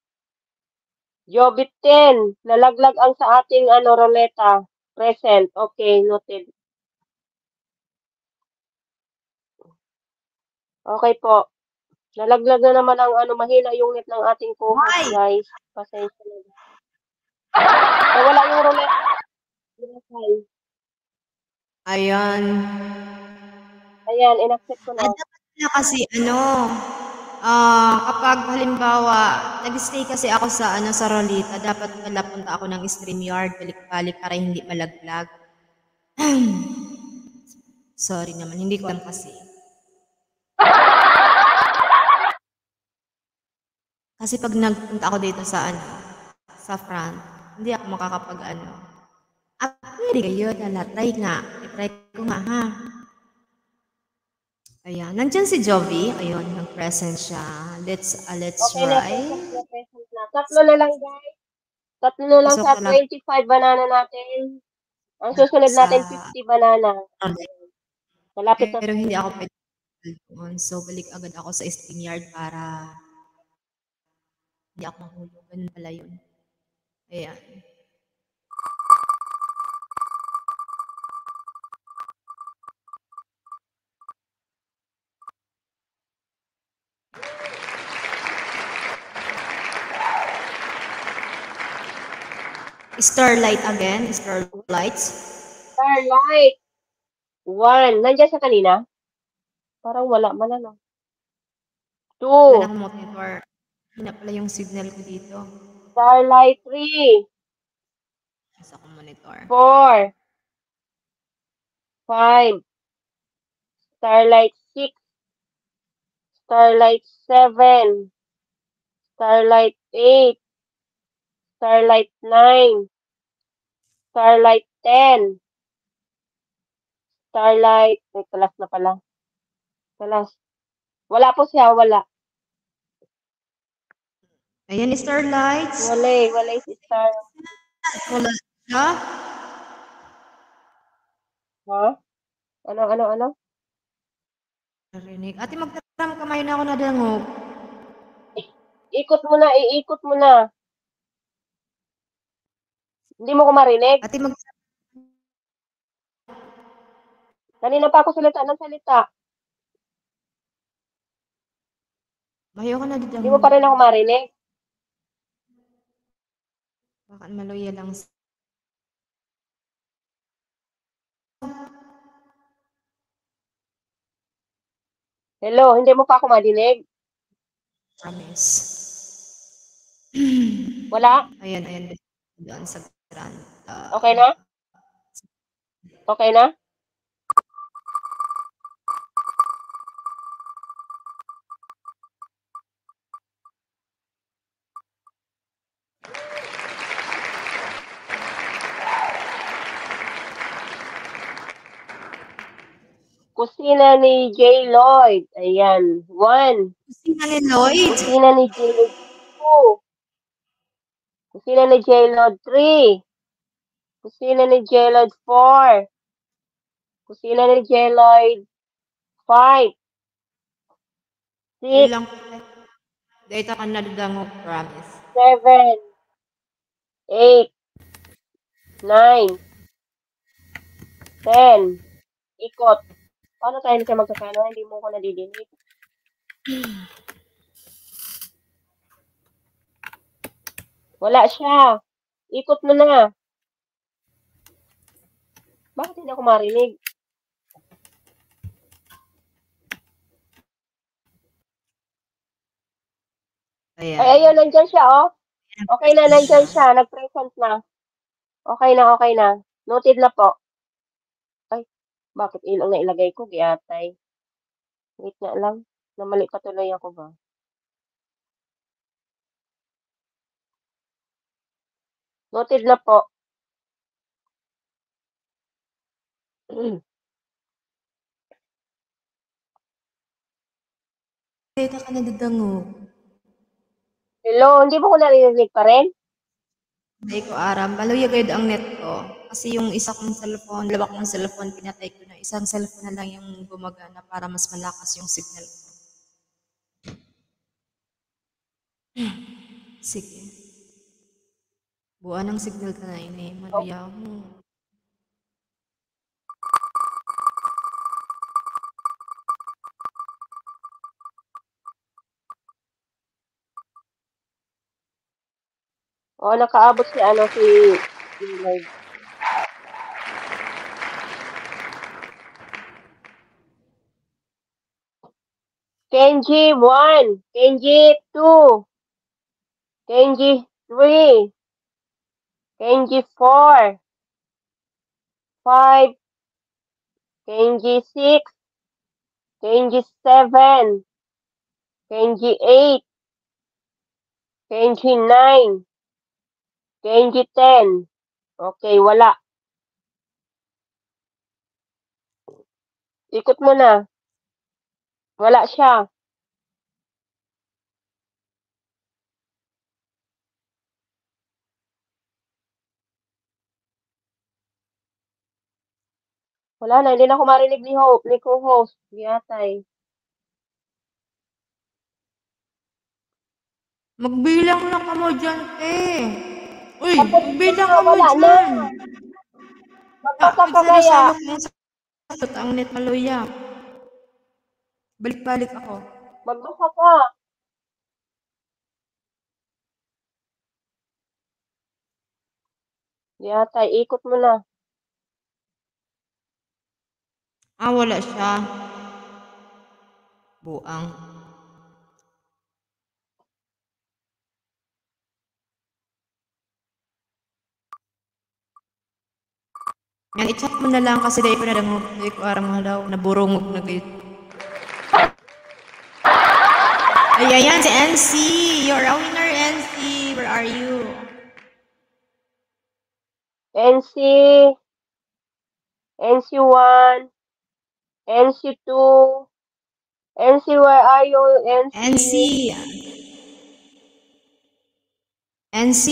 Jovi ten. Nalaglag ang sa ating, ano, ruleta. Present. Okay, noted. Okay po. Nalaglag na naman ang, ano, mahina yung net ng ating co-host, Why? Guys. Pasensya na. Nawala yung ruleta. Ayan. Ayan, in-accept ko na. Ay, dapat pala kasi, ano, ah, kapag halimbawa, nag-stay kasi ako sa, ano, sa Rolita, dapat pala punta ako ng StreamYard, balik-balik para hindi malaglag. Sorry naman, hindi ko alam kasi. Kasi pag nagpunta ako dito sa, ano, sa front, hindi ako makakapag-ano. Ah, pwede kayo, tala, try nga. I-try ko nga, ha. Ayan. Nandiyan si Jovi. Ayun, nag-present siya. Let's, ah, let's Okay na, try. present na, present na. Tatlo na lang, guys. Tatlo na lang Pasok sa na lang. Twenty-five banana natin. Ang susunod Sa natin, fifty banana. Malapit na. Pero hindi ako pwede doon. So, balik agad ako sa StreamYard para hindi ako mahulog. Ganun pala yun. Ayan. Starlight again. Starlight. Starlight. One. Nandiyan siya kanina? Parang wala man, ano. Two. Wala na akong monitor. Hina pala yung signal ko dito. Starlight three. Sa akong monitor. Four. Five. Starlight six. Starlight seven. Starlight eight. Starlight nine. Starlight ten. Starlight, ay, kalas na pala. Kalas. Wala po siya, wala. Ayan, Starlights. Wala eh, wala si Star. Wala siya? Ha? Ano, ano, ano? Narinig. Ate, magtaram ka, mayo na ako nadangog. Ikot mo na, iikot mo na. Hindi mo ko marinig? Ate, mag- Kanina pa ako salita ng salita. Mayo ka na dito. Hindi mo pa rin ako marinig. Baka maluya lang. Hello, hindi mo pa ako marinig? Promise. Wala? Ayan, ayan. Doon sa Granta. Okay na? Okay na? Kusina ni J Lloyd. Ayan. One. Kusina ni Lloyd. Kusina ni J Lloyd. Two. Kusina ni J Lloyd, three. Kusina ni J Lloyd, four. Kusina ni J Lloyd, five. Six. Bilang. Dahil ka na dudangog, promise. Seven. Eight. Nine. Ten. Ikot. Paano tayo siya magkakano? Hindi mo ko nadidinig. Wala siya. Ikot mo na. Bakit hindi ako marinig? Ayan. Ay, ayun, nandyan siya, oh. Okay na, nandyan siya. Nag-present na. Okay na, okay na. Noted na po. Ay, bakit yun ang nailagay ko? Giatay. Wait nga lang. Namali pa tuloy ako ba? Noted na po. Data ka nadadangog. Hello, hindi mo ko naririnig pa rin? Hindi ko aram. Maluya gayud ang net ko. Kasi yung isa kong cellphone, dalawa kong cellphone, pinatay ko na. Isang cellphone na lang yung gumagana para mas malakas yung signal ko. Sige. Buwan ang signal ka na ini. Maluya mo. Oh, nakaabot si ano, si Gilbert. Kenji one, Kenji two, Kenji three, Kenji four, five, Kenji six, Kenji seven, Kenji eight, Kenji nine, Kenji ten. Okay, wala. Ikot mo na. Wala siya. Wala na, hindi na ako marinig ni ho-, ni co-host. Giatay. Magbilang na kamo dyan, te. Uy, tapos magbilang na, kamo wala na dyan. Magbasa ka kaya. Salot-salot lang sa salot ang net, maluya. Balik-balik ako. Magbasa ka. Giatay, ikot mo na. Ah, wala siya. Buang. Yan, i-chat mo na lang kasi dai ko nadangog, dai ko aram, halaw, naburungog na gayud. Ay, ayan, si N C. You're a winner, N C. Where are you? N C, N C one, N C two, N C, where are you, N C? N C. N C,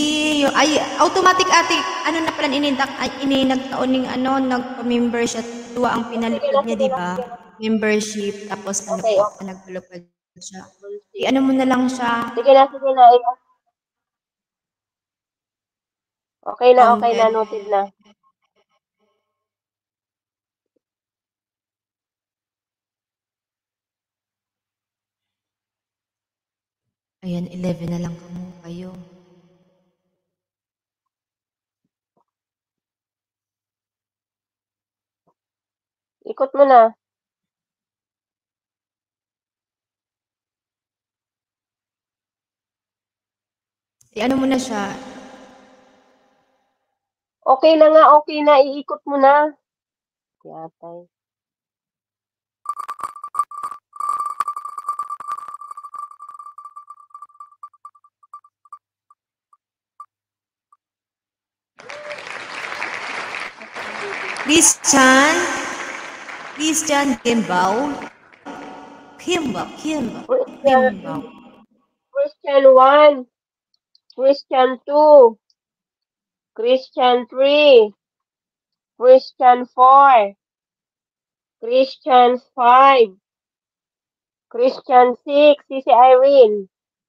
ay, automatic ati, ano na pala, ini, ini nagkaon ning ano, nagpa-member siya. Duwa ang pinalipod niya, di ba? Membership, tapos ano Okay, po, okay. Nagpalupad siya. I-ano mo na lang siya. Sige na, sige na. I- Okay na, okay na. Noted na. Ayan, eleven na lang kamo, kayo. Ikot mo na. I-ano mo na siya. Okay na nga, okay na. Iikot mo na. Yatay. Christian, Christian Kimbao. Kimbao, Kimbao, Kimbao. Christian one, Christian two, Christian three, Christian four, Christian five, Christian six, si, si Irene,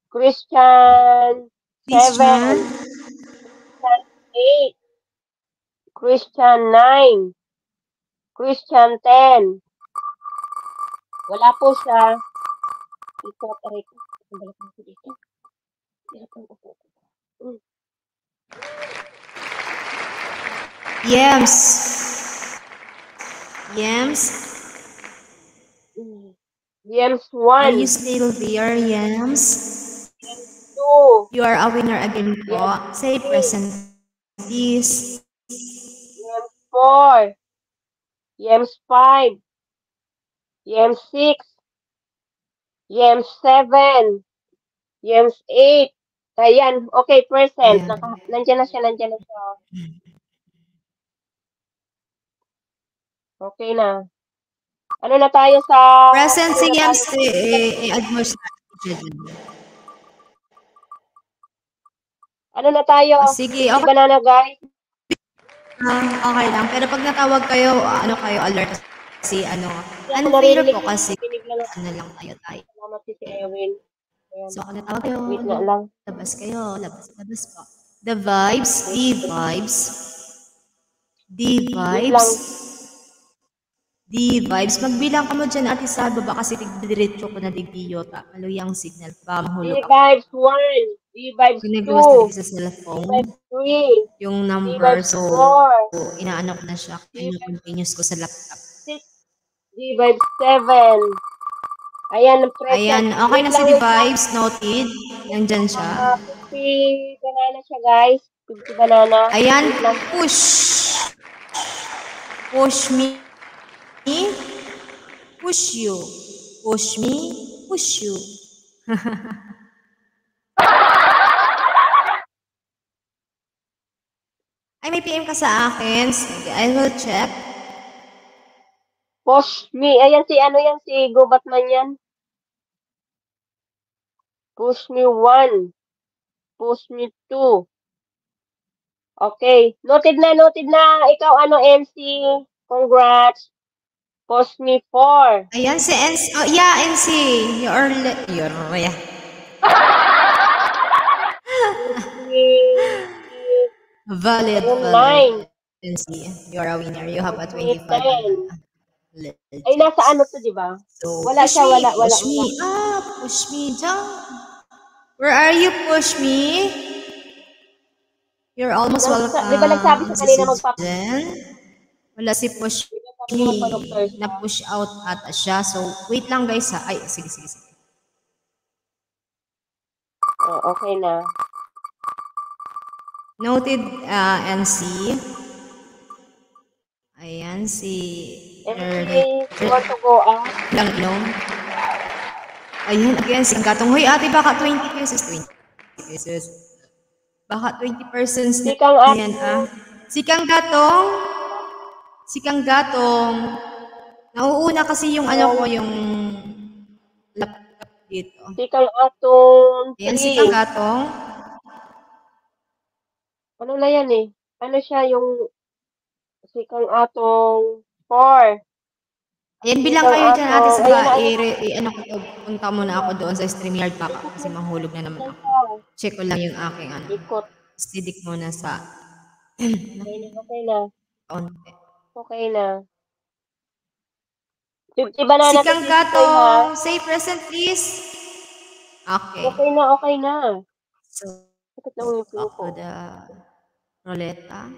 Christian Christian? seven, Christian eight, Christian nine, Christian ten. Wala po siya. Ikot, aray ko. Ang balik ko dito. Hirap ang upo ko. Mm. Yems. Yems. Mm. Yems Are one, you still there, Yems? two, You are a winner again po. Say present, please. Yems four, Yems five, Yems six, Yems seven, Yems eight. Ayan. Okay, present. Ayan. Naka, nandiyan na siya, nandiyan na siya. Okay na. Ano na tayo sa... Present si ano na Yems, tayo? eh, eh, i-add mo siya. Ano na tayo? Ah, sige, Si okay. Banana, guys. Ah, okay lang. Pero pag natawag kayo, ano kayo, alert si ano. Hindi ako Unfair naririnig. Po kasi. Nakikinig lang ako. Ano lang tayo tayo. Salamat si Erwin. Ayan. So, kung natawag kayo, Wait nga lang. Labas kayo. Labas, labas po. The vibes, the vibes. The Wait lang. vibes. The vibes. Magbilang kamo dyan, Ate Sal, baba kasi tig-, diretso ko na digdi yota. Maluyang signal. Baka The mahulog ako. vibes one, the vibes Pinagluwas two, na sa cellphone. The vibes three, Yung the number, vibes so, four, so, inaano ko na siya. the vibes Kino-continuous ko sa laptop. six, the vibes seven. Ayan, ang present. Ayan, okay Wait na si lang, The wait lang. Vibes, noted. Nandyan siya. Ah, si Banana siya, guys. Si Banana. Ayan, Wait lang. Push. Push me. Push you. Push me. Push you. Ay, may P M ka sa akin. Sige, I will check. Push me. Ayan si ano yan, si Gubat man yan. Push me one. Push me two. Okay. Noted na, noted na. Ikaw, ano, N C? Congrats. Push me four. Ayan, si N C. Oh, yeah, N C. You're, le- you're, yeah. Push me Valid, yung valid. Nine. N C, you're a winner. You have a Push me twenty-five. ten. Legit. Ay, nasa ano to, di ba? So, Wala push siya, me, wala, wala, push me. wala. Ah, push me dyan. Where are you, push me? You're almost Nasa- welcome. di ba nagsabi siya This kanina is magpap- Jen. Wala si push Di ba sabi me. niya magpa-doctor siya? Na-push out ata siya. So, wait lang guys ha. Ay, sige, sige, sige. Oh, okay na. Noted, ah, N C. Ayan, si Anyway, you want to go out? Lang, no? Ayan, again, si Gatong. Hoy, ate, baka twenty pesos, twenty pesos. Baka twenty percent na Sikang yan, ah. Sikang Gatong. Sikang Gatong. Nauuna kasi yung ano ko, yung laptop dito. Sikang Atong Ayan, three. Sikang Gatong. Ano na yan eh? Ano siya yung Sikang Atong four? Ayan, bilang Ikaw, kayo dyan, ate, ate, sa ayan, ba, ayan. i-, i-ano ko, punta muna ako doon sa StreamYard, baka kasi mahulog na naman ako. Check ko lang yung aking ano. Ikot. Sidik muna sa Okay na, okay na. Konti. Okay na. Fifty banana Sikang sa Tito Boy, ha? Gatong, say present, please. Okay. Okay na, okay na. So, Sakit lang yung go puko. to the ruleta.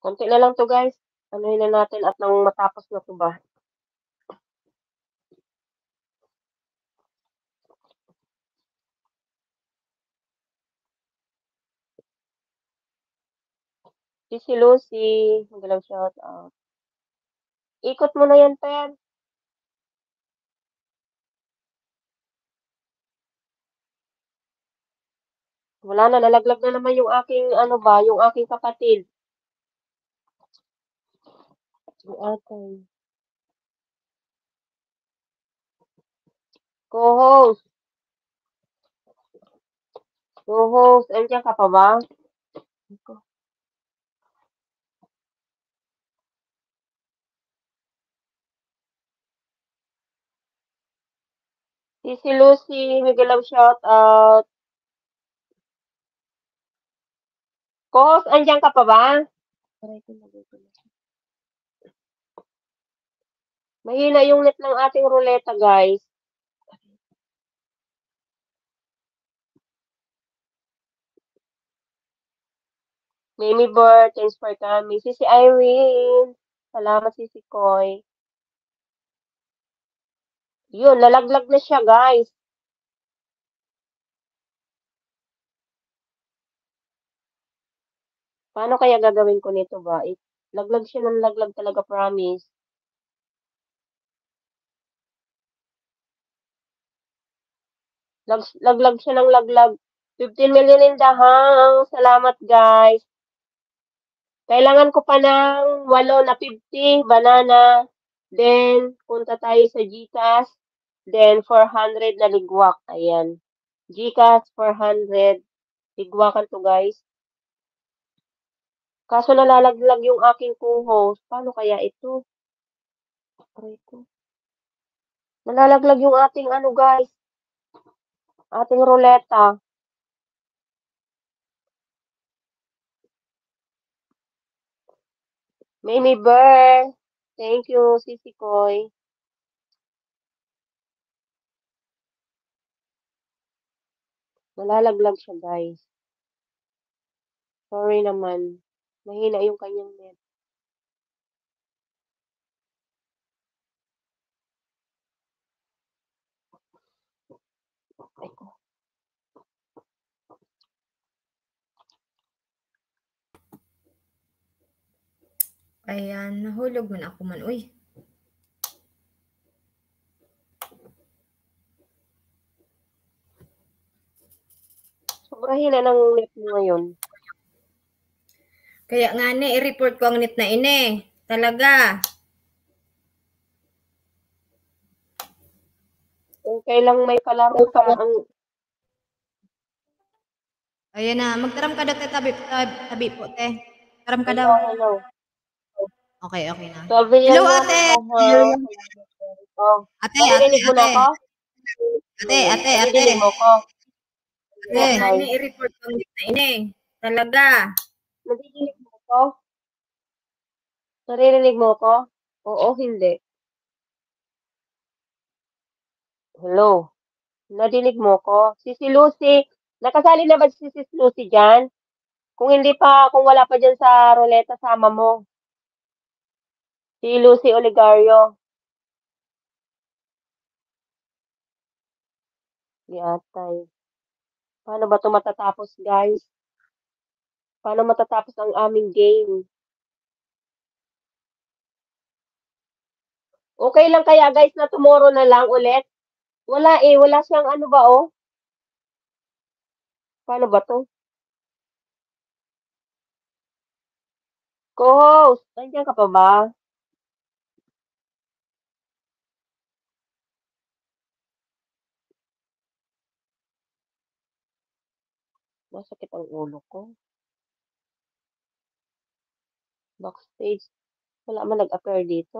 Konti na lang to, guys. Anuhin na natin at nang matapos na to ba? Si, si Lucy, magandang shout out. Ikot mo na yan, Pen. Wala na, nalaglag na naman yung aking, ano ba, yung aking kapatid. Yung atay. Co-host. Co-host, andiyan ka pa ba? Si, si Lucy, mega love shout out. Co-host, andiyan ka pa ba? Aray ko, lagay ko na. Mahina yung net ng ating ruleta, guys. Mimi Bird, thanks for coming. Si, si Irene, salamat, si, si Koy. Yun, nalaglag na siya, guys. Paano kaya gagawin ko nito ba? I-, laglag siya ng laglag talaga, promise. Lag-, laglag siya ng laglag. Fifteen million in the house. Salamat, guys. Kailangan ko pa ng walo na fifty banana. Then, punta tayo sa GCash. Then, four hundred na ligwak. Ayan. GCash, four hundred. Ligwakan to, guys. Kaso nalalaglag yung aking co-host. Paano kaya ito? Aray ko. Nalalaglag yung ating ano, guys. Ating ruleta. Mimi Burr. Thank you, Sisi Koy. Nalalaglag siya, guys. Sorry naman. Mahina yung kanyang net. Ayan, nahulog man ako man. Uy. Sobrang hina ng net mo ngayon. Kaya nga ni, i-report ko ang net na ini. Talaga. Okay lang, may kalaro ka. Ang Ayan na. Magtaram ka daw, te. Tabi, tab-, tabi po, te. Taram ka daw. Hello, hello. Okay, okay na. Sabi niya Hello, nga, ate. Hello. Oh. Ate, ate, Naririnig mo na ate. Ako? Ate, ate, ate. Naririnig mo ko? Ate, Okay. Ani, i-report ko ang net na ini. Talaga. Naririnig mo ko? Naririnig mo ko? Oo, hindi. Hello? Nadinig mo ko? Si, si Lucy, Nakasali na ba si Sis Lucy diyan? Kung hindi pa, kung wala pa diyan sa ruleta, sama mo. Si Lucy Oligario. Yatay. Paano ba 'to matatapos, guys? Paano matatapos ang aming game? Okay lang kaya, guys, na tomorrow na lang ulit? Wala, eh, wala siyang ano ba, oh? Paano ba 'to? Co-host, nandiyan ka pa ba? Masakit ang ulo ko. Backstage. Wala man nag-appear dito.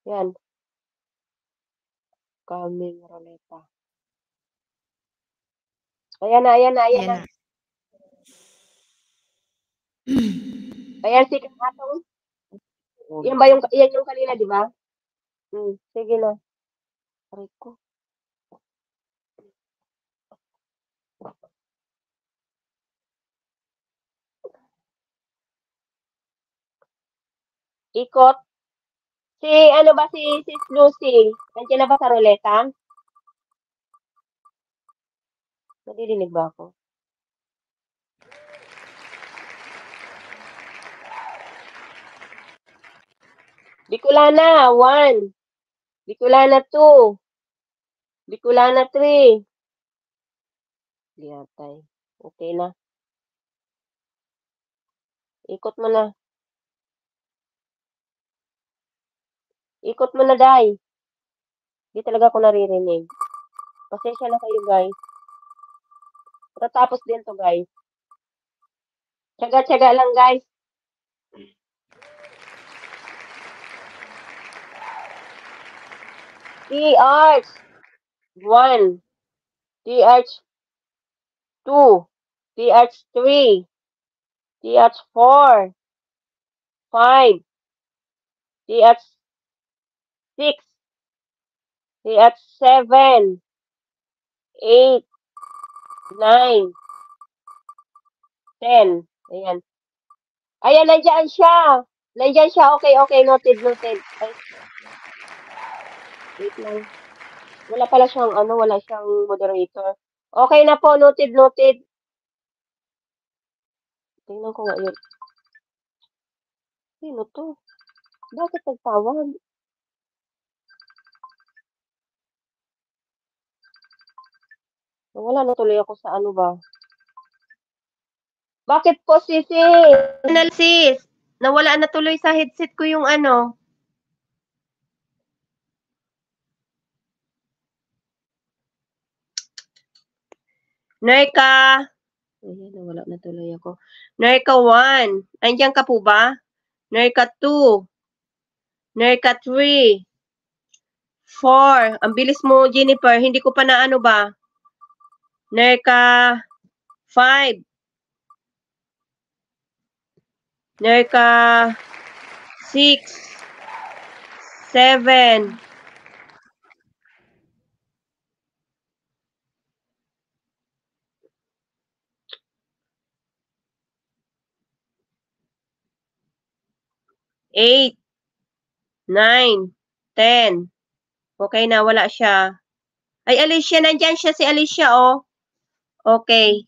Yan. Coming ruleta. Ayan na, ayan na, ayan Ayan na. na. Ayan si Atong. Yan ba yung, yan yung kanina, di ba? Hmm, sige na. Aray ko. Ikot. Si, ano ba, si Sis Lucy? Nandiyan na ba sa ruleta? Naririnig ba ako? Bicolana, one. Bicolana, two. Bicolana, three. Di atay. Okay na. Ikot mo na. Ikot mo na, Day. Di talaga ako naririnig. Pasensya na kayo, guys. Matatapos din 'to, guys. Tiyaga-tiyaga lang, guys. T H one, T H two, T H three, T H four, five, T H six, T H seven, eight, nine, ten. Ayan. Ayan, nandiyan siya. Nandiyan siya. Okay, okay. Noted, noted. Ay. Wait lang. Wala pala siyang, ano, wala siyang moderator. Okay na po. Noted, noted. Tingnan ko nga yun. Sino 'to? Bakit nagtawag? Nawala na tuloy ako sa ano ba? Bakit po, Sisi? Analysis. Nawala na tuloy sa headset ko yung ano. Nerka. Ayan, nawala na tuloy ako. Nerka one. Andiyan ka po ba? Nerka two. Nerka three. Four. Ang bilis mo, Jennifer. Hindi ko pa naano ba? Nerka five. Nerka six. Seven. Eight, nine, ten. Okay na, wala siya. Ay, Alicia, nandiyan siya, si Alicia, oh. Okay.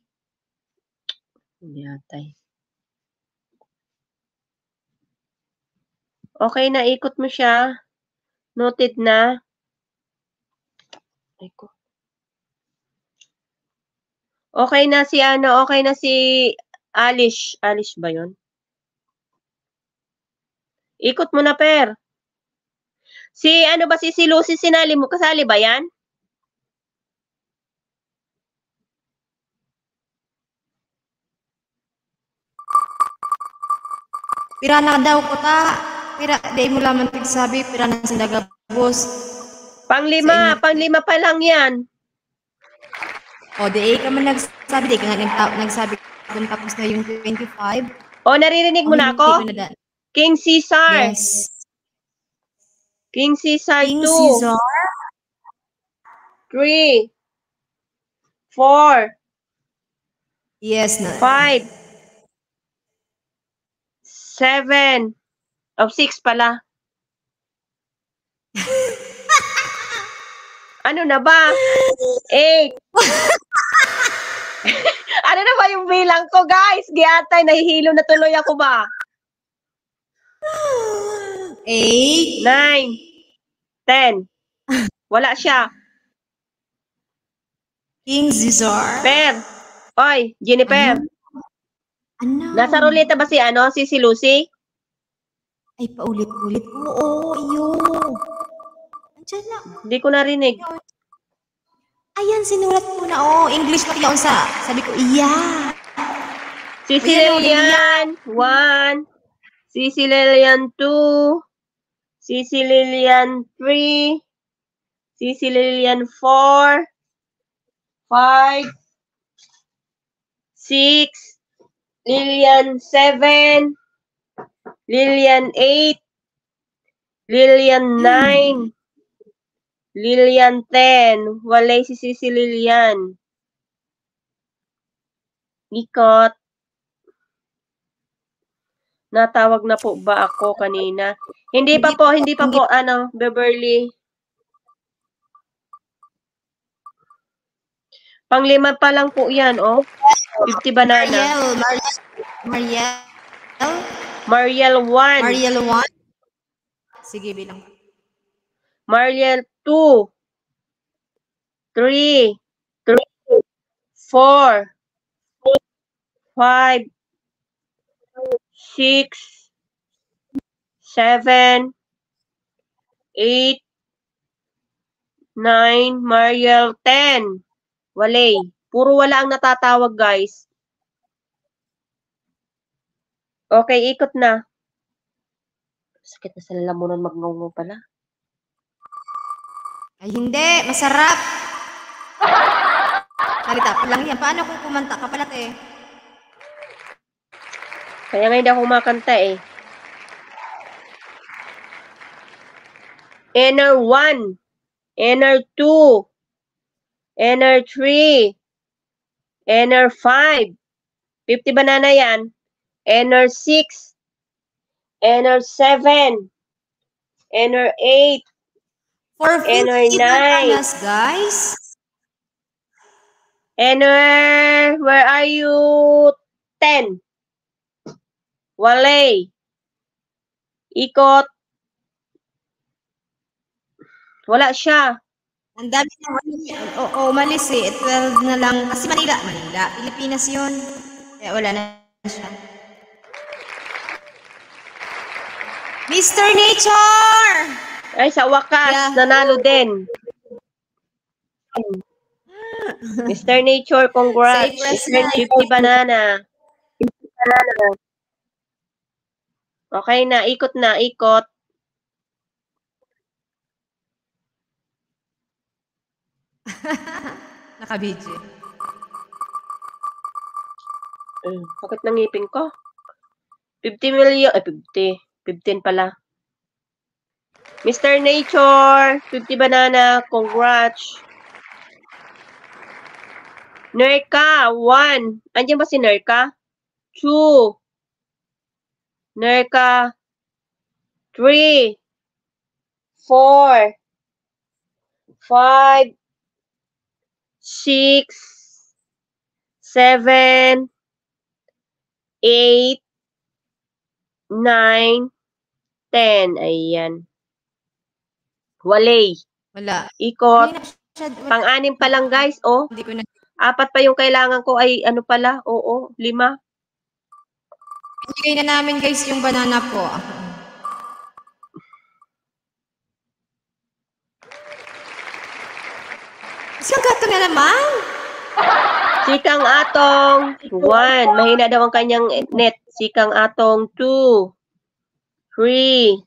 Yatay. Okay na, ikot mo siya. Noted na. Ay ko. Okay na si ano, okay na si Alish. Alish ba yun? Ikot mo na, Per. Si ano ba, si, si Lucy, sinali mo? Kasali ba yan? Pira na daw kuta? Pira, di mo lamang tigsabi, pira na sinda gabos. Panglima, Sa inyo. Panglima pa lang yan. O, di ka man nagsabi, di ka nga nagta-, nagsabi kung tapos na yung twenty-five. O, naririnig mo na Ang ako? hindi ko nada- King Caesar. Yes. King Caesar King two. Caesar? Three. Four. Yes, na. Five. Seven. O, six pala. Ano na ba? Eight. Ano na ba yung bilang ko, guys? Giatay, nahihilo na tuloy ako ba? Eight. Nine. Ten. Wala siya. King Caesar. Per. Oy, Jennifer. Ano? Nasa ruleta ba si ano, si, si Lucy? Ay, paulit-ulit. Oo, iyo. Andiyan na. Hindi ko narinig. Ayan, sinulat ko na. Oh, English pati yaon sa. Sabi ko, iya. Si Lilian, one. Si Lilian, two. Si Lilian, three. Si Lilian, four. Five. Six. Lilian, seven. Lilian, eight. Lilian, nine. Lilian, ten. Walay si Sisi Lilian. Ikot. Natawag na po ba ako kanina? Hindi pa po, hindi pa po, ano, Beverly. Panglima pa lang po yan, oh. fifty banana. Mariel, Mariel, Mariel, Mariel, one. Mariel one. Sige, bilang. Mariel, two. Three. Four. Five. Six. Seven. Eight. Nine. Mariel, ten. Walay. Puro wala ang natatawag, guys. Okay, ikot na. Sakit na sa lalamunan, magngaw-ngaw pala. Ay, hindi. Masarap. Salita pa lang yan. Paano kung kumanta ka pala, te? Kaya nga hindi ako kumakanta eh. Ener one, Ener two, Ener three, Ener five. fifty banana yan. Ener six, Ener seven, Ener eight, For Ener fifty nine. Bananas, guys. Ener, where are you? ten. Walay. Ikot. Wala siya. Ang dami ng ano, oo, umalis eh. Twelve na lang. Kasi Manila, Manila. Pilipinas yun. Kaya wala na siya. Mister Nature! Ay, sa wakas, Yeah. nanalo din. Mister Nature, congrats. Sa April fifty banana. Okay na, ikot na, ikot. Naka-B G. Mm, sakit ng ngipin ko. fifty million, ay, fifty. fifteen pala. Mister Nature, fifty banana, congrats. Nerka, one. Andiyan ba si Nerka? Two. Nerka, three. Four. Five. Six. Seven. Eight. Nine. Ten. Ayan. Walay. Wala. Ikot. Hindi na siya, wala. Pang-anim pa lang, guys, oh. Hindi ko na. Apat pa yung kailangan ko. Ay, ano pala? Oo, lima. Binigay na namin, guys, yung banana po. Siyang gato na naman. Sikang Atong, one. Mahina daw ang kanyang net. Sikang Atong, two. Three.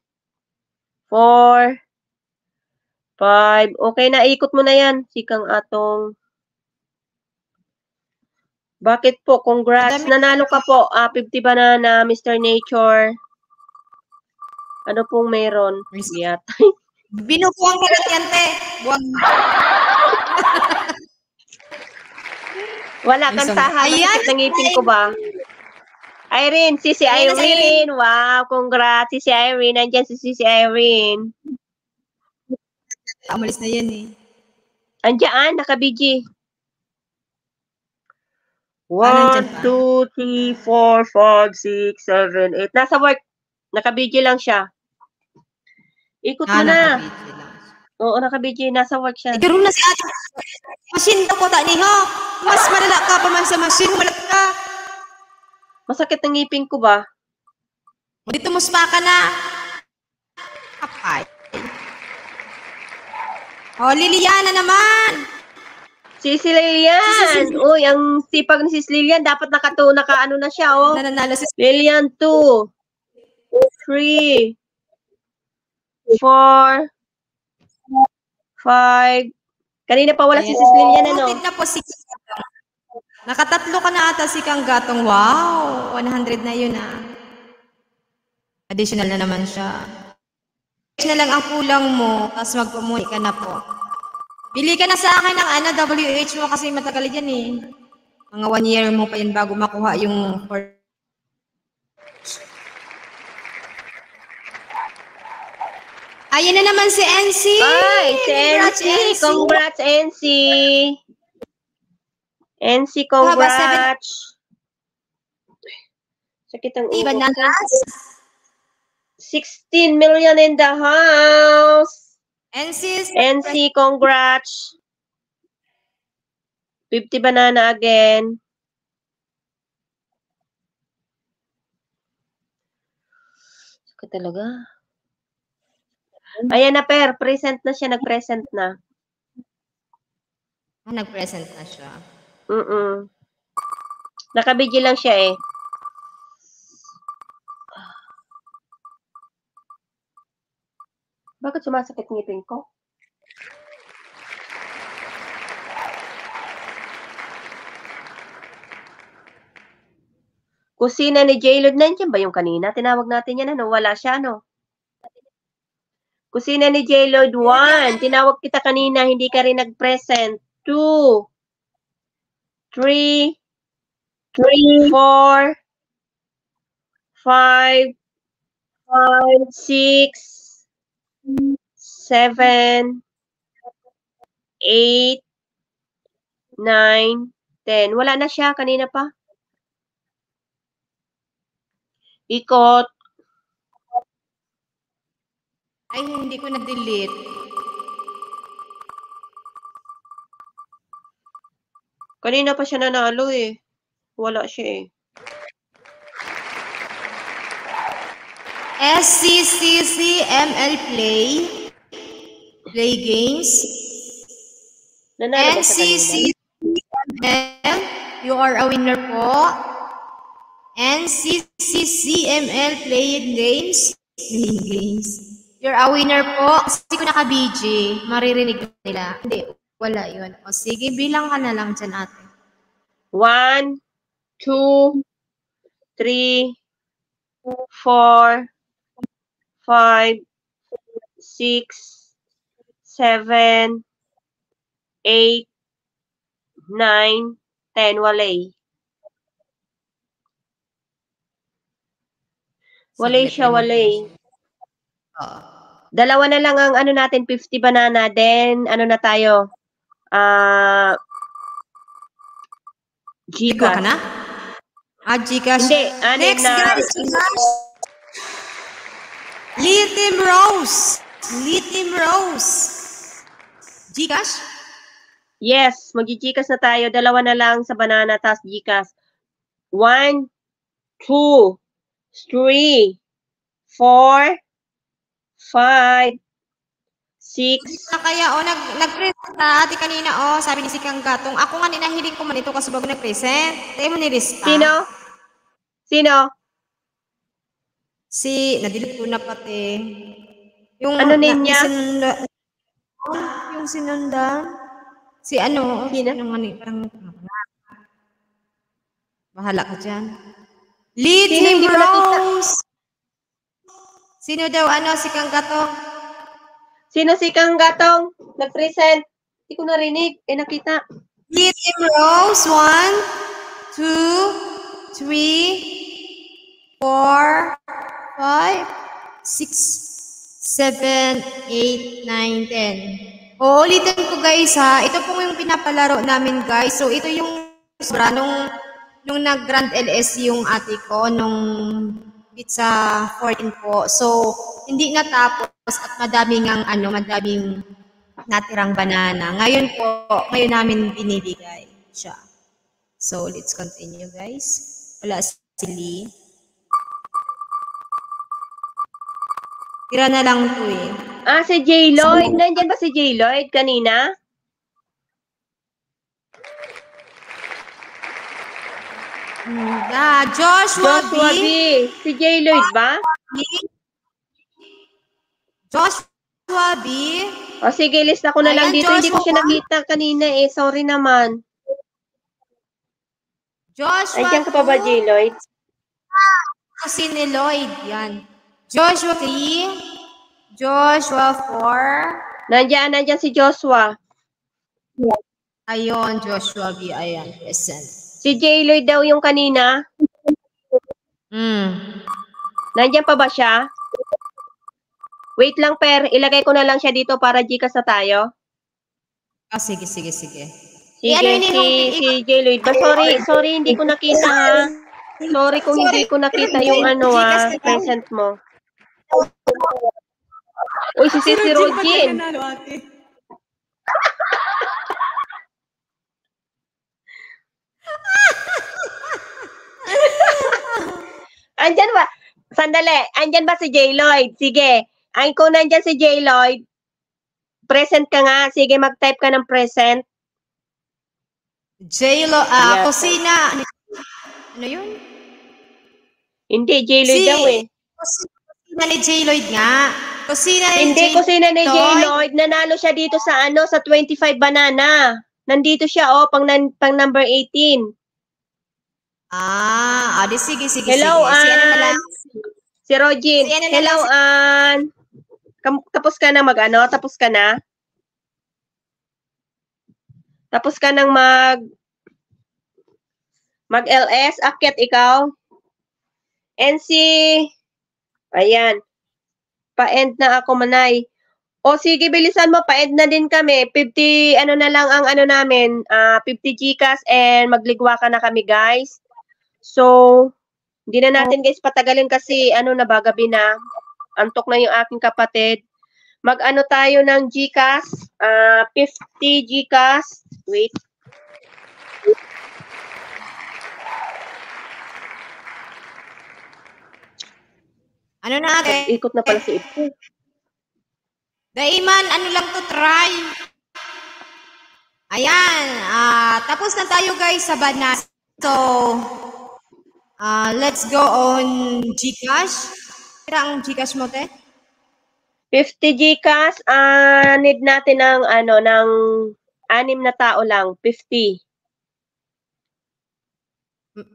Four. Five. Okay na, ikot mo na yan. Sikang Atong. Bakit po? Congrats. Madami. Nanalo ka po. Ah, fifty banana, Mister Nature. Ano pong meron? Miss- Yat. Binukuhan ka lang yan, te. Buwag. Wala kang tahan. Ayan. Masakit na ngipin ko ba? Irene, si si Irene. Wow, congrats. Si si Irene. Nandiyan si si Irene. Umalis na yan eh. Andiyan, naka-B G. One, two, three, four, five, six, seven, eight. Nasa work. Naka-B G lang siya. Ikot mo na. Naka-B G lang. Oo, naka-B G. Nasa work siya. Igaro na si ate. Machine daw ko, tani, ha? Mas malala ka pa man sa machine. Malala ka. Masakit ang ngipin ko ba? Dito mo spa ka na. Kapay. Oh, Liliana naman. Si, si Lilian. Uy, ang sipag ni Sis Lilian. Dapat nakatu-, naka-ano na siya, oh. Nananalo si Lilian, two, three, four, five. Kanina pa wala si Sis Lilian, ano? Tignan po si Nakatatlo ka na ata si Kang Gatong. Wow! One hundred na yun, ah. Additional na naman siya. Na lang ang kulang mo, tapos magpamuli ka na po. Bili ka na sa akin ng ano, W H mo kasi matagal yan eh. Mga one year mo pa yan bago makuha yung for- Ayan na naman si N C. Ay, si N C. Congrats, N C. N C, congrats. Sakit ang ulo. Sixteen million in the house. N C, N C, congrats. Fifty banana again. Sakit talaga. Ayan na, per. Present na siya. Nag-present na. Ah, nag-present na siya. Mm-mm. Naka-B G lang siya eh. Bakit sumasakit ngipin ko? Kusina ni J-Lord. Nandiyan ba yung kanina? Tinawag natin yan, ano? Wala siya, ano? Kusina ni J-Lord, one. Tinawag kita kanina, hindi ka rin nag-present. Two. Three. Three. Four. Five. Five. Six. Seven. Eight. Nine. Ten. Wala na siya. Kanina pa. Ikot. Ay, hindi ko na-delete. Kanina pa siya nanalo eh. Wala siya eh. S C C C M L Play. Play games. Nanalo ba siya kanina? N C C C M L, you are a winner po. N C C C M L Playing Games. Playing Games. You're a winner po. Kasi kung naka-B G, maririnig ka nila. Hindi, wala yun. O sige, bilang ka na lang dyan, ate. One, two, three, four, five, six, seven, eight, nine, ten. Walay. Walay siya, walay. Oo. Dalawa na lang ang ano natin, fifty banana. Then, ano na tayo? Ah, Ikaw ka Gcash. na? Ah, Gcash. Hindi, anim Next, na. Guys, Gcash. Lithium Rose. Lithium Rose. Gcash? Yes, mag-Gcash na tayo. Dalawa na lang sa banana, tas Gcash. One, two, three, four, five, six. Na kaya, oh, nag, nag-present na ate kanina, oh, sabi ni si Kang Gatong. Ako nga, ninahiling ko man ito kasi bago nag-present. Tayo mo nilista. Sino? Sino? Si, na-delete ko na pati. Yung, Ano na- niya? Sinunda, yung sinundan. Si ano, Sino? Yung ano, parang, bahala ka dyan. Sino hindi ko nakita? Rose! Sino daw, ano, si Kang Gatong? Sino si Kang Gatong? Nag-present. Di ko narinig. Eh, nakita. Team Rose, one, two, three, four, five, six, seven, eight, nine, ten. Uulitin ko, guys, ha. Ito pong yung pinapalaro namin, guys. So, ito yung sobra nung, nung nag-Grand L S yung ate ko, nung pizza fourteen po. So, hindi natapos at madaming ang, ano, madaming natirang banana. Ngayon po, ngayon namin binibigay siya. So, let's continue, guys. Wala si Lee. Tira na lang to eh. Ah, si J Lloyd. Nandyan ba si J Lloyd kanina? Hmm, ah, Joshua, Joshua B. B. Si J Lloyd ba? Joshua B. O sige, lista ko na lang Ayan, dito. Hindi ko siya Joshua. Nakita kanina eh. Sorry naman. Joshua Andiyan ka pa ba, two. J Lloyd? Kasi ni Lloyd, yan. Joshua three. Joshua four. Nandiyan, nandiyan si Joshua. Ayun, Joshua B. Ayan, present. Si J Lloyd daw yung kanina. Mm. Nandiyan pa ba siya? Wait lang, Per. Ilagay ko na lang siya dito para Gcash na tayo. Ah, sige, sige, sige. Sige, ano yun, si, yung- si J Lloyd. Ba, sorry, sorry, hindi ko nakita ha. Sorry kung hindi ko nakita yung ano ah, present mo. Uy, si, si, si Rojin. Andyan ba? Sandali. Andyan ba si J Lloyd? Sige. Ay, kung nandyan si J Lloyd, present ka nga. Sige, mag-type ka ng present. J-Lo, ah, Yes. Kusina. Ano yun? Hindi, J Lloyd Si- daw eh. Kusina ni J Lloyd nga. Kusina ni Hindi, J- kusina ni J Lloyd. Lloyd. Nanalo siya dito sa ano, sa twenty-five banana. Nandito siya, oh, pang, nan- pang number eighteen. Ah, ah, di sige, sige, Hello, sige. Si ano na lang? Ann. Si Rojin. Si ano na Hello, lang, si- Ann. Kam- tapos ka na mag ano? Tapos ka na? Tapos ka nang mag mag L S? Akyat ikaw? N C. Ayan. Pa-end na ako, Manay. O sige, bilisan mo, pa-end na din kami. Fifty, ano na lang ang ano namin, ah, fifty Gcash and magligwa ka na kami, guys. So, hindi na natin, guys, patagalin kasi ano na ba, gabi na. Antok na yung aking kapatid. Mag-ano tayo ng Gcash, ah, fifty Gcash. Wait. Ano na ate? Ikot na pala si Ipo. Daiman, ano lang to, try. Ayan, ah, tapos na tayo guys sa banana. So, ah, let's go on Gcash. Pira ang Gcash mo, te? fifty Gcash, ah, need natin ng, ano, ng anim na tao lang, fifty.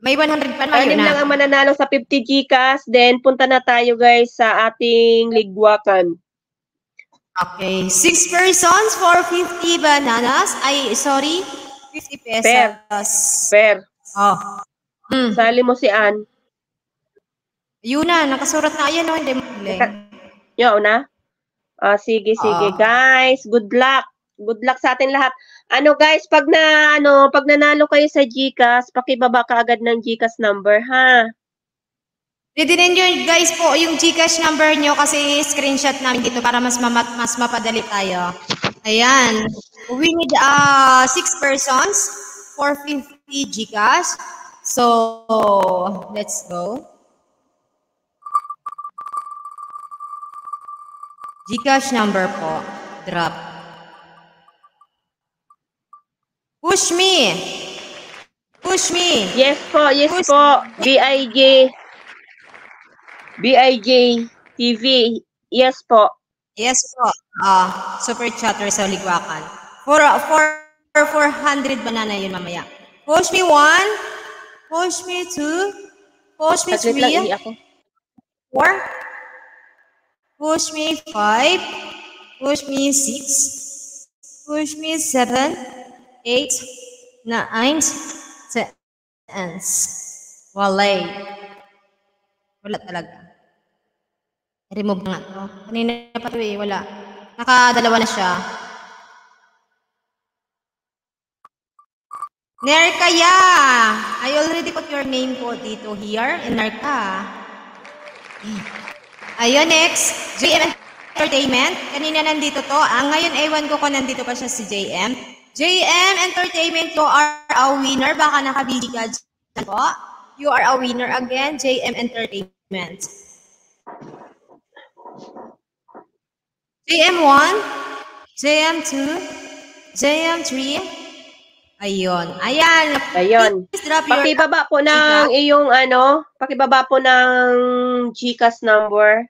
May one hundred pa naman Anim yun lang na. Ang mananalo sa fifty Gcash, then punta na tayo guys sa ating ligwakan. Okay, six persons for fifty bananas. Ay, sorry, fifty pesos. Per. Oh. Hmm. Sali mo si Ann. Yun na, nakasurat na. Ayan o, hindi mo galing. Teka. Yun na? Ah, sige, sige, Oo. Guys. Good luck. Good luck sa ating lahat. Ano guys, pag na ano, pag nanalo kayo sa Gcash, pakibaba ka agad ng Gcash number ha. Pwede ninyo guys po yung Gcash number nyo kasi screenshot namin dito para mas mamat mas mapadali tayo. Ayan. We need uh, six persons for fifty Gcash. So, let's go. Gcash number po. Drop. Push me. Push me. Yes po, yes Push- po. B I G. B I G T V. Yes po. Yes po. Ah, super chatter sa Ligwakan. For, for, for four hundred banana yun mamaya. Push me one. Push me two. Push me Saglit three. lang, ihi ako. Four. Push me five. Push me six. Push me seven, eight, nine, ten. Walay. Wala talaga. Remove na nga to. Kanina pa to eh, wala. Nakadalawa na siya. Nerka, yeah! I already put your name po dito, here, in Nerka. Ayun, next. J M Entertainment. Kanina nandito to. Ah, ngayon, ewan ko kung nandito pa siya si J M. J M Entertainment, you are a winner. Baka naka-B G ka dyan po. You are a winner again, J M Entertainment. J M one, J M two, J M three. Ayun. Ayan. Ayun. Please drop your Pakibaba po ng iyong ano, pakibaba po ng GCash number.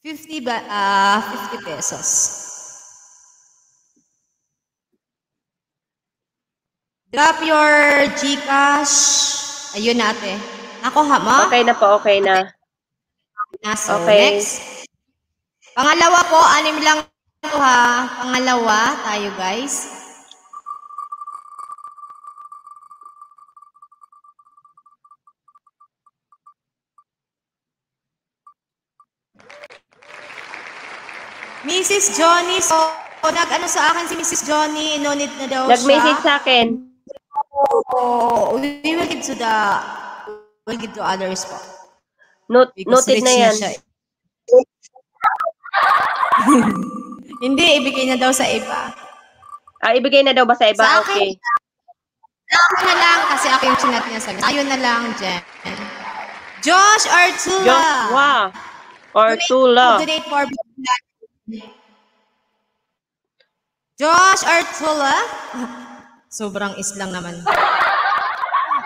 Fifty ba, ah, fifty pesos. Drop your GCash. Ayun na, ate. Ako ha, ma? Okay na po, okay na. Na, so, Okay. Next. Pangalawa po, anim lang po ha. Pangalawa tayo, guys. Missus Johnny, so, nag-ano sa akin si Missus Johnny, no need na daw Nag-message siya. Sa akin. Oo, we will give to the, we'll give to others po. Not, Because noted rich na yan. Siya. Hindi, ibigay na daw sa iba. Ah, ibigay na daw ba sa iba? Sa akin, Okay. Sa akin na lang kasi ako yung chinat niya sa. Ayun na lang, Jen. Josh Artula. Joshua Artula. Donate for Josh Artula. Sobrang islang naman.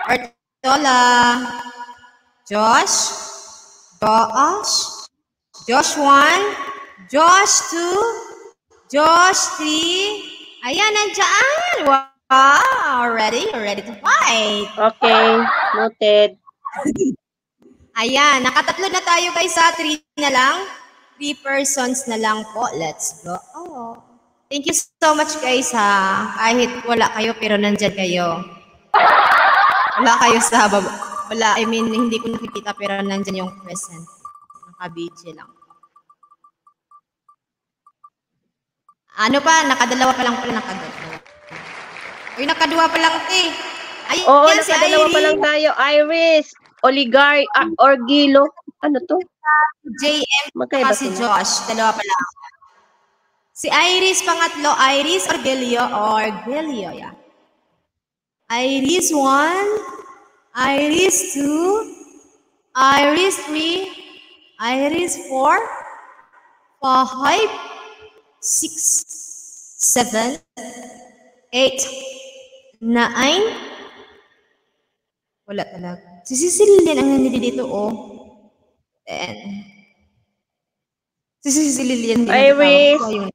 Artula. Josh. Josh. Josh one. Josh two. Josh three. Ayan, nandiyan. Wow. Ready? Ready to fight. Okay. Noted. Ayan, nakatatlo na tayo, guys, sa three na lang. Three persons na lang po. Let's go. Oh. Thank you so much, guys, ha. Kahit wala kayo, pero nandyan kayo. Wala kayo sa baba. Wala, I mean, hindi ko nakikita, pero nandyan yung present. Naka-B G lang. Ano pa? Nakadalawa pa lang pala, nakadalawa. Uy, nakadua pa lang, te. Ay, Oo, yan si nakadalawa pa Irene. Lang tayo. Iris, Oligay, ah, Orgilo. Ano to? J M Magkaiba at si sila. Josh. Dalawa pa lang. Si Iris, pangatlo. Iris, Orgelio, Orgelio, yeah. Iris one, Iris two, Iris three, Iris four, five, six, seven, eight, nine. Wala talaga. Si Cecil din ang nandito, oh. Ten. Si Cecil din. Iris. Ayun.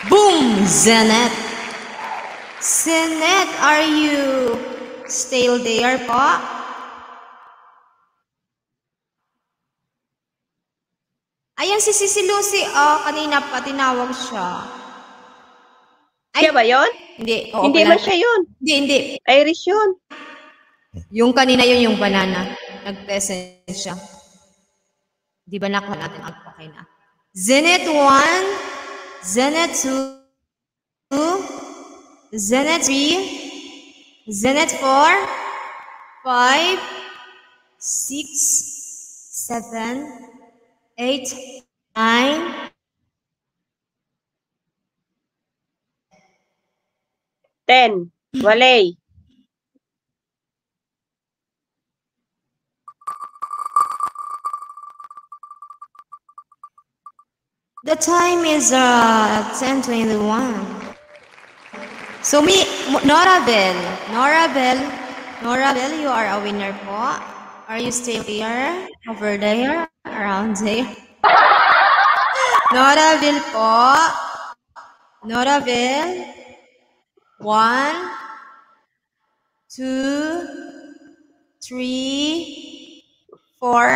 Boom! Zenet! Zenet, are you still there po? Ayan si Sisi Lucy, oh, kanina pa tinawag siya. Ay, Siya ba yun? Hindi, oo, Hindi wala. Man siya yun. Hindi, hindi. Iris yun. Yung kanina yun, yung banana. Nag-present siya. Di ba nakuha natin? Okay na. Zenet one, Zenet two, Zenet three, Zenet four, five, six, seven, eight, nine, Ten. Walay. The time is uh, ten twenty-one. So me, Mo- Norabel, Norabel, Norabel, you are a winner po. Are you still here? Over there? Around there? Norabel po. Norabel? One, two, three, four.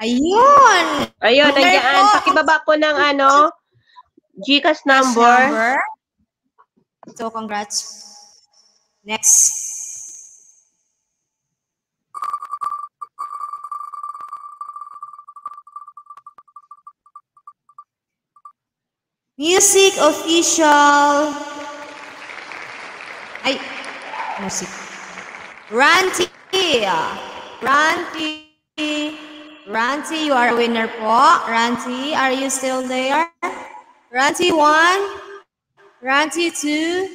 Ayun! Ayun, nandiyan. Pakibaba po ng ano, GCash number. So, congrats. Next. Music official. Ay, music. Ranty. Ranty. Ranty, you are a winner po. Ranty, are you still there? Ranty one. Ranty two.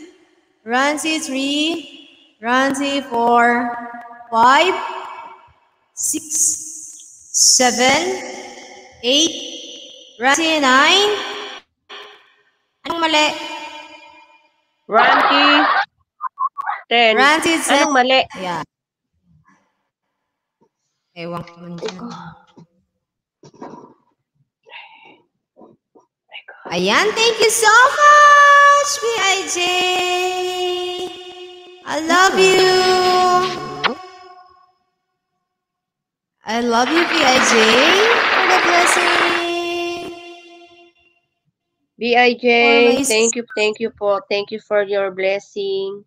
Ranty three. Ranty four. Five. Six. Seven. Eight. Ranty nine. Anong mali? Ranty ten. Ranty ten. Anong mali? Yeah. Ewan ko man dyan. Ayan, thank you so much, P I J. I love you. I love you, P I J, for the blessing. P I J, always. Thank you, thank you po. Thank you for your blessing.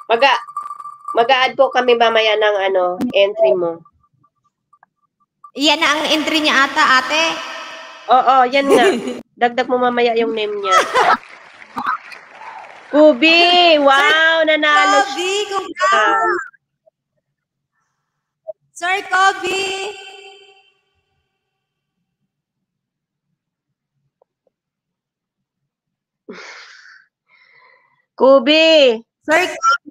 Maga-, mag-a-add po kami mamaya ng ano, entry mo. Iyan na ang entry niya ata, ate. Oo, yan nga. Dagdag mo mamaya yung name niya. Kubi, wow, nanalo Kobe, siya. Congrats. Sir Kobe. Kubi. Sir Kobe.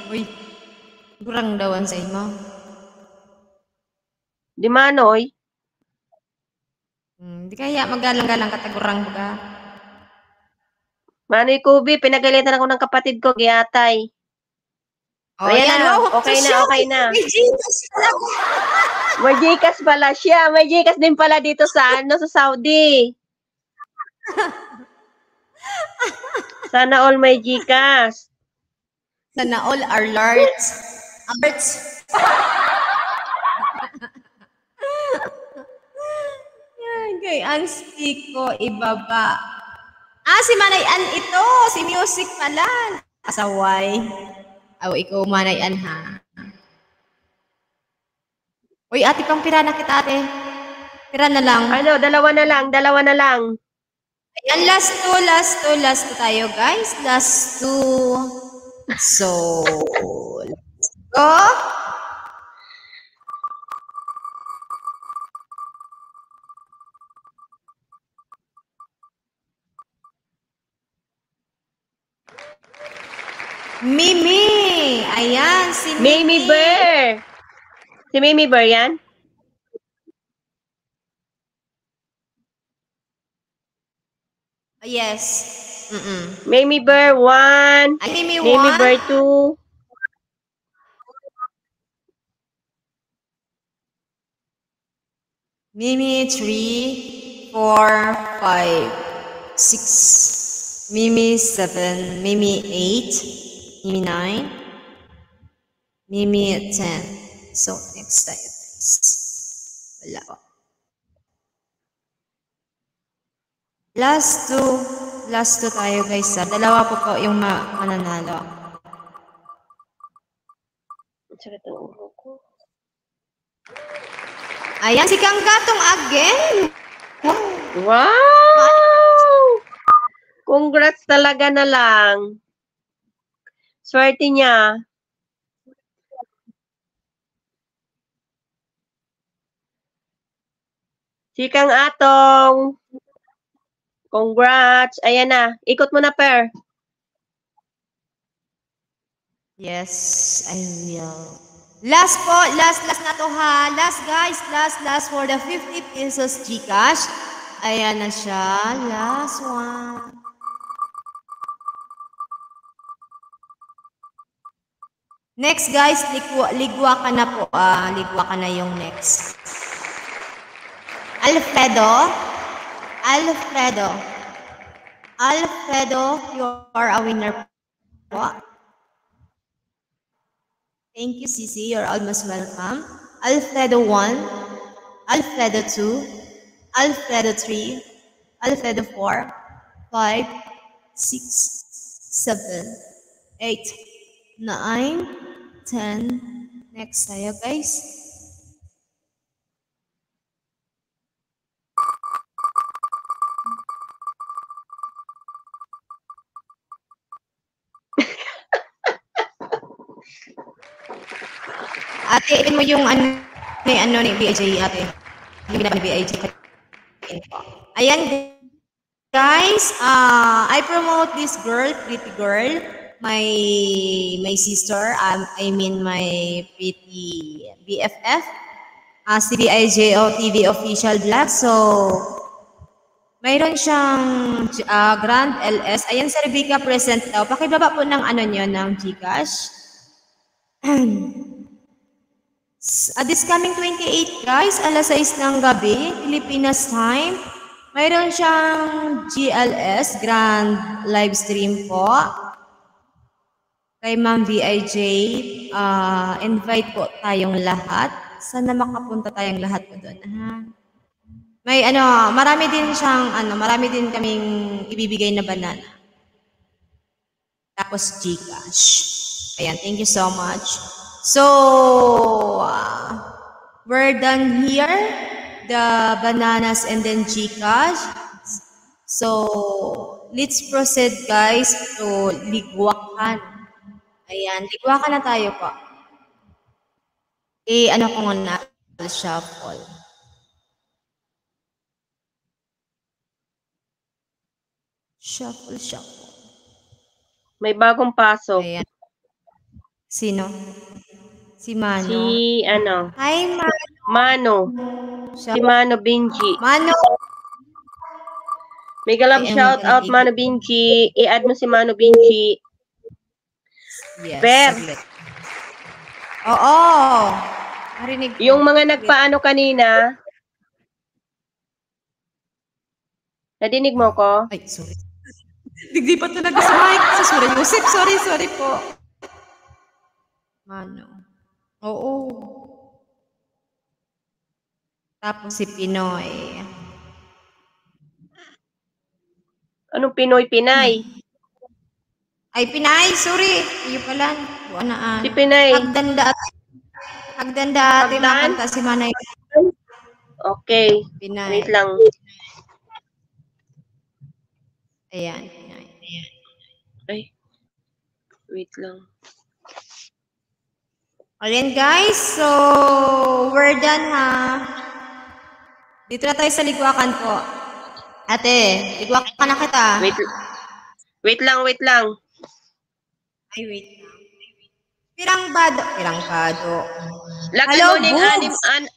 Uy, gurang daw an sa imo. Di man, oy. Hmm, di kaya magalang-galang ka ta gurang baga. Manoy Kubi, pinagalitan ako ng kapatid ko, giatay. Oh, ayan yan na, oh, okay na, okay na. May GCash pala. May GCash pala siya. May GCash din pala dito sa, ano, sa Saudi. Sana all may GCash. Sana all are large. Large. Yan, kay ang stick ko, ibaba. Ah, si Manay Ann ito. Si Music pala. Asaway. Aw, ikaw, Manay Ann, ha? Uy, ate, pang pira na kita, ate? Pira na lang? Ano, dalawa na lang, dalawa na lang. Ayan, last two, last two, last two tayo, guys. Last two. So, let's go. Mimi. Ayan, si Mimi. Mimi Bear. Si Mimi Bear yan? Yes. Mm-mm. Mimi Bear one. Ay, Mimi Mimi one. Bear two. Mimi three, four, five, six. Mimi seven. Mimi eight. Mimi nine. Mimi ten. So, next tayo, guys. Wala pa. Last two. Last two tayo, guys, ha. Dalawa po po yung ma-, mananalo. Ang sakit ng ulo ko. Ayan, si Kang Gatong again. Wow! Congrats talaga na lang. Swerte niya. Si Kang Atong. Congrats. Ayan na. Ikot mo na, Per. Yes, I will. Last po, last, last na to ha. Last, guys, last, last for the fifty pesos GCash. Ayan na siya, last one. Next, guys, likwa-, ligwa ka na po, ah, ligwa ka na yung next. Alfredo? Alfredo. Alfredo, you are a winner po. Thank you, C C. You're almost welcome. Alfredo one, Alfredo two, Alfredo three, Alfredo four, five, six, seven, eight, nine, ten. Next tayo, guys. Ate, ipin mo yung ano, ni, ano, ni B I J, ate. Yung ginagawa ni B I J. Ayan, guys, ah, I promote this girl, pretty girl, my, my sister, um, I mean my pretty B F F, ah, si B I J O T V Official Vlog. So, mayroon siyang, ah, Grand L S. Ayan, Sir Vika, present daw. Pakibaba po ng ano niyo, ng GCash. S-, ah, this coming twenty-eight, guys, alas sais ng gabi, Pilipinas time, mayroon siyang G L S, grand live stream po. Kay Ma'am V I J, ah, invite po tayong lahat. Sana makapunta tayong lahat po doon, ha? May ano, marami din siyang ano, marami din kaming ibibigay na banana. Tapos GCash. Ayan, thank you so much. So, ah, we're done here. The bananas and then GCash. So, let's proceed, guys, to Ligwakan. Ayan, Ligwakan na tayo po. Eh, ano ko muna, shuffle. Shuffle, shuffle. May bagong pasok. Ayan. Sino? Si Mano. Si ano? Hi, Mano. Mano. Si Mano Binji. Mano. Mega love, shout out, Mano Binji. I-add mo si Mano Binji. Yes, Ber. Saglit. Oo. Narinig ko. Yung mga nagpaano kanina, nadinig mo ko? Ay, sorry. Digdi pa talaga sa mic. Sa sorry, Yusip. Sorry, sorry po. Mano. Oo. Tapos si Pinoy. Anong Pinoy, Pinay? Ay, Pinay, sorry. Iyo pala. Buwan na, ah. Si Pinay. Hagdan dati. Hagdan dati, Hagdan? Makanta si Manay. Okay. Pinay. Wait lang. Ayan, Pinay. Ay. Wait lang. Ayan, guys. So, we're done, ha? Dito na tayo sa Ligwakan po. Ate, Ligwakan na kita. Wait, wait lang, wait lang. Ay, wait lang. Pirang bado, pirang bado. Laki Hello, mo ning Boogs. Anim, an-,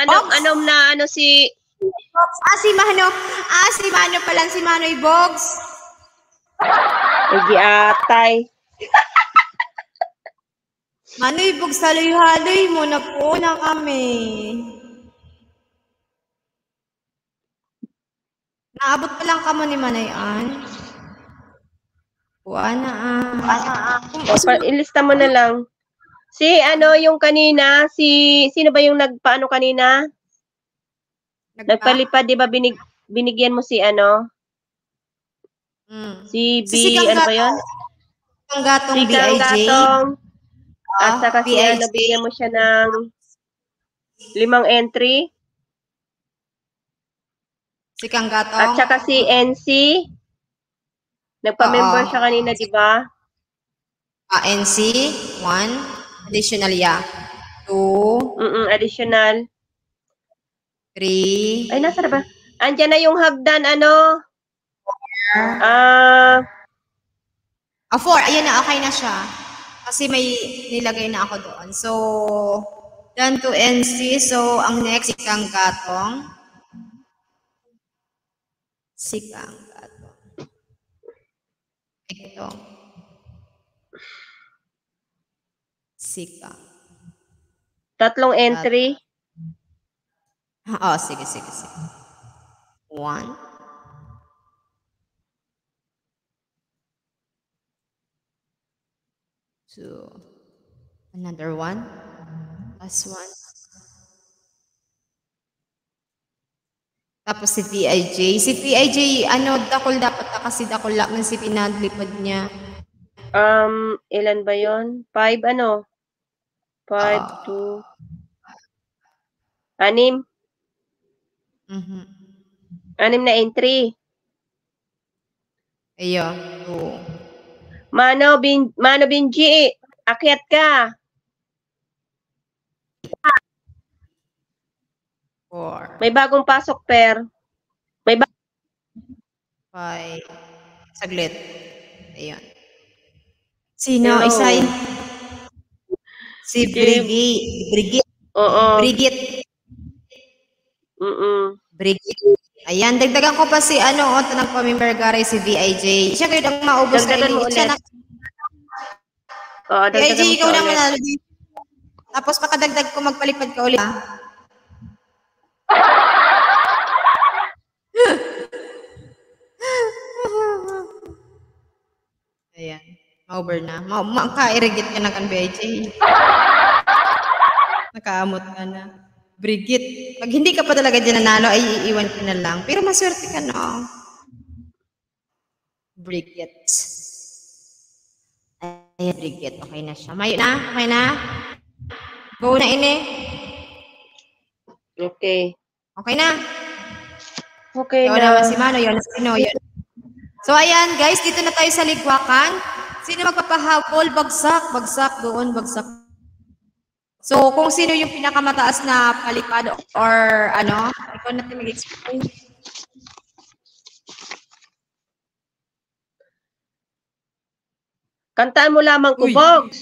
Anong, Bogs? Anong na ano si Bogs? Ah, si Mano. Ah, si Mano pala, si Manoy Bogs. Ay, di atay. Manoy Bogs, haloy-haloy mo na po na kami. Naabot pa lang kamo ni Manay Ann? Buwan na, ah. Buwan na, ah. O, pa-, ilista mo na lang. Si ano, yung kanina, si, sino ba yung nagpaano kanina? Nagpa- Nagpalipad, di ba, binig-, binigyan mo si ano? Mm. Si B, si Kang ano ba yun? Gatong. Kang Gatong, si Kang B I J. Gatong. At saka si B I J. Ano, bigyan mo siya ng limang entry. Si Kang Gatong. At saka si N C. Nagpa-member Oo. siya kanina, di ba? Ah, N C, one. Additional, yeah. Two. Mm-mm, additional. Three. Ay, nasa na ba? Andiyan na yung hagdan, ano? Four. Ah. Ah, four. Ayan na, okay na siya. Kasi may nilagay na ako doon. So, done to N C. So, ang next, si Kang Gatong. Si Kang Gatong. Ito. Si Kang. Tatlong entry. Ah, oh, sige, sige, sige. One. So, another one. Last one. Tapos si V I J. Si V I J, ano, dakul dapat na kasi dakul lang man si pinadlipad niya. Um, ilan ba yon? Five, ano? Five, Ah. two. Anim. Mhm. Anim na entry. Iyo, oo. Mano, Bin-, Mano Binji, akyat ka. Four. May bagong pasok, Per. May ba- Five. Saglit. Ayun. Sino? Hello. Isa yun. Si Sige. Brigi-, Brigit. Oo. Brigit. Mm-mm. Brigit. Ayan, dagdagan ko pa si ano, o, nagpamimergare si V I J. Siya kayo ang maubos Dagdagan na mo ini. Siya ulit. Na- Oo, V I J, dagdagan mo ikaw siya na ulit. Manalo dito. Tapos makadagdag ko, magpalipad ka ulit, ha? Ayan. Over na. Ma-, ma-, kairigit ka na kan V I J. Nakaamot ka na. Brigit, pag hindi ka pa talaga dyan nanalo, ay iiwan ka na lang. Pero maswerte ka, no? Brigit. Ayan, Brigit. Okay na siya. Mayo na? Okay na? Go na ini. Okay. Okay na? Okay Yun na. Naman si Mano, yun. Sino yun? So, ayan, guys, dito na tayo sa ligwakan. Sino magpapahabol? Bagsak, bagsak doon, bagsak. So, kung sino yung pinakamataas na palipad or ano, ikaw na tayo mag-explain. Kantaan mo lamang, Uy. Kubogs.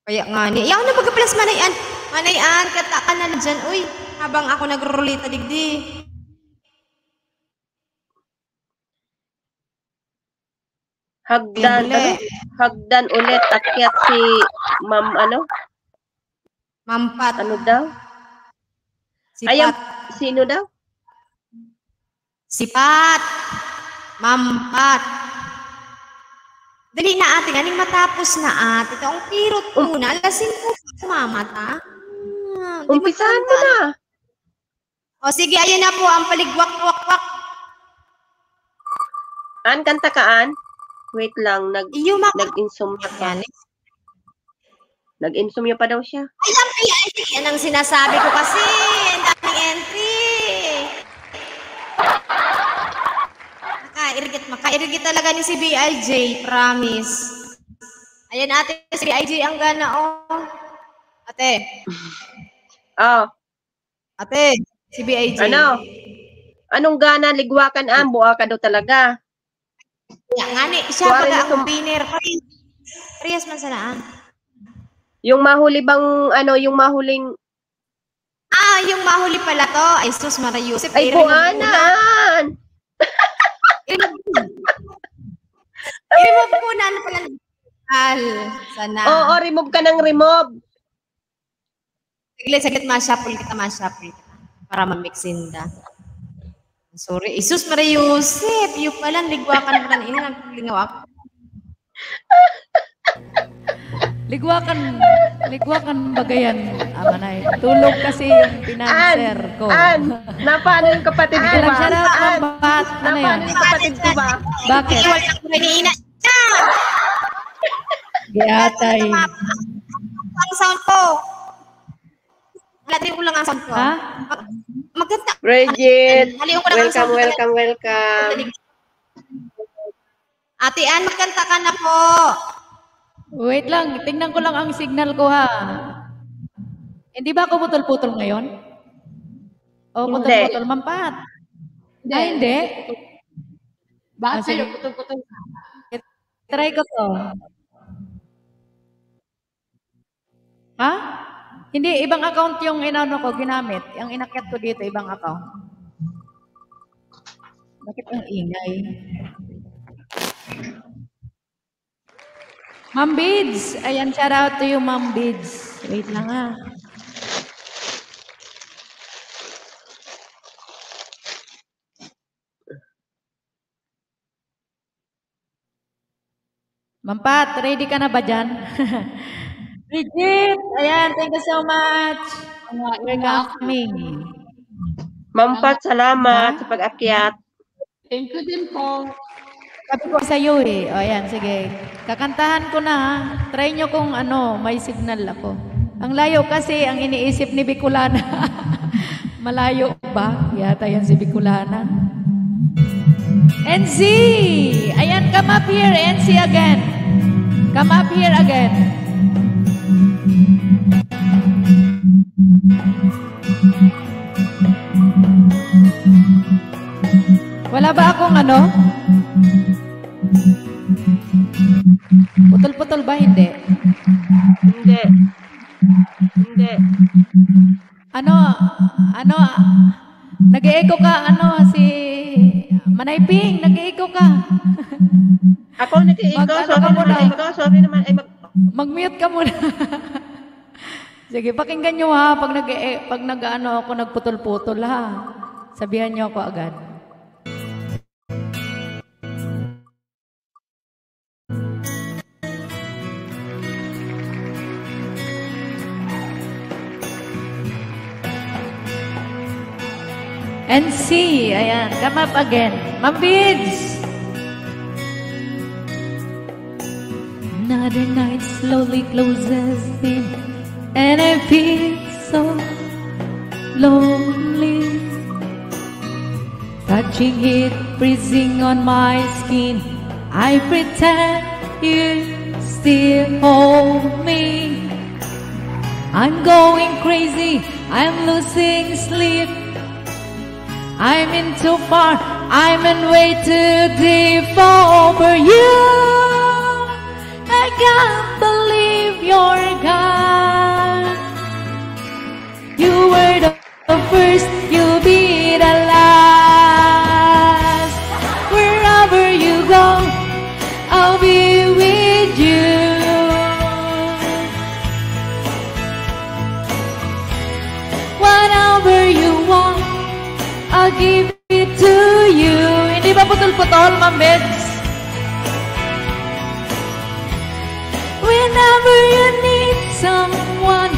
Kaya nga ni, yaw na baga pala si Manay Ann. Manay Ann, kata ka na lang dyan. Uy, habang ako nagrurulita digdi. Hagdan, Hindi. Ano? Hagdan ulit, akyat si Ma'am, ano? Mampat. Ano daw? Si Ayan, Pat. Sino daw? Si Pat. Mampat. Dali na, ate, ganing matapos na, ate. Taong pirot Um, muna. Alas singko pa, mama, ta? Ah, di Umpisahan mo magkanta. Na. O, sige, ayan na po ang paligwak-wak-wak. An, kanta ka, An? Wait lang, nag-, Iyo, ma- nag-insomnia pa. Yan, eh. Nag-insomnia pa daw siya. Ayan, ayan, ayan ang sinasabi ko kasi. Ang daming entry. Makairigit, makairigit talaga ni si V I J, promise. Ayan, ate, si V I J ang gana, oh. Ate. Oh. Ate, si V I J. Ano? Anong gana, ligwakan, ah? Bua ka daw talaga. Kaya nga ni, siya Kuwari baga na ang sum- winner. Pare-, parehas man sana, ah. Yung mahuli bang, ano, yung mahuling Ah, yung mahuli pala to. Ay, sus, Mara Yusuf. Ay, I-remove ko na. Buwanan! I-remove ko na. I-remove ko na. Ano pala? Al, sana. Oo, remove ka ng remove. Saglit, saglit, ma-shuffle kita, ma-shuffle kita. Para ma-mix inda. Sorry. Jesus Maria Yusuf, yung pala, ligwakan mo kanina, naglingaw ako. Ligwakan, ligwakan baga yan, Amanay. Tulog kasi yung financer ko. An, napaano yung kapatid ko An, ba? Shout out, An, Mampat. Ano napaano yan? Yung kapatid ko ba? Bakit? Iwan lang ko na iniinat. Giatay. Ang sound ko. Latry ko lang ang sound ko. Ha? Mag-, maganda. Bridget, Haliw ko lang ang welcome, sound ko. Welcome, welcome. Ate Ann, magkanta ka na po. Wait lang, tingnan ko lang ang signal ko, ha. Hindi ba ako putol-putol ngayon? O, hindi. Putol-putol, Mampat? Hindi. Ay, hindi? Bakit Ah, sige. Sa'yo, putol-putol ka? Try ko to. Ha? Hindi, ibang account yung inano ko, ginamit. Ang inakyat ko dito, ibang account. Bakit ang ingay? Ma'am Bids! Ayan, shout out to you, Ma'am Bids. Wait lang, ah. Ma'am Pat, ready ka na ba dyan? Bridget, ayan, thank you so much. We're coming. Ma'am Pat, salamat sa pag-akyat. Thank you din po. Sabi ko sa'yo eh. O, ayan, sige. Kakantahan ko na, ha. Try nyo kung ano, may signal ako. Ang layo kasi, ang iniisip ni Bicolana. Malayo ba? Yata yan si Bicolana. N C! Ayan, come up here, N C again. Come up here again. Wala ba akong ano? Putol-putol ba? Hindi. Hindi. Hindi. Ano? Ano? Nag-e-echo ka, ano, si Manay Ping, nag-e-echo ka. Ako nag-e-echo, Mag-ano sorry ka muna? naman, echo, sorry naman, ay mag- Mag-mute ka muna. Sige, pakinggan nyo ha, pag nag-e-, pag nag-ano ako, nagputol-putol ha. Sabihan nyo ako agad. N C, ayan, come up again. Ma'am Bids! Another night slowly closes in, and I feel so lonely. Touching heat freezing on my skin, I pretend you still hold me. I'm going crazy, I'm losing sleep. I'm in too far, I'm in way too deep over you. I can't believe you're gone. You were the first, you'll be the last. Wherever you go, I'll be with you. Whatever you want, I'll give it to you. Hindi ba putol-putol, Ma'am Beds? Whenever you need someone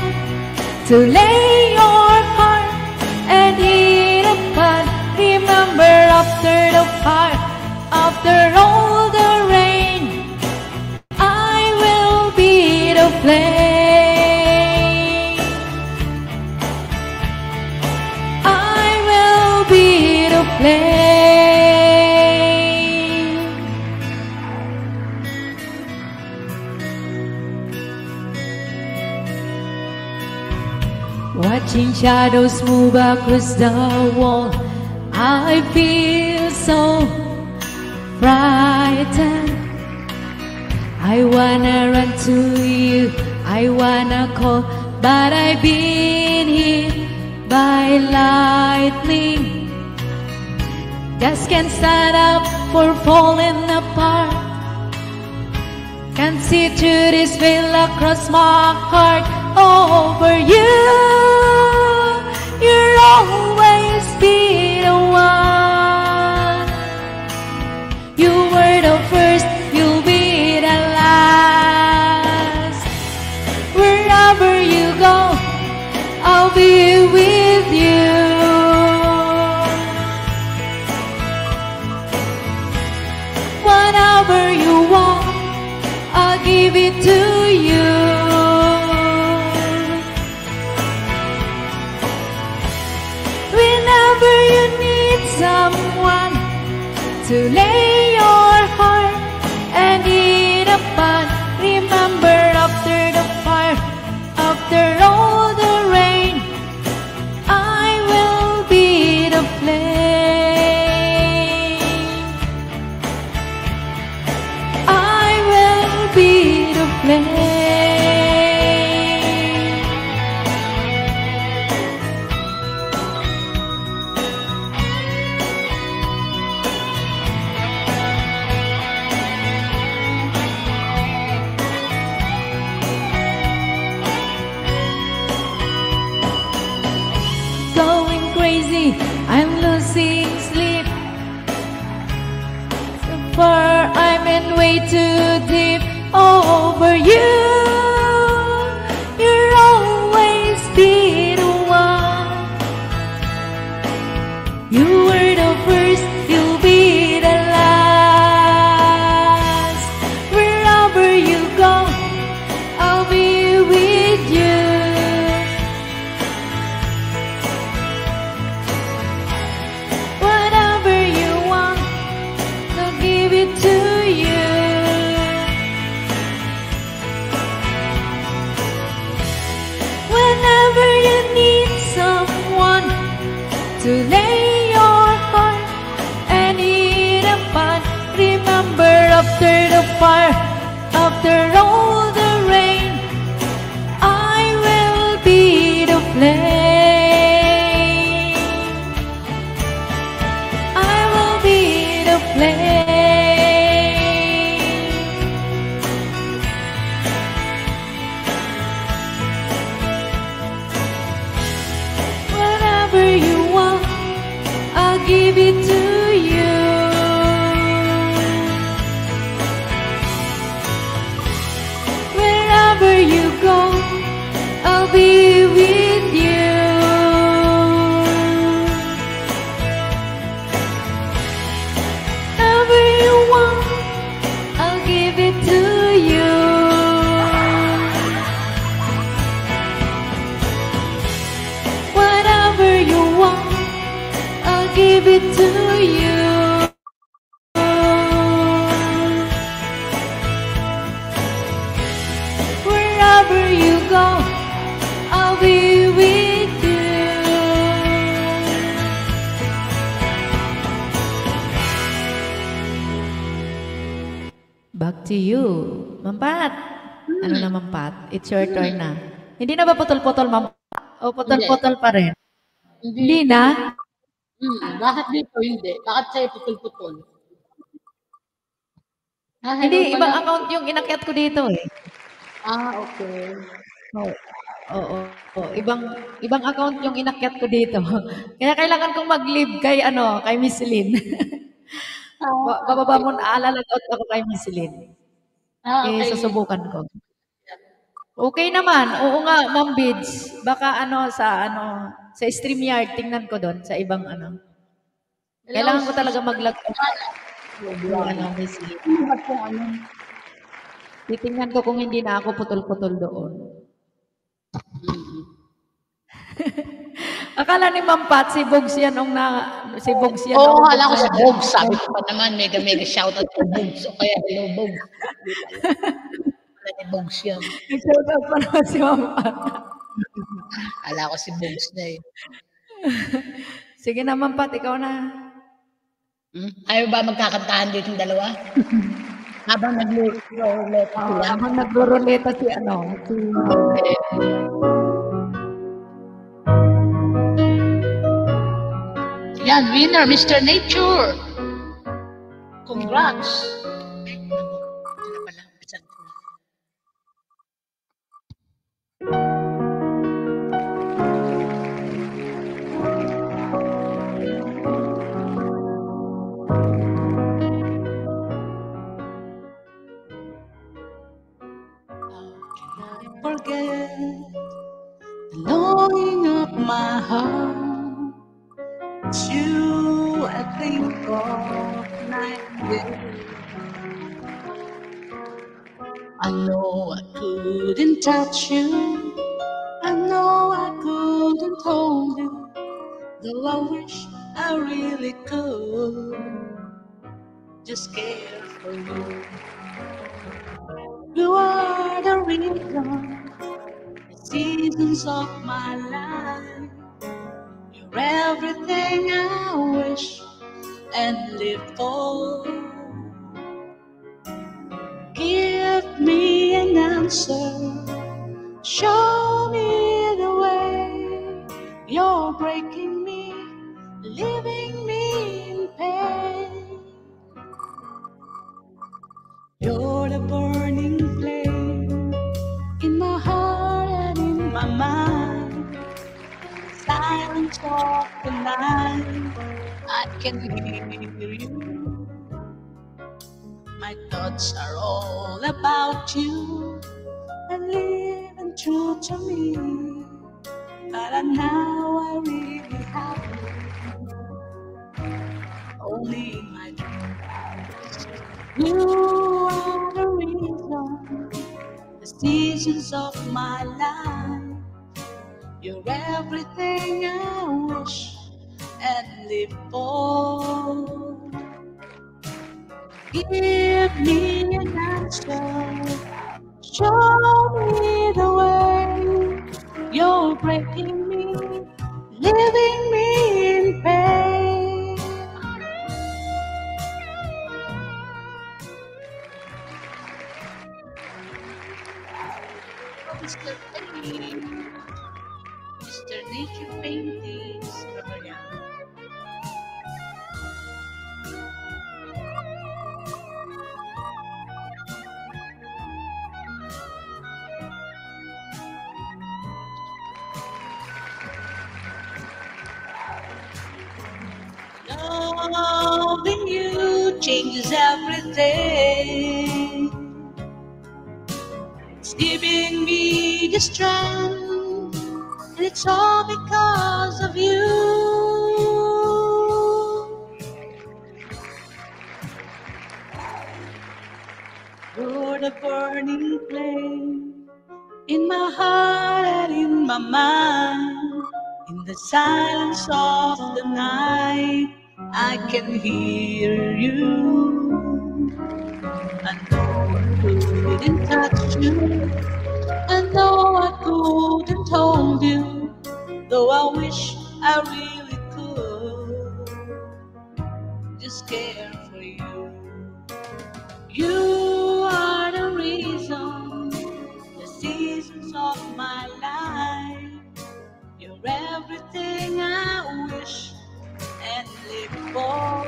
to lay your heart and heat upon, remember after the fire, after all the rain, I will be the flame. I will be the flame. Watching shadows move across the wall, I feel so frightened. I wanna run to you, I wanna call, but I've been hit by lightning. Just can't stand up for falling apart. Can't see through this veil across my heart over you. You'll always be the one. You were the first, you'll be the last. Wherever you go, I'll be with you. Whatever you want, I'll give it to you. Whenever you need someone to lay your heart and heat upon, remember after the fire, after all the rain, I will be the flame. I will be the flame. Going crazy, I'm losing sleep. So far, I'm in way too deep. over you. You're always be the one. You were the first, you'll be the last. Wherever you go, I'll be with you. Whatever you want, I'll give it to you. Whenever you need someone to lay your heart and eat upon, remember, after the fire, after all the rain, I will be the flame. I will be the flame. Whatever you want, I'll give it to you. Wherever you go, I'll be with you. Whatever you want, I'll give it to you. Whatever you want, I'll give it to you. Wherever you go, I'll be with you. Back to you. Mampat. Ano Hmm. na, Mampat? It's your turn na. Hindi na ba putol-putol, Mampat? O putol-putol pa rin? Hindi. Hindi na? Hmm. Bakit dito hindi? Bakit sa'yo putol-putol? Ah, hello Hindi, ibang pala. account yung inakyat ko dito eh. Ah, okay. Oo. Oo. Oo. Ibang, ibang account yung inakyat ko dito. Kaya kailangan kong mag-leave kay, ano, kay Miss Lynn. Ah, Ba-, bababa okay. muna, ah, lalag out ako kay Miss Lynn. Ah, Eh, okay. susubukan ko. Okay naman. Oo nga, Ma'am Bids. Baka ano, sa ano, sa StreamYard, tingnan ko doon, sa ibang ano. Hello, Kailangan ko sis. talaga mag-log out. Ano, ano, Miss Lynn. Ano ba itong ano? Titingnan ko kung hindi na ako putol-putol doon. Mm. Akala ni Ma'am Pat, si Bogs yan ang na, si Bogs yan Oo, ang akala ko si nag- Bogs. Sabi ko pa naman, mega, mega shoutout kay Bogs. O kaya, hello, Bogs. Akala ni Bogs yan. Nag-shoutout pa naman si Ma'am Pat. Akala ko si Bogs na eh. Sige na, Ma'am Pat, ikaw na. Hmm? Ayaw ba magkakantahan dito yung dalawa? Habang nagro-, nagro-ruleta Oo, sila. habang nagro-ruleta si ano, si Okay. Yan, winner, Mister Nature. Congrats. Wala pala, bisan ko na. How can I forget the longing of my heart? It's you I think of night and day. I know I couldn't touch you. I know I couldn't hold you. Though I wish I really could. Just care for you. You are the reason, the seasons of my life. You're everything I wish and live for. Give me an answer. Show me the way. You're breaking me, leaving me in pain. You're the burning flame in my heart and in my mind. Silence of the night, I can hear you. My thoughts are all about you and living true to me. But I now I really have you. Only in my dream. You are the reason, the seasons of my life. You're everything I wish and live for. Give me an answer. Show me the way. You're breaking me, leaving me in pain. Mister Painting, Mister Nature Paintings, Barbarian. Loving you changes everything. It's giving me the strength, and it's all because of you. You're the burning flame in my heart and in my mind. In the silence of the night, I can hear you. I know I couldn't touch you. I know I couldn't hold you, though I wish I really could. Just care for you. You are the reason, the seasons of my life. You're everything I wish and live for.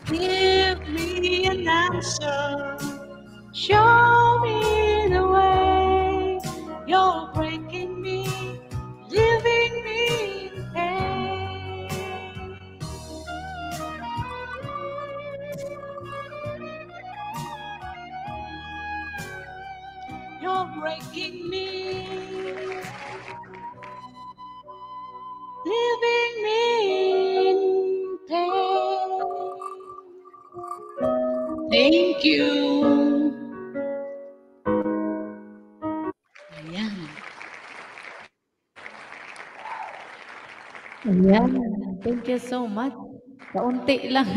Give me an answer. Show me the way. You're breaking me, leaving me in pain. You're breaking me, leaving me in pain. Thank you. Ayan. Ayan. Thank you so much. Kaunti lang.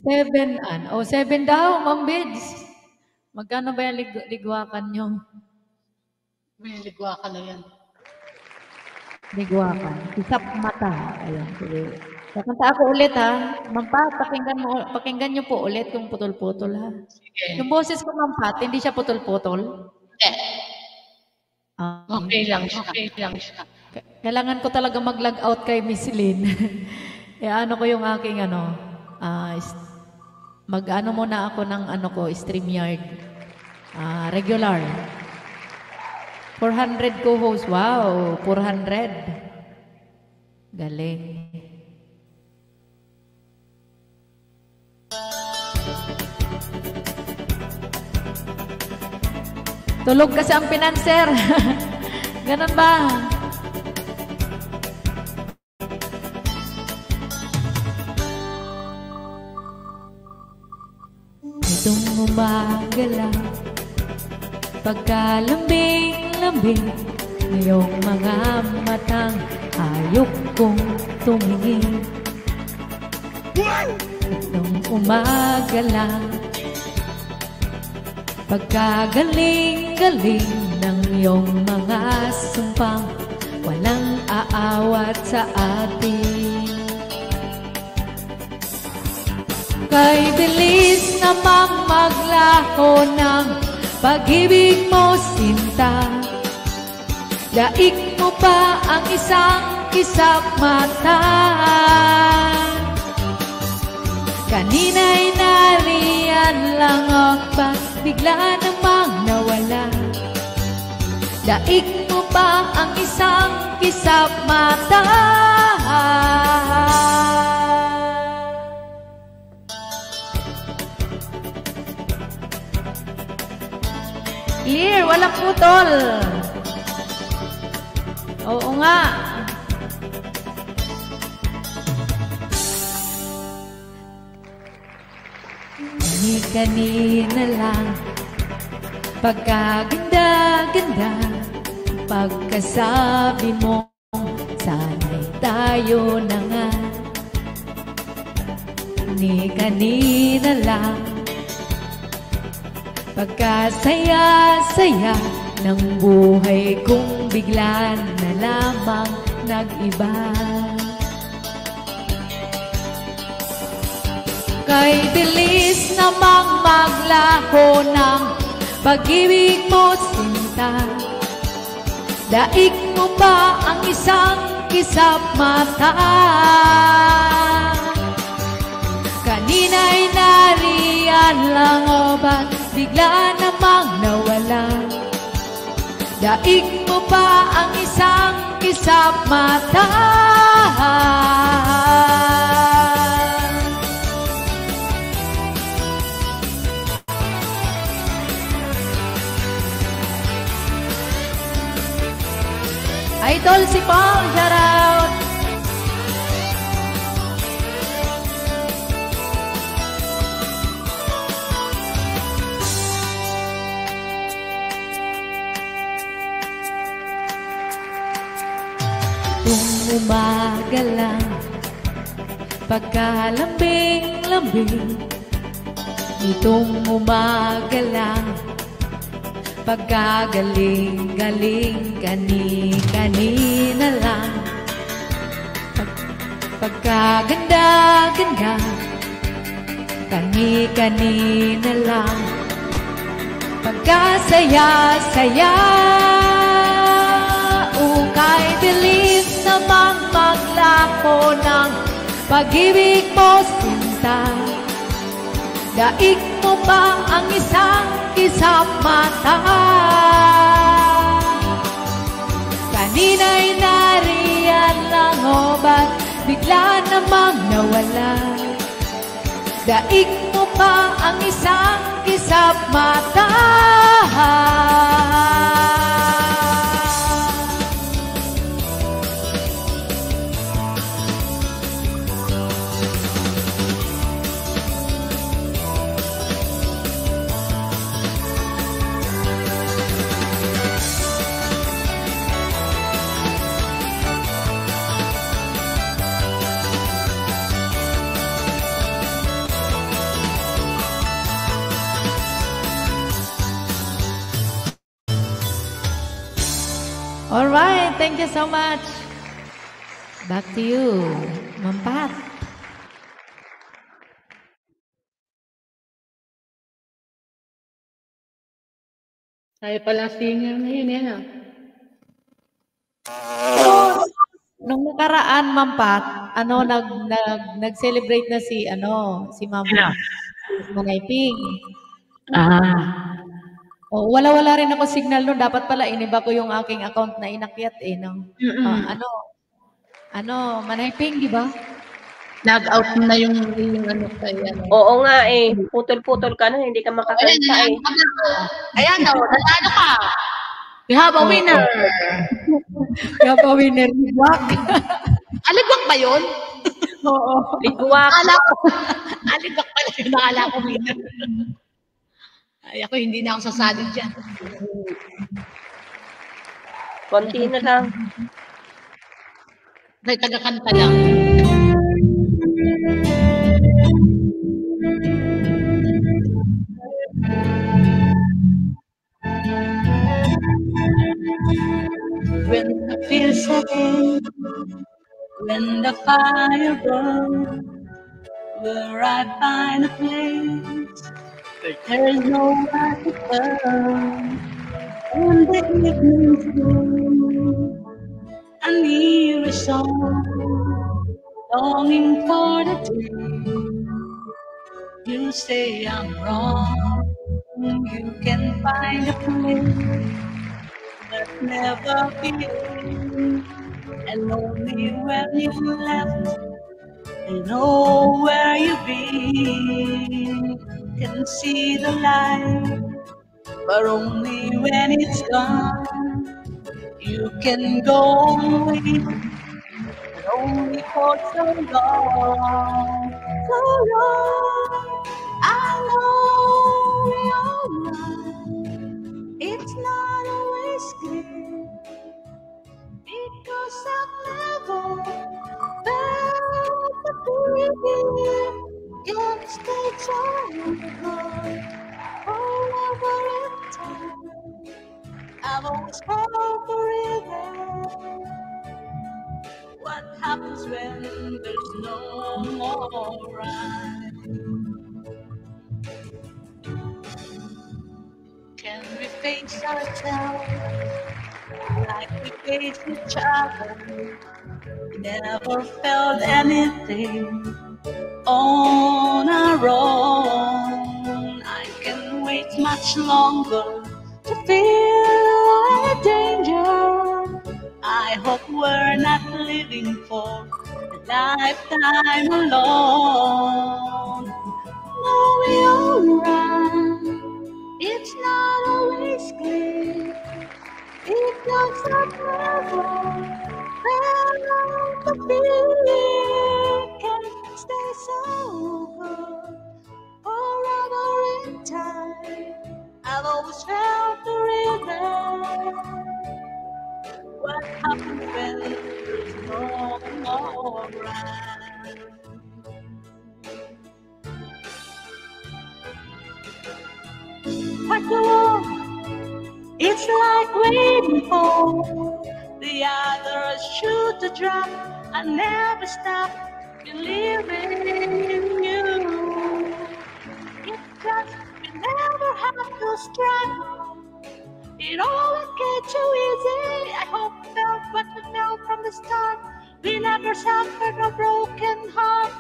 Seven, an-, oh, seven daw, Ma'am Bids. Magkano ba yung lig-, ligwakan nyo? May ligwakan na yan. Ligwakan. Isap mata. Ayan, sige. Kakanta ako ulit, ha. Ma'am Pat, pakinggan mo, pakinggan nyo po ulit kung putol-putol, ha. Sige. Yung boses ko, Ma'am Pat, hindi siya putol-putol? Hindi. Ah. Okay lang siya. Okay lang siya. K-, kailangan ko talaga mag-log out kay Miss Lynn. Eh, ano ko yung aking, ano, ah, is-, mag-ano muna ako ng, ano ko, StreamYard. Ah, regular. Four hundred co-host. Wow, four hundred. Galing. Tulog kasi ang financer. Ganun ba? Itong umaga lang, pagkalambing-lambing, ngayong mga matang ayok kong tumingin. Itong umaga lang, pagkagaling-galing ng iyong mga sumpang, walang aawat sa atin. Kay bilis namang maglaho ng pag-ibig mo, sinta. Daig mo pa ang isang kisap mata. Kanina'y nariyan lang, oh, ba't bigla namang nawala? Daig mo pa ang isang kisap mata. Clear, walang putol. Oo nga. Kani-kanina lang, pagkaganda-ganda, pagkasabi mo, sana'y tayo na nga. Kani-kanina lang, pagkasaya-saya ng buhay kong bigla na lamang nag-iba. Kay bilis namang maglaho ng pag-ibig mo, sinta. Daig mo pa ang isang kisap mata. Kanina'y nariyan lang, o ba't bigla namang nawala? Daig mo pa ang isang kisap mata. Idol si Paul, shout out. Kung umaga lang, pagkalambing-lambing, nitong umaga lang, pagkagaling-galing, kani-kanina lang. Pag-, pagkaganda-ganda, kani-kanina lang. Pagkasaya-saya, ukay bilis namang maglaho ng pag-ibig mo, sinta. Daig mo pa ang isang kisap mata. Kanina'y nariyan lang, o ba't bigla namang nawala? Daig mo pa ang isang kisap mata. All right, thank you so much. Back to you, Ma'am Pat. Tayo pala singer ngayon, yan ah. So, nung nakaraan, Ma'am Pat, ano, nag-, nag-, nag-celebrate na si, ano, si Ma'am, sino? Si Manay Ping. Ah. Oh, wala-wala rin ako signal nun. Dapat pala iniba ko yung aking account na inakyat eh, no? Mm-mm. Ah, ano, ano, Manay Ping, di ba? Nag-out na yung, yung ano, kay ano. Oo nga eh. Putol-putol ka na, hindi ka makakanta eh. Ayan, ayan, ayan, oh, nanalo ka. We have a winner. We have a winner. Ligwak. Ah, ligwak ba yun? Oo. Ligwak. Akala ko, ah, ligwak pala yun. Akala ko winner. Ay, ako, hindi na ako sasali dyan. Konti na lang. May taga-kanta lang. When I feel sad, when the fire burns, where I find a place where there's nowhere to turn. When the evening's cool, I hear a song, longing for the day you say I'm wrong. You can find a place that never feels, and only when you left, I know where you've been. Can see the light But only when it's gone, you can go away. But only for so long, so long. I know we all lie. It's not always clear, because I've never felt the feeling. Yet it's all gone forever in time. I've always felt forever. What happens when there's no more rhyme? Can we face ourselves like we face each other? We never felt anything on our own. I can wait much longer to feel any danger. I hope we're not living for a lifetime alone. No, we all run. It's not always clear. It looks like never felt the feeling can stay so good forever in time. I've always felt the rhythm. What happens when there's no more rhyme? What do you want? It's like waiting for the other shoe to drop. I never stop believing in you. It's just we never have to struggle. It all came too easy. I hope you felt what we felt from the start. We never suffered no broken heart.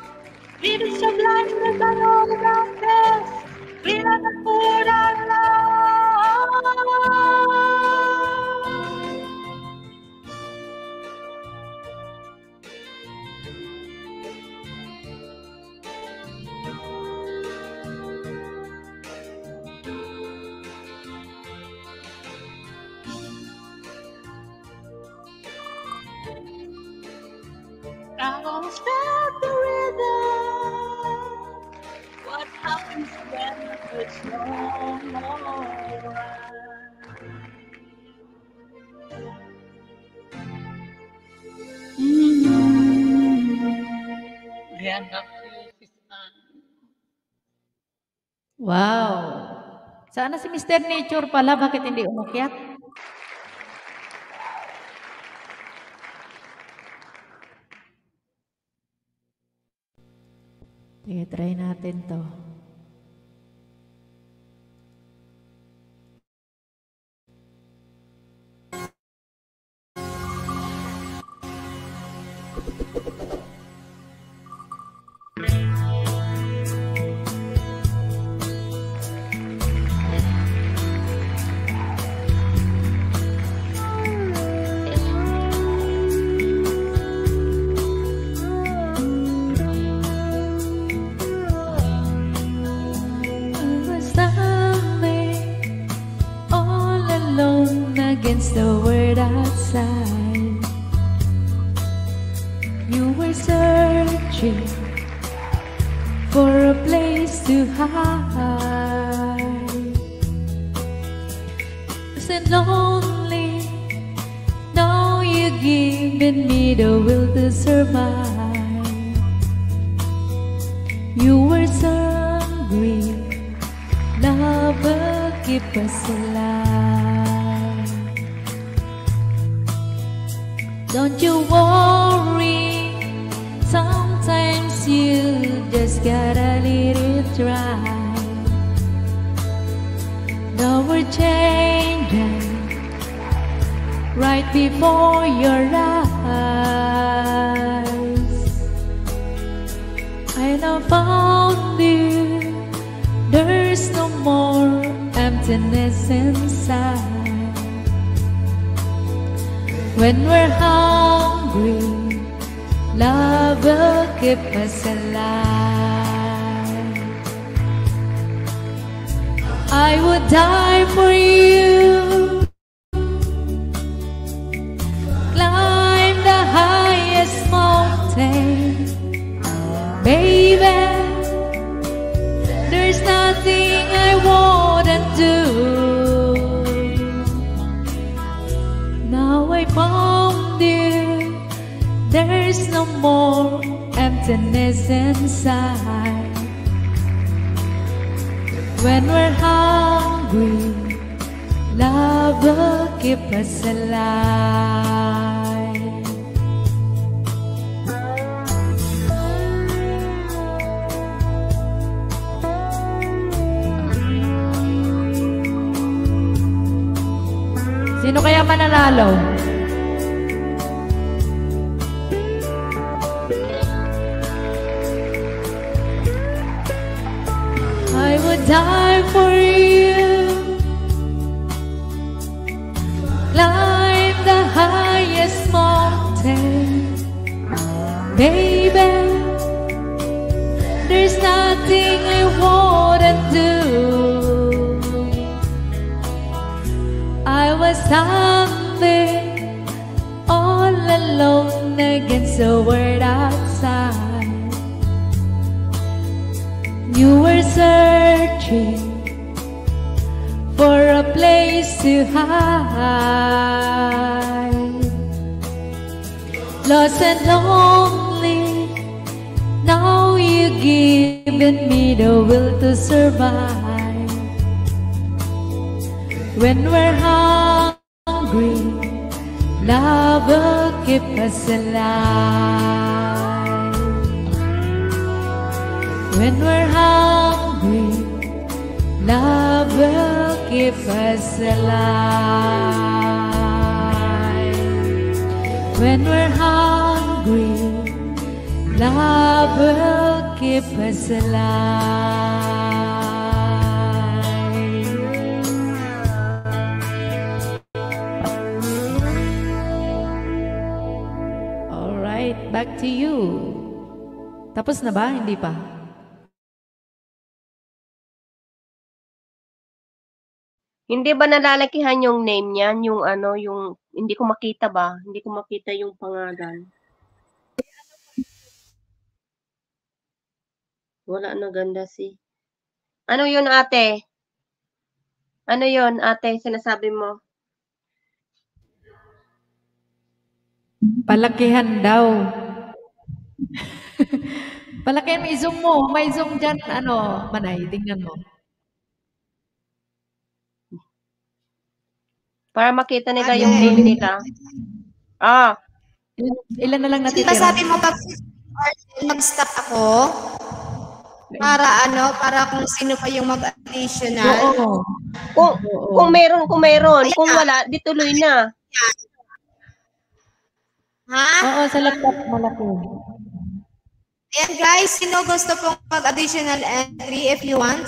We were so blinded by all the darkness. We never put our love. I always felt the rhythm. What happens when there's no more rhyme? Mm. Ayan, Doc Francis Ann. Wow! Sana si Mister Nature pala, bakit hindi umakyat? Sige, try natin 'to. Standing all alone against the world outside. You were searching for a place to hide. Lost and lonely, now you've given me the will to survive. You were so hungry, love will keep us alive. Don't you worry, sometimes you just gotta let it dry. Now we're changing right before your eyes. I now found you. There's no more emptiness inside. When we're hungry, love will keep us alive. I would die for you. Climb the highest mountain. Baby, there's nothing I wouldn't do. Now I found you. There's no more emptiness inside. When we're hungry, love will keep us alive. Sino kaya mananalo? I would die for you. Climb the highest mountain. Baby, there's nothing I wouldn't do. I was standing all alone against the world outside. You were searching for a place to hide. Lost and lonely, now you given me the will to survive. When we're hungry, love will keep us alive. When we're hungry, love will keep us alive. When we're hungry, love will keep us alive. Alright, back to you. Tapos na ba? Hindi pa? Hindi ba nalalakihan yung name niyan? Yung ano, yung hindi ko makita ba? Hindi ko makita yung pangalan. Wala na ganda si... Ano yun, ate? Ano yun, ate, sinasabi mo? Palakihan daw. Palakihan mo, i-zoom mo. May zoom dyan, ano, Manay, tingnan mo. Para makita nila yung Ate. Name nila. Ah. Ilan, ilan na lang natitira? Masabi mo, pag, mag-stop ako, para ano, para kung sino pa yung mag-additional. Oo. Kung, Oo. kung meron, kung meron. Ayan Kung na. wala, di tuloy na. Yan. Ha? Oo, sa laptop malaki. Ayan, guys, sino gusto pong mag-additional entry if you want?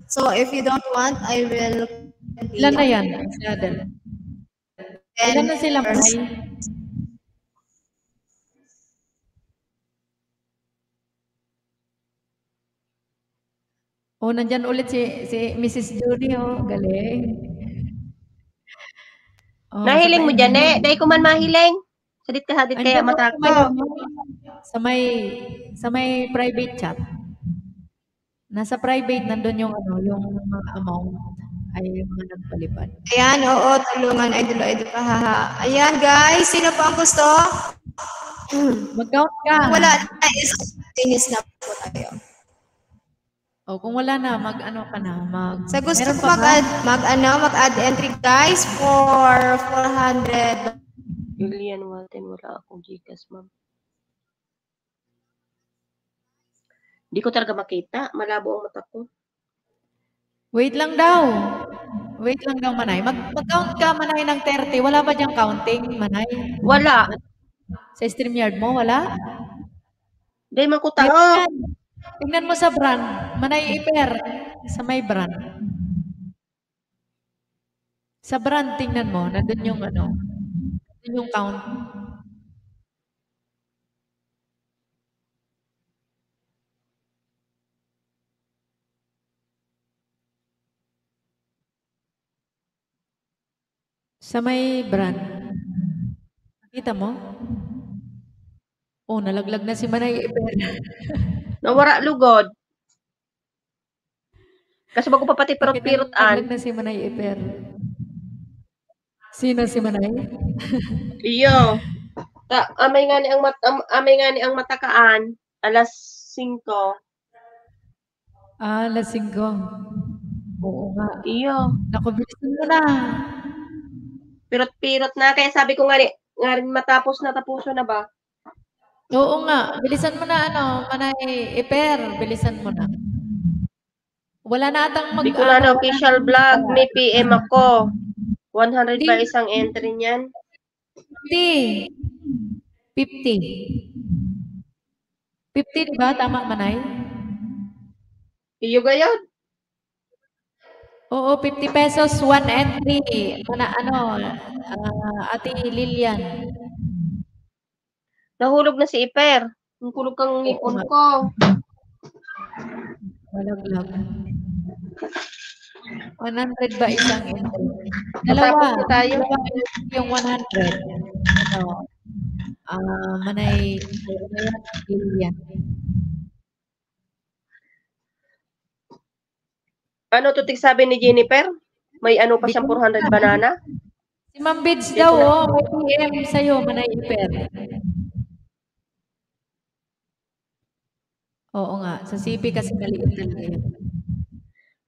So, if you don't want, I will continue. Ilan na yan? Ilan na sila, May? Oh, nandyan ulit si, si Missus Judy, oh. Galing. Oh, Nahiling mo, Jane? Dai ko man mahiling. Sadit ka, sadit kaya Andyan, oh, matakot. Sa may, ano, sa may, sa may private chat. Nasa private, nandun yung, ano, yung mga amount. Ay, yung mga nagpalipad. Ayan, oo, tulungan, idol, idol, kahaha. Ayan, guys, sino po ang gusto? Mag-count ka. Wala na, is finish na po tayo. O, kung wala na, mag-ano ka na, mag-, Sa gusto meron ko pa ba? mag-add, mag-ano, mag-add entry, guys, for four hundred. Julian Walton, wala akong Gcash, ma'am. Di ko talaga makita. Malabo ang mata ko. Wait lang daw. Wait lang daw, Manay. Mag-, mag-count ka, Manay, ng thirty. Wala ba diyang counting, Manay? Wala. Sa StreamYard mo, wala? Di man ko tao. Tingnan. Tingnan mo sa brand. Manay Iper, sa may brand. Sa brand, tingnan mo. Nandun yung ano, nandun yung count. Sa may brand. Nakita mo? Oh, nalaglag na si Manay Eper. Nawara lugod. Kasi bago pa pati Bakit pirot-pirot an. nalaglag na si Manay Eper? Sino si Manay? Iyo. Ta, amay nga ni ang mat, am, amay nga ni ang matakaan, alas singko. Ah, alas singko. Oo nga. Iyo. Naku, bilisan mo na. Pirot-pirot na. Kaya sabi ko nga ni, nga rin matapos na, tapuso na ba? Oo nga, bilisan mo na ano, Manay Eper, bilisan mo na. Wala na atang mag- Bicolana ano, Official Vlog, may P M ako. one hundred ba isang entry niyan? Fifty. Fifty. Fifty, di ba? Tama, Manay? Iyo gayod. Oo, fifty pesos, one entry. Mana, ano, ah, Ate Lilian. Nahulog na si Eper. Ang kulog kang ngipon ko. Malaglag. One hundred ba isang entry? Matapos na tayo. Dalawa yung one hundred. Ano? Ah, Manay, Lilian. Ano to tig sabi ni Jennifer? May ano pa siyang four hundred banana? Si Ma'am Bids daw, oh, may P M sa'yo, Manay Eper. Oo nga, sa C P kasi maliit talaga yun.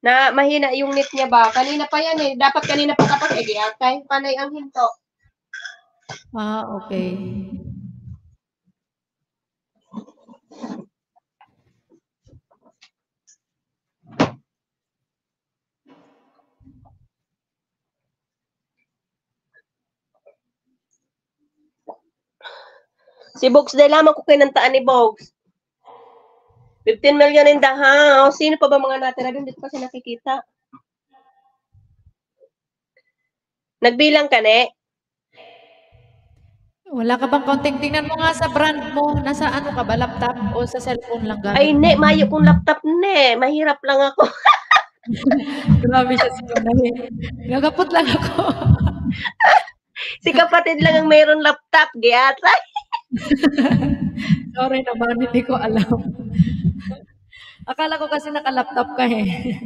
Na mahina yung net niya ba? Kanina pa yan eh. Dapat kanina pa tapos, eh, di atay. Panay ang hinto. Ah, okay. Si Bogs, dahil lamang ko kinantaan ni Bogs. Fifteen million in the house. Sino pa ba mga natira doon? Dito kasi nakikita. Nagbilang ka, ne? Wala ka bang counting? Tingnan mo nga sa brand mo. Nasa ano ka ba? Laptop o sa cellphone lang gamit? Ay, ne, mayo kong laptop, ne. Mahirap lang ako. Grabe siya si Manay. Gagapot lang ako. Si kapatid lang ang mayroon laptop, giatay. Sorry naman, hindi ko alam. Akala ko kasi naka-laptop ka eh.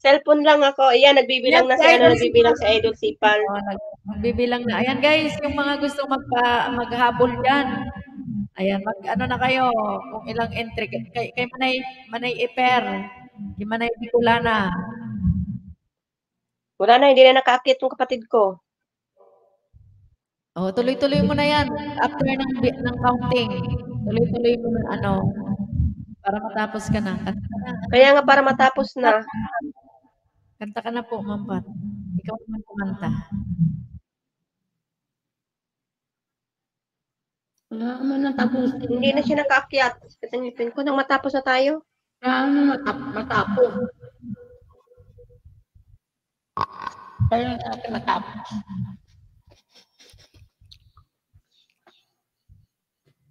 Cellphone lang ako. Ayan, nagbibilang na si ano, nagbibilang si Idol Sipal. Oh, nag-, nagbibilang na. Ayan guys, yung mga gusto magpa, maghabol dyan. Ayan, mag ano na kayo kung ilang entry. Kay, kay Manay, Manay Eper, kay Manay Bicolana. Wala na, hindi na nakaakyat yung kapatid ko. Oh, tuloy-tuloy mo na yan. After ng, ng counting, tuloy-tuloy mo na ano, para matapos ka na. Kanta ka na. Kaya nga para matapos na. Kanta ka na po, Ma'am Pat. Ikaw naman kumanta. Wala naman natapos. Hindi na siya nakaakyat. Kasi ngipin ko, nang matapos na tayo. Wala naman matap matapos. Kaya natin matapos.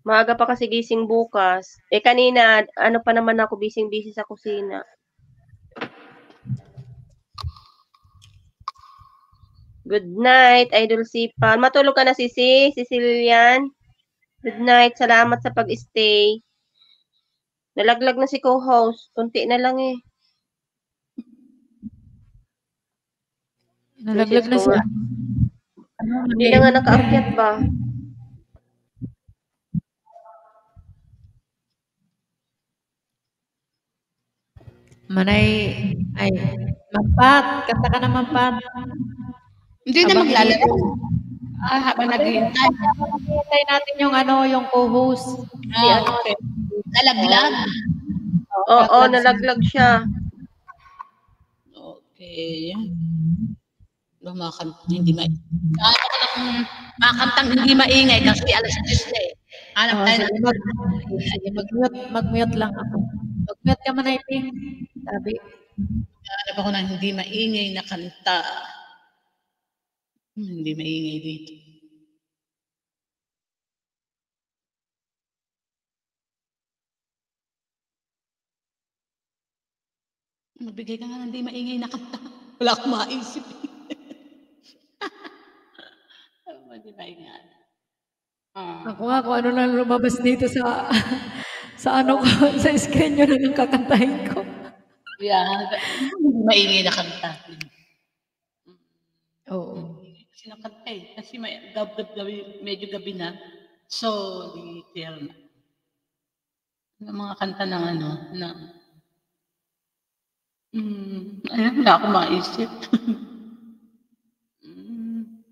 Maaga pa kasi gising bukas. Eh, kanina, ano pa naman ako, busy-busy sa kusina. Good night, Idol Sipal. Matulog ka na, Sisi? Sicilian? Good night. Salamat sa pag-stay. Nalaglag na si co-host. Kunti na lang eh. Nalaglag na siya. Hindi na nga nakaakyat ba? Manay, ay, Ma'am Pat, kanta ka na, Ma'am Pat. Hindi na maglalaro. Ah, habang naghihintay. Hintay natin yung ano, yung co-host. Ah, okay. Nalaglag. Oo, nalaglag siya. Okay. Ba, mga kan-, hindi ma-, ano ko lang, mga kantang hindi maingay kasi alas diyes na eh. Hanap Oh, tayo sige, ng mag, sige, mag-mute, mag-mute lang ako. Mag-mute ka, Manay Ping. Sabi. Hanap ako ng hindi maingay na kanta. Hmm, hindi maingay dito. Magbigay ka nga ng di maingay na kanta. Wala akong maisip. Di ba nga? Ah. Ako nga, kung ano lang lumabas dito sa, sa ano ko, sa screen nyo na lang kakantahin ko. Yeah, hindi maingay na kanta. Oo. Hindi ko kasi nakanta eh. Kasi may, gab-, gab-, gabi, medyo gabi na. So, di, kaya na. Yung mga kanta ng ano, na, hmm, ayan, wala akong maisip. Hmm.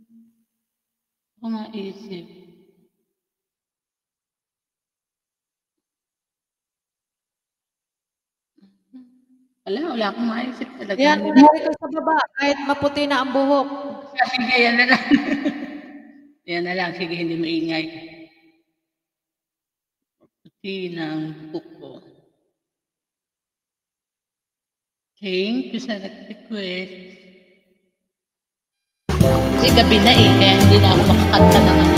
Ako maisip. Wala, wala akong maisip talaga. Yan, Hindi na- ito sa baba, kahit maputi na ang buhok. Ah, sige, yan na lang. Yan na lang, sige, hindi maingay. Maputi na ang buhok ko. Thank you sa nag-request. Kasi gabi na eh, kaya hindi na ako makakanta ng ano.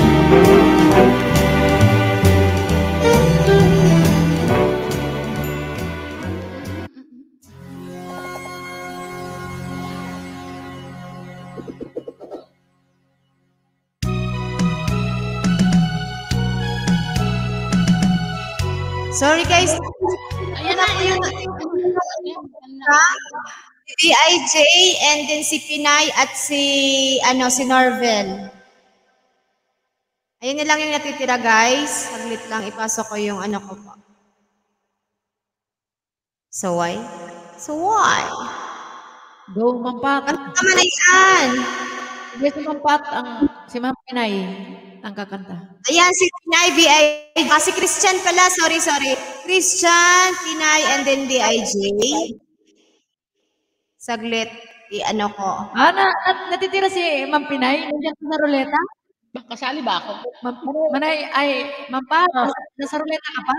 Sorry guys. Ayan na, ayan na. Si D I J and then si Pinay at si, ano, si Norvel. Ayun na lang yung natitira, guys. Saglit lang, ipasok ko yung ano ko po. Saway? Saway. Go, Ma'am Pat. Ano naman na yan? Hindi, si Ma'am Pat, ang, si Ma'am Pinay, ang kakanta. Ayan, si Pinay, V I J. Ah, si Christian pala. Sorry, sorry. Christian, Pinay, and then D I J. Saglit, i-ano ko. Ah, na, na, natitira si Ma'am Pinay? Nandiyan ka sa ruleta? Ba, kasali ba ako? Ma'am, Manay, ay, Ma'am Pat, nasa, nasa ruleta ka pa?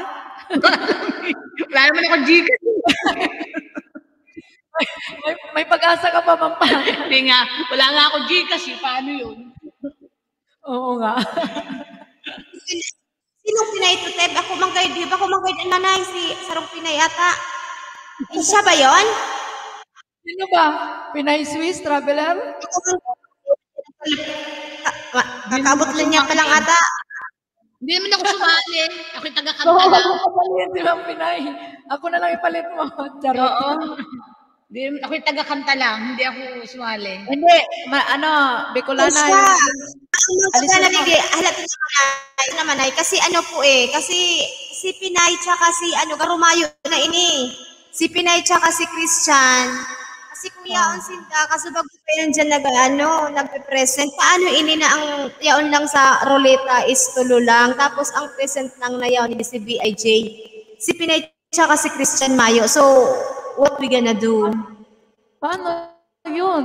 Wala naman ako Gcash. May, may pag-asa ka pa, Ma'am Pat. Hindi nga, wala nga ako Gcash eh. Paano yun? Oo nga. Sinong Pinay to, Teb? Ako man kayo, di ba? Ako man kayo, ang nanay, si Sarong Pinay ata. Eh, siya ba yon? Sino ba? Pinay Swiss traveler? Ako man, ka- ma- kakabot lang niya pa lang ata. Hindi naman ako sumali. Ako'y taga-kanta lang. Ako na lang ipalit mo. Charot. Oo. Di, ako'y taga-kanta lang. Hindi ako sumali. Hindi. Ma, ano, Bicolana. Siya. Ang mga taga na hindi, halata naman ay, naman ay, kasi ano po eh, kasi si Pinay tsaka si ano, garumayo na ini. Si Pinay tsaka si Christian. Kasi kung yaon sinda, kaso bago pa yan dyan nag, ano, nagpe-present. Paano ini na ang yaon lang sa ruleta is tulo lang. Tapos ang present lang na yaon is si B I J. Si Pinay tsaka si Christian mayo. So, what we gonna do? Paano yun?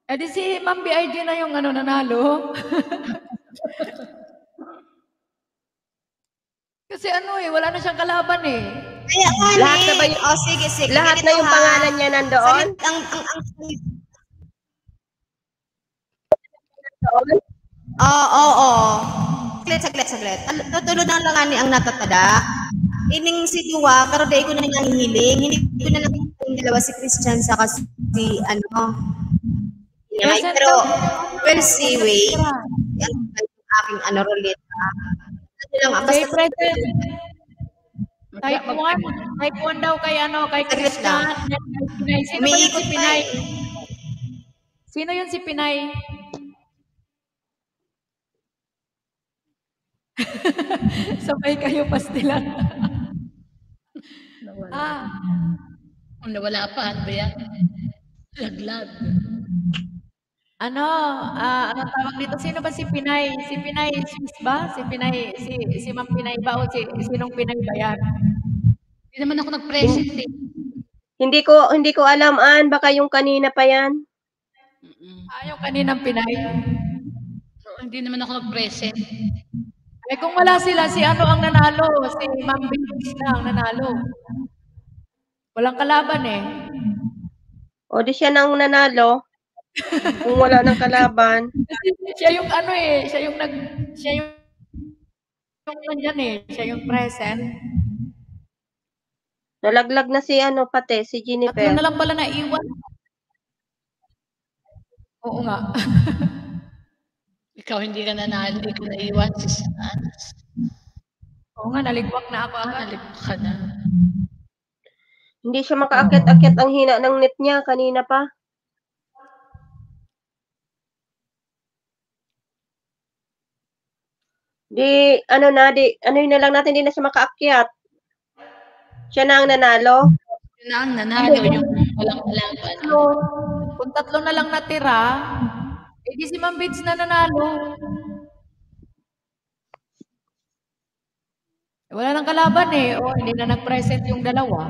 Eh di si Ma'am B I G na yung ano, nanalo. Kasi ano eh, wala na siyang kalaban eh. Kaya nga Lahat ni, na ba y- oh, sige, sige. Lahat Ganito na yung ha. Pangalan niya nandoon? Salit, ang, ang, ang, oo, oo, oo. Saglit, saglit, saglit. Tal- Tutulo na lang ni ang natatada. Ining si Dua, pero di ko na nahihiling. Hindi ko na lang yung dalawa si Christian sa si ano. Pinay. Present Pero, daw. we'll see, wait. Yan ang aking ano, ruleta. Ano lang, ah, Say basta present. Type one. Type one daw kay ano, kay Saglit lang. Christian. Sino ba yun si Umiikot pa Pinay? eh. Sino yun si Pinay? Sabay kayo pastilan. Nawala. Ah, Kung nawala pa, ano ba yan? Laglag. Ano, ah, anong tawag dito? Sino ba si Pinay? Si Pinay Swiss ba? Si Pinay, si, si Ma'am Pinay ba o si, sinong Pinay ba yan? Hindi naman ako nag-present eh. Hindi ko hindi ko alam, Ann, baka yung kanina pa yan. Mm-mm. Ah, yung kaninang Pinay? Oo, hindi naman ako nag-present. Eh, kung wala sila, si ano ang nanalo? Si Ma'am Biggs na ang nanalo. Walang kalaban eh. O di siya nang nanalo. Kung wala nang kalaban. Kasi siya yung ano eh, siya yung nag, siya yung, yung nandyan eh, siya yung present. Nalaglag na si ano pati, si Tatlo Jennifer. na lang pala naiwan. Oo nga. Ikaw, hindi ka na, na hindi ka naiwan, sis. Oo nga, naligwak na ako agad. Naligwak ka na. Hindi siya makaakyat-akyat ang hina ng net niya kanina pa. Di, ano na, di, ano na lang natin, di na siya makaakyat. Siya na ang nanalo. Yun na ang nanalo, yung walang kalaban. Kung tatlo na lang natira, eh di si Ma'am Bids na nanalo. Eh, wala nang kalaban eh. O, hindi na nag-present yung dalawa.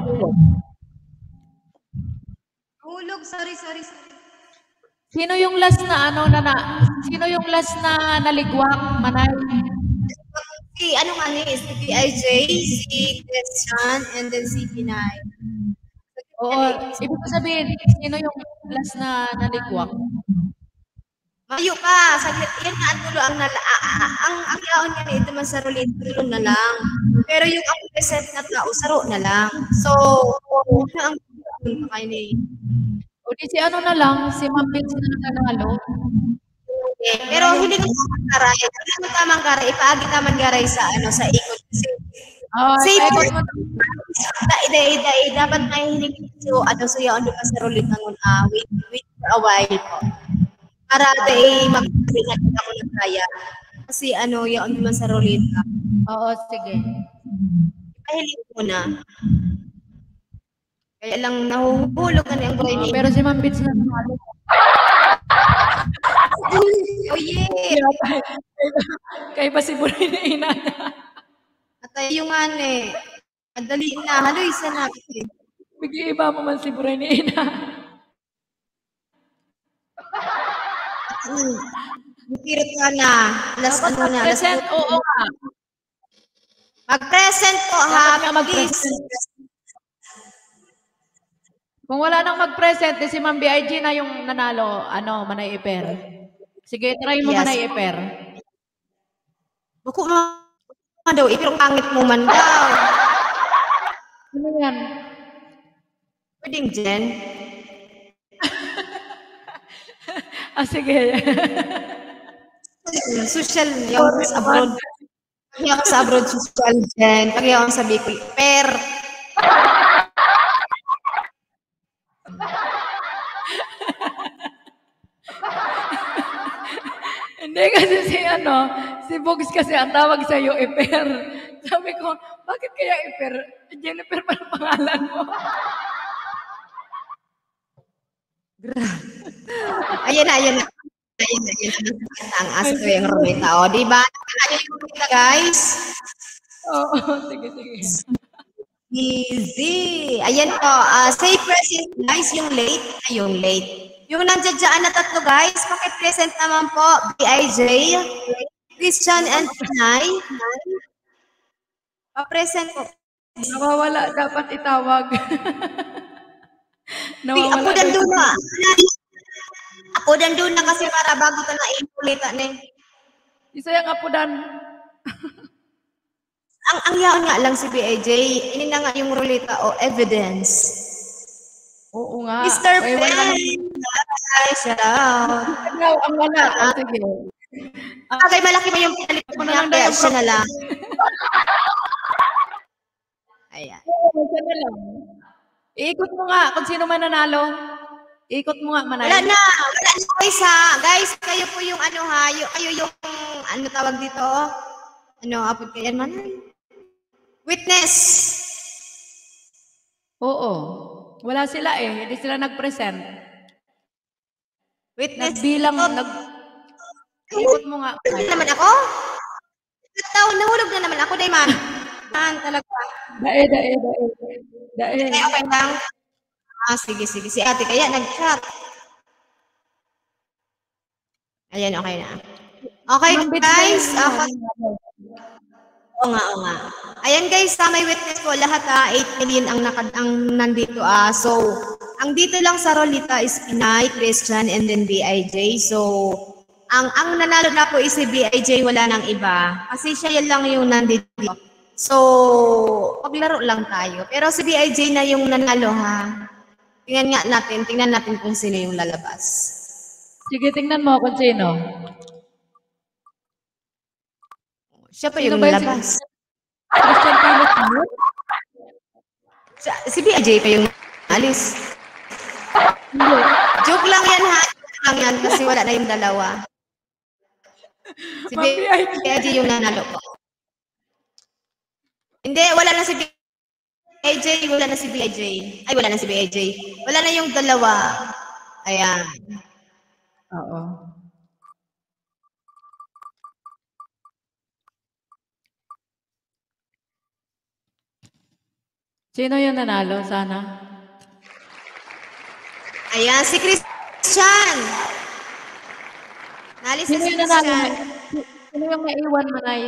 Hulog, sorry, sorry, sorry. Sino yung last na ano na, na sino yung last na naligwak, Manay? Si, ano nga ni, si B I J, si Christian, and then si Pinay. Oo, ibig ko sabihin, sino yung last na naligwak? Mayo pa, saglit. Yan nga, ang tulo ang nala, a, a, ang, ang yaon nga ni ito man sa rulito, tulo na lang. Pero yung ang present na tao, saro na lang. So, ano ang ang kayo ni O di si ano na lang, si Ma'am Pits na nanalo. Eh, pero hindi ko tamang garay. Hindi ko tamang garay. Ipaagi naman garay sa, ano, sa ikot. Kasi, Oh, Say, ikot mo. Dai, dai, dai, dapat mahihiling so, ano, so yaon di pa sa rulito ngun, ah, wait, wait for a while po. Para dai magsabi na di ako nagkaya. Kasi, ano, yaon naman sa ruleta. Oo, sige. Mahiling muna. Kaya lang nahuhulog ka na yung buhay Ah, ni pero si Ma'am Pits na nanalo. Oh, yeah. Kaya ba si Buray na ina? Atay yung ane. Madali na. Haloy sa natin. Mag-iiba mo man si Buray na ina. Hmm. Magpirot ka na. Last Dapat ano na. Last mag-present, oo nga. Mag-present po, ha? Dapat nga Please. mag-present. Kung wala nang mag-present, di si Ma'am B I G na yung nanalo, ano, Manay Eper. Sige, try mo, Yes. Manay Eper. Buko mo daw, eh, pero ang pangit mo man daw. Ano yan? Pwedeng Jen. Ah, sige. Social, yung sa abroad. Yung sa abroad, social Jen. Pag yung sa Bicol, per. Hindi kasi si ano, si Bugs kasi ang tawag sa iyo, Eper. Sabi ko, "Bakit kaya Eper? Jennifer pa ang pangalan mo." Ayan na, ayan na. Ayan na, ayan na. Ang aso ko yung ruleta. O, di ba? Ayan yung ruleta, guys. Oo, sige, sige. Easy. Ayan po. Ah, say present, guys, yung late. Ay, yung late. Yung nandiyan dyan na tatlo, guys, paki-present naman po. B I J, Christian, and Pinay. Pa-present po. Nawawala, dapat itawag. Di, ako Nawawala. dandun na. Ako dandun na kasi para bago ka na inulit, ano eh. Isa yung apudan. Ang, ang yaon nga lang si B I J, ini na nga yung ruleta o evidence. Oo nga. Mister Ay, wala Pen, naman. Hi, shout out. Ikaw, ang wala. Ah, sige. Bagay, malaki pa yung pinalit Ako na niya, lang daw kaya yung siya na lang. Ayan. Oo, siya na lang. Iikot mo nga kung sino mananalo. Ikot mo nga, Manay. Wala na. Wala na, guys, ha. Guys, kayo po yung ano, ha. Yung, kayo yung, ano tawag dito? Ano, apod kayan man? Witness. Oo. Wala sila eh. Hindi sila nag-present. Witness. Nagbilang, Oh, nag... Ikot mo nga. Nahulog na naman ako? Ikaw, nahulog na naman ako, Dayman. Man, talaga. Dae, dae, dae. Dae. Okay, okay lang. Ah, sige, sige. Si ate kaya nag-chat. Ayan, okay na. Okay, Ma'am Bits, guys. may- Ah, oo nga, oo nga. Ayan, guys, sa may witness po lahat, ah, eight million ang nakad-, ang nandito, ah. So, ang dito lang sa ruleta is Pinay, Christian, and then B I J. So, ang, ang nanalo na po is si B I J, wala nang iba. Kasi siya yun lang yung nandito. So, paglaro lang tayo. Pero si B I J na yung nanalo, ha. Tingnan nga natin, tingnan natin kung sino yung lalabas. Sige, tingnan mo kung sino. Siya pa Sino yung ba yung nalabas. Christian Pilos yun? Sa, si B I J pa yung alis. Hindi. Joke lang yan, ha? Joke lang yan kasi wala na yung dalawa. Si Ma'am B I J. B I J yung nanalo po. Hindi, wala na si B I J, wala na si B I J. Ay, wala na si B I J. Wala na yung dalawa. Ayan. Oo. Sino yung nanalo sana? Ayan, si Christian. Naalis na Sino si yung nanalo? Christian. Sino yung naiwan, Manay?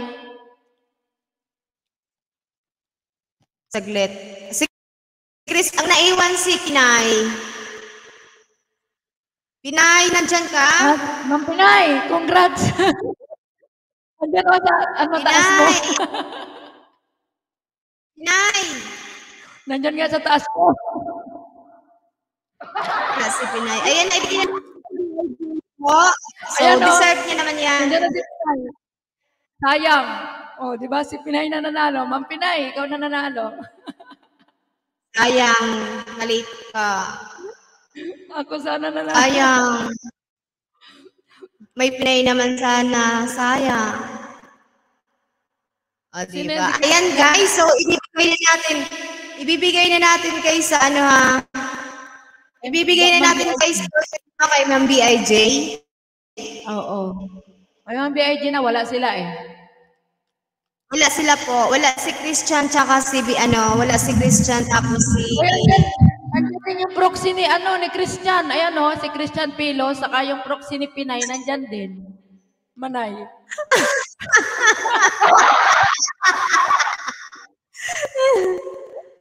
Saglit. Si Chris, ang naiwan si Pinay. Pinay, nandyan ka? Ah, Ma'am Pinay, congrats. Andyan ako sa, ano, taas mo. Pinay! Pinay! Nandyan nga sa taas mo. Ah, si Pinay. Ayan, ay, Pinay. Po. So, Ayan, oh. Deserve niya naman yan. Nandyan na si Pinay. Sayang. Oh, di ba? Si Pinay na nanalo. Ma'am Pinay, ikaw na nanalo. Sayang. Na-late ka. Ako sana nanalo. Sayang. May Pinay naman sana. Sayang. O, di Sino ba? yung Ayan, guys. So, ibibigay na natin. Ibibigay na natin kay sa ano, ha? Ibibigay na Ma'am natin B I J. kay sa kay Ma'am B I J. Oo. Ay, Ma'am B I J na, wala sila eh. Wala sila po. Wala si Christian tsaka si Bi-, ano, wala si Christian tapos si Uy, andyan, andyan din yung proxy ni, ano, ni Christian. Ayan, oh, si Christian Pilo, saka yung proxy ni Pinay, nandyan din. Manay.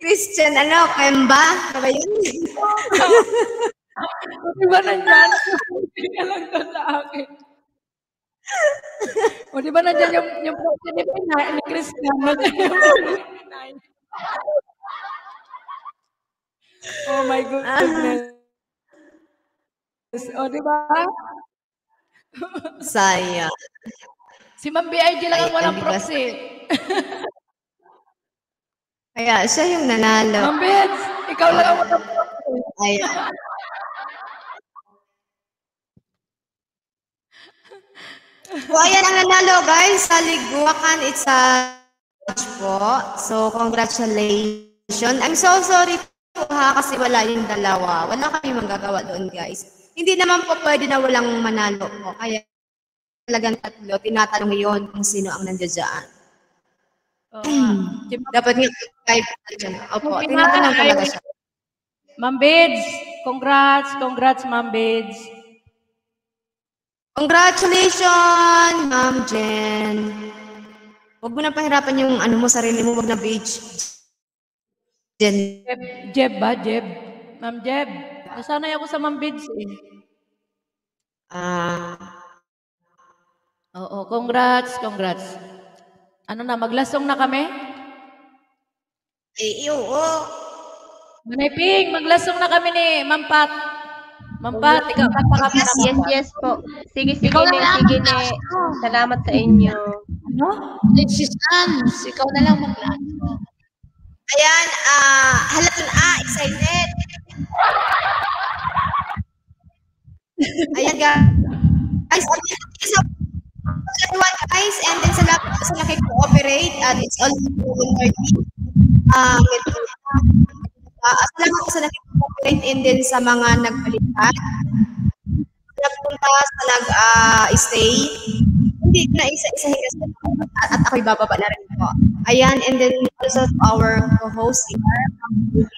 Christian, ano, Kemba? Ano ba yun? O, di ba nandyan? Hindi ka lang doon sa akin. O, di ba nandyan yung, yung proxy ni Pinay, ni Christian? Nandyan yung proxy ni Pinay. Oh my goodness. O, di ba? Sayang. Si Ma'am B I G lang ang Ay, walang ang bigat. proxy. Kaya siya yung nanalo. Ma'am Bids, ikaw lang ang walang proxy. Ay. So, ayan ang nanalo, guys, sa Liguacan, it's a po. So, congratulations. I'm so sorry po, ha, kasi wala yung dalawa. Wala kami magagawa doon, guys. Hindi naman po pwede na walang manalo po. Kaya talagang tatlo, tinatanong ngayon kung sino ang nandiyan. Oo nga. Dapat nga five na dyan. Opo, Okay, tinatanong ma'am. talaga siya. Ma'am Bids, congrats, congrats, Ma'am Bids. Congratulations, Ma'am Jen. Huwag mo na pahirapan yung ano mo, sarili mo, wag na, Bids. Jen. Jeb, Jeb ba? Jeb? Ma'am Jeb, nasanay ako sa Ma'am Bids eh. Ah. Oo, congrats, congrats. Ano na, maglasong na kami? Eh, iyo, oo. Manay Ping, maglasong na kami ni Ma'am Pat. Ma'am Pat, ikaw, Pat, pakapit na, Ma'am Yes, Pat. yes po. Sige, sige, Ikaw na ne, lang sige, ne. maglaso. Salamat sa inyo. Ano? Alexis Ann, ikaw na lang maglaso. Ayan, ah, hala, tun-, ah, excited. Ayan, guys. Guys, everyone, guys, and then sa lahat po sa nakikooperate, at it's almost seven thirty. Ah, ah, salamat po sa nakikooperate and then sa mga nagbalikan. Nagpunta sa nag, ah, stay. Hindi ko na isa-isahin kasi at, at ako'y bababa na rin po. Ayan, and then also to our co-host, si Mar,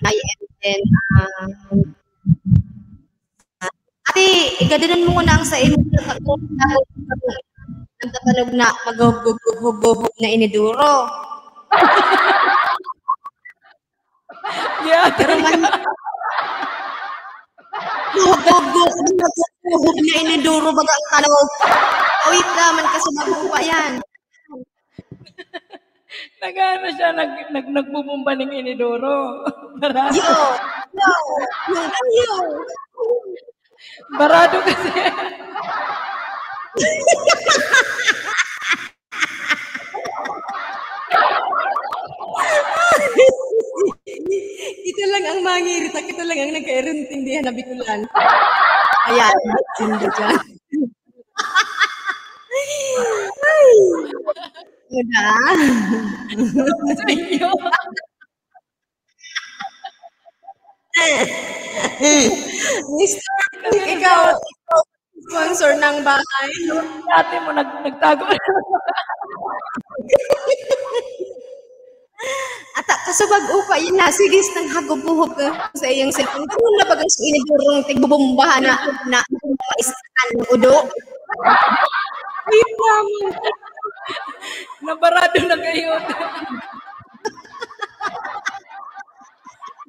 and then, ah, Ate, igadinon mo na ang sa imo. Nagtatanog na maghubog-hubog na iniduro. Yeah, Pero man, maghubog-hubog, maghubog-hubog na iniduro, baga ang tanog. Awit naman kasi magbuba yan. Nag-ano siya, nag-, nag-, nagbubumba ning inidoro. Barado. Yo! Yo! Yung, yo! Barado kasi. naintindihan na Bicolan. Ayan, sindi dyan. Ay, diba? Sa inyo. Mister, ikaw, ikaw, sponsor ng bahay. Ate mo, nag-, nagtago. Ata, kasubag upa, yun na, sige, nang hagobuhog ka sa iyang cellphone. Kung na bagang inidurong, tigbubumbahan na, na, na, udo. Ayun naman. Nabarado na kayo.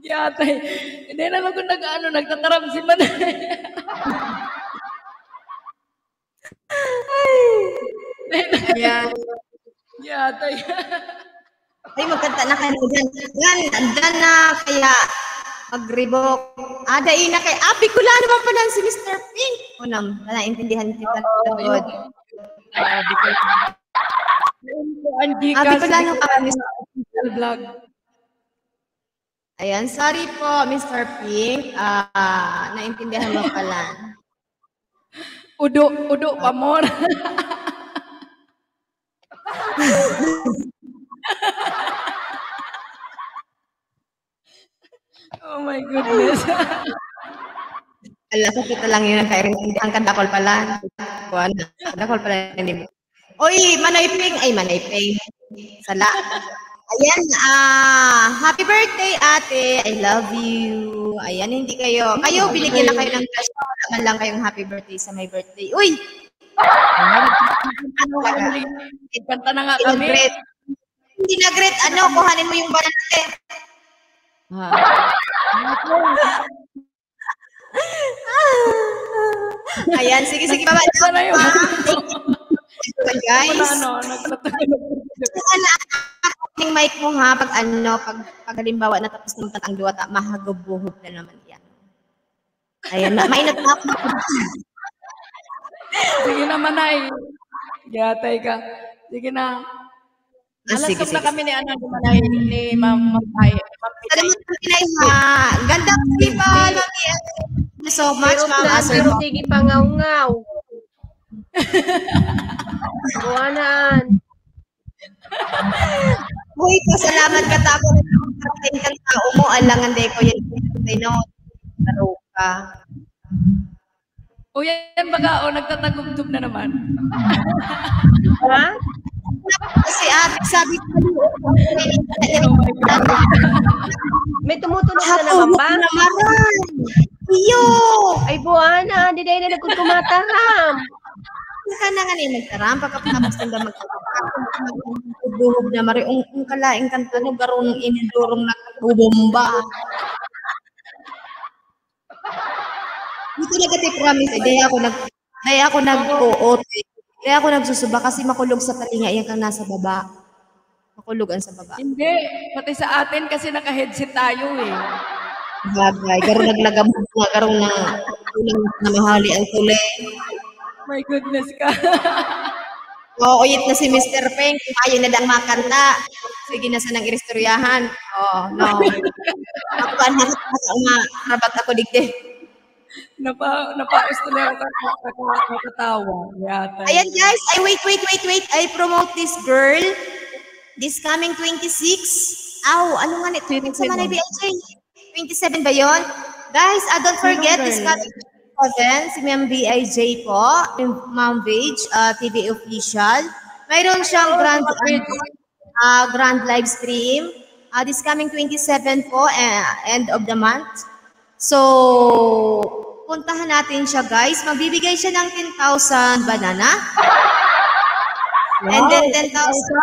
Yatay. Hindi na lang kung nag-ano, nagtataram si Manay. Ayan. Yatay. Ay, magkanta na kayo dyan. Dyan, dyan na kaya magribok. Ah, dai na kay, ah, Bicolano man pala si Mister Pink. Unang, naintindihan kita. Oo, yun. Ah, Bicolano. Ang Gcash, Bicolano ka, Mister Official Vlog. Ayan, sorry po, Mister Pink. Ah, naintindihan mo pala. Udo, udo pa more. Oh my goodness. Ala, sakit na lang yun ang kairintindihan. Kadakol pala. Kuwan, kadakol pala yun. Oy, Manay Ping. Ay, Manay Ping. Sala. Ayan, ah, happy birthday, ate. I love you. Ayan, hindi kayo. Kayo, binigyan na kayo ng cash. Wala man lang kayong happy birthday sa may birthday. Uy! Kanta na nga kami. Hindi nag-greet. Ano, kuhanin mo yung banana, eh. Ha? Ayan, sige, sige, baba na. Sana yun. Guys. Wala, ano, nagtatag- Ano, yung mic mo, ha, pag ano, pag, pag halimbawa natapos naman ang duwa, ta-, mahagobuhog na naman yan. Ayan na, mainit na ako. Sige na, Manay. Yatay ka. Sige na. Ah, sige, sige. Malasog na kami ni, ano, ni Manay, ni Ma'am, Ma'am Ay, Ma'am Pinay. Salamat, Ma'am Pinay, ha. Gandang festival, Ma'am Pinay. Thank you so much, Ma'am. Pero sige, pangawngaw. Buwanan. Uy, pasalamat ka, tabo na ang parating kang tao mo. Alangan, de ko yan. Ay, no. Taro ka. O, yan baga, o, nagtatagubdob na naman. Ha? Si ate, sabi ko, oh my God. May tumutunog na naman ba? Ako, na maray. Iyo! Ay, buwana, di dahil na nagkukumataram. Hindi ka na nga na magtaram, pagkatapos nila magtaram. Buhog na maray, ang, ang kalaing kanta, no, garong inidurong nagbubomba. Dito na kasi, promise, eh, dahil ako nag-, dahil ako nag-O O T. Dahil ako nagsusuba kasi makulog sa talinga yan kang nasa baba. Makulog ang sa baba. Hindi. Pati sa atin kasi naka-headset tayo eh. Bagay. Garo naglagam na, garo na, kulang na mahali ang kulay. My goodness ka. Oo, uyit na si Mister Peng. Ayaw na dang makanta. Sige na sanang iristoryahan. Oo, no. Ako, anak, baka ma-, rabat ako digdi. Napa-, napaos tuloy ako kaka-, kaka-, kakatawa. Yata. Ayan, guys. Ay, wait, wait, wait, wait. I promote this girl. This coming twenty-six. Aw, ano nga ni? Sino, sino? Sa Manay B I J. Twenty-seven ba yon? Guys, ah, don't forget, this coming twenty-seven, si Ma'am B I J po, Ma'am Vage, ah, T V Official. Mayroon siyang grand, ah, grand live stream. Ah, this coming twenty-seven po, eh, end of the month. So, puntahan natin siya, guys. Magbibigay siya ng ten thousand banana. And then ten thousand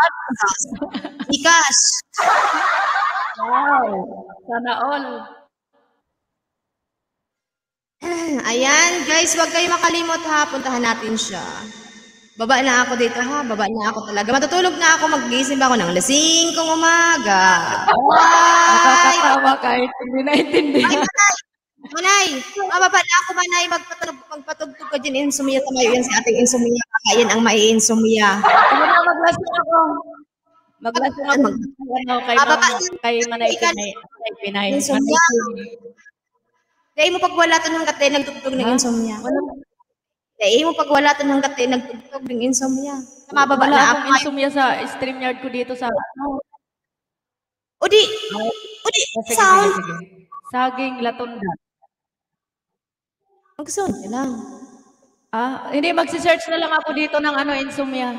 GCash. Wow. Sana all. Ayan, guys, huwag kayo makalimot ha. Puntahan natin siya. Baba na ako dito ha. Baba na ako talaga. Matutulog na ako. Magising pa ako ng alas singko ng umaga. Bye! Nakakatawa kahit hindi naintindihan. Ay, Manay! Manay! Mababa na ako, Manay. Magpatug-, magpatugtog ka dyan, insomnia. Tamayo yan si ating insomnia. Baka yan ang maiinsomnia. Ano na, maglasing ako. Maglasing ako. Ano, kay Ma'am, kay Manay Pinay. Manay Pinay. Insomnia. Dai mo pagwalaton hanggat dai nagtugtog ning Ha? insomnia. Wala. Dai mo pagwalaton hanggat dai nagtugtog ning insomnia. Mababa Wala na akong ako. insomnia sa StreamYard ko dito sa, ano. O di, o di, Oh, sige, sound. sige, sige. Saging Latonda. Mag-sound ka lang. Ah, hindi, magsi-search na lang ako dito ng ano, insomnia.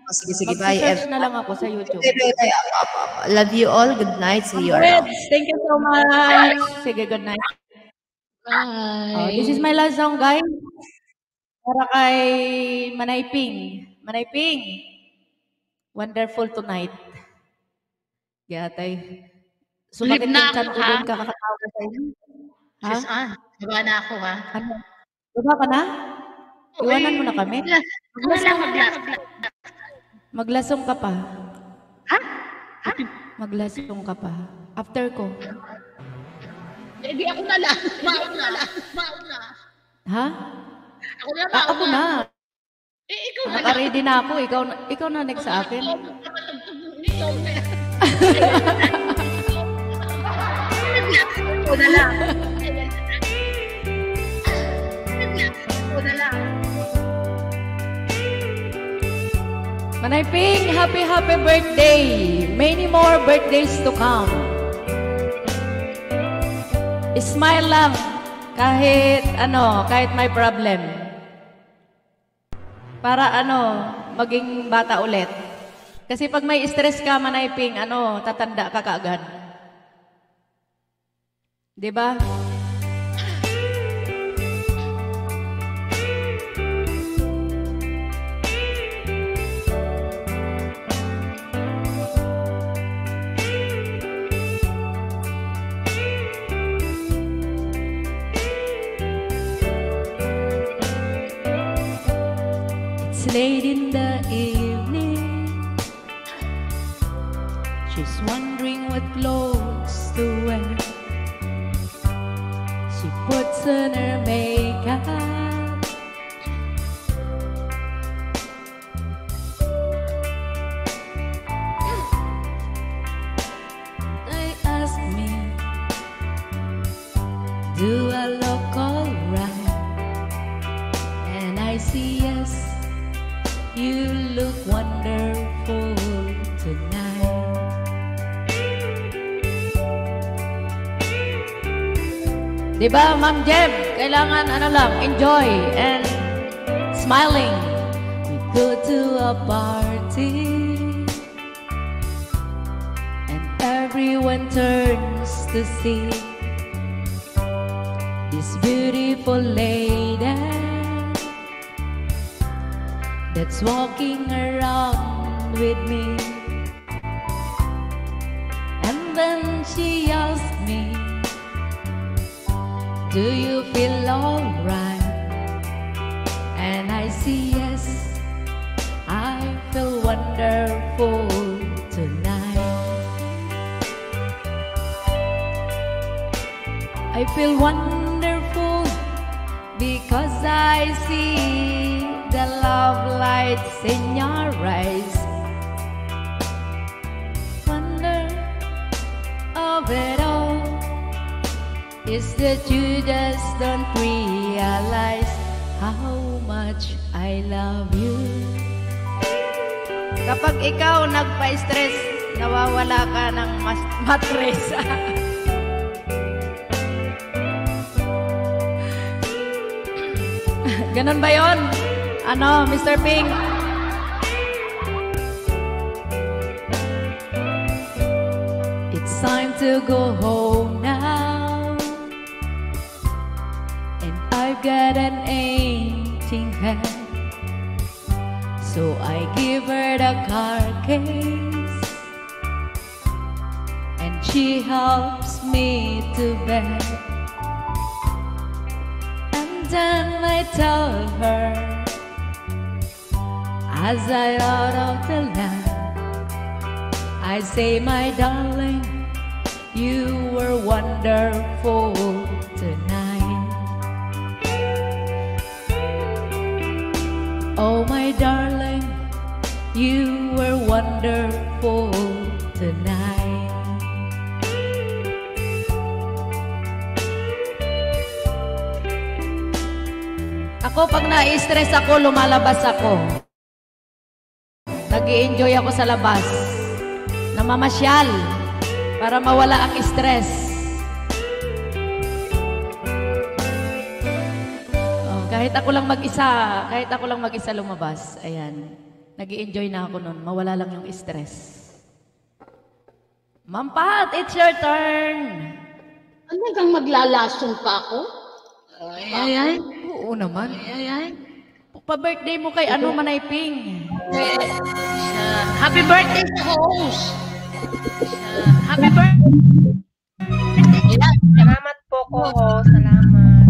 Oh, sige, sige, bye. Magsi-search Ev- na lang ako sa YouTube. Bye, bye, bye. Apo, apo, apo. Love you all. Good night. See you Congrats. around. Thank you so much. Sige, good night. Bye. Oh, this is my last song, guys. Para kay Manay Ping. Manay Ping, wonderful tonight. Yatay. Sumakit Leave na yung tiyan ako, ko ha? Doon, kakakatawa sa inyo. Ha? Sis Ann, baba na ako, ha? Ano? Baba ka na? Oo, Iwanan mo na eh. kami? Magla-, Ano lang, magla-, magla-, Maglasong ka pa. Ha? Ha? Maglasong ka pa. After ko. Eh, di ako na lang. Mauna. Mauna. Ha? Ako na, Ah, ako mauna. na. Eh, ikaw na lang. Naka-ready na ako. Ikaw na, ikaw na next sa akin. Ikaw, ikaw na. Ikaw na lang. Ikaw na lang. Manay Ping, happy, happy birthday! Many more birthdays to come. Smile lang kahit ano, kahit may problem. Para ano, maging bata ulit. Kasi pag may stress ka, Manay Ping, ano, tatanda ka kaagad. Di ba? It's late in the evening. She's wondering what clothes to wear. She puts on her makeup. They ask me, "Do I look alright?" And I say, "Yes, you look wonderful tonight." Di ba, Ma'am Jem? Kailangan, ano lang, enjoy and smiling. We go to a party and everyone turns to see this beautiful lady that's walking around with me. And then she asked me, "Do you feel alright?" And I say, "Yes, I feel wonderful tonight." I feel wonderful because I see the love lights in your eyes. Wonder of it all is that you just don't realize how much I love you. Kapag ikaw nagpa-stress, nawawala ka ng mas-, matres. Ganun ba yon? Ano, Mister Ping? It's time to go home now. And I've got an aching head. So I give her the car keys. And she helps me to bed. And then I tell her, as I out of the lamp, I say, "My darling, you were wonderful tonight." Oh, my darling, you were wonderful tonight. Ako, pag na-stress ako, lumalabas ako. Nag-i-enjoy ako sa labas. Namamasyal para mawala ang stress. Oh, kahit ako lang mag-isa, kahit ako lang mag-isa lumabas, ayan. Nag-i-enjoy na ako nun. Mawala lang yung stress. Ma'am Pat, it's your turn. Talagang maglalasong pa ako? Ay, ay, ay. Oo naman. Ay, ay, ay. Pa-birthday mo kay ano, Manay Ping? Happy birthday sa host. Happy birthday. Salamat po, Coho. Salamat.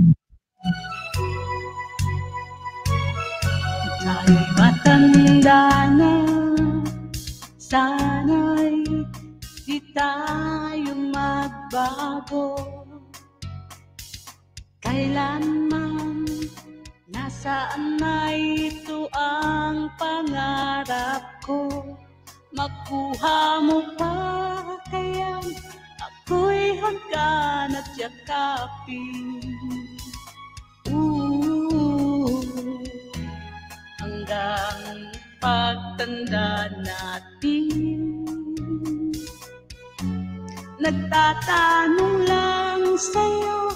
Tayo'y matanda na, sana'y di tayo magbago. Kailanman nasaan na ito ang pangarap ko. Makuha mo pa kayang ako'y hangganat yakapin? Ooh, hanggang pagtanda natin. Nagtatanong lang sa'yo,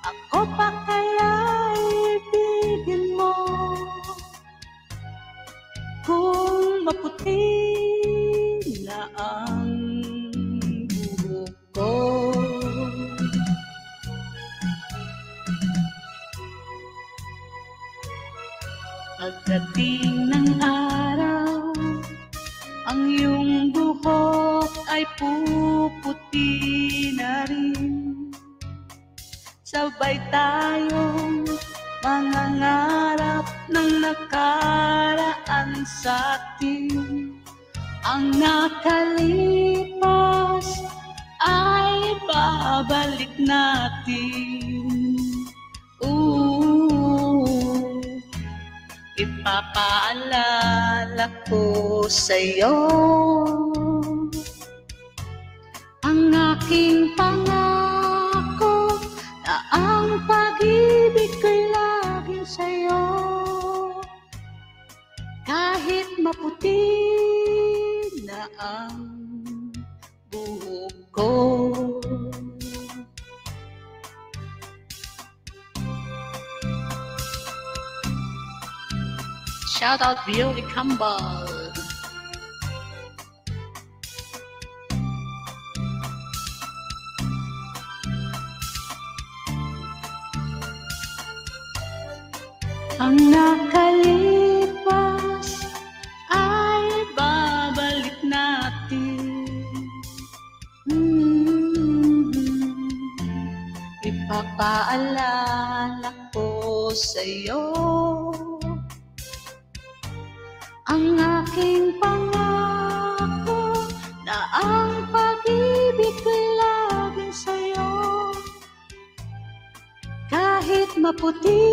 ako pa kaya ibigin mo? Kung maputi na ang buhok ko. Pagdating ng araw, ang iyong buhok ay puputi na rin. Sabay tayong mangangarap ng nakaraan sa atin. Ang nakalipas ay babalik natin. Ooh, ipapaalala ko sa'yo ang aking pangako na ang pag-ibig ko'y laging sa'yo. Kahit maputi na ang buhok ko. Shout out Violet Campbell. Ang nakalipas ay babalik natin. Mm-hmm. Ipapaalala ko sa'yo ang aking pangako na ang pag-ibig ko'y laging sa'yo. Kahit maputi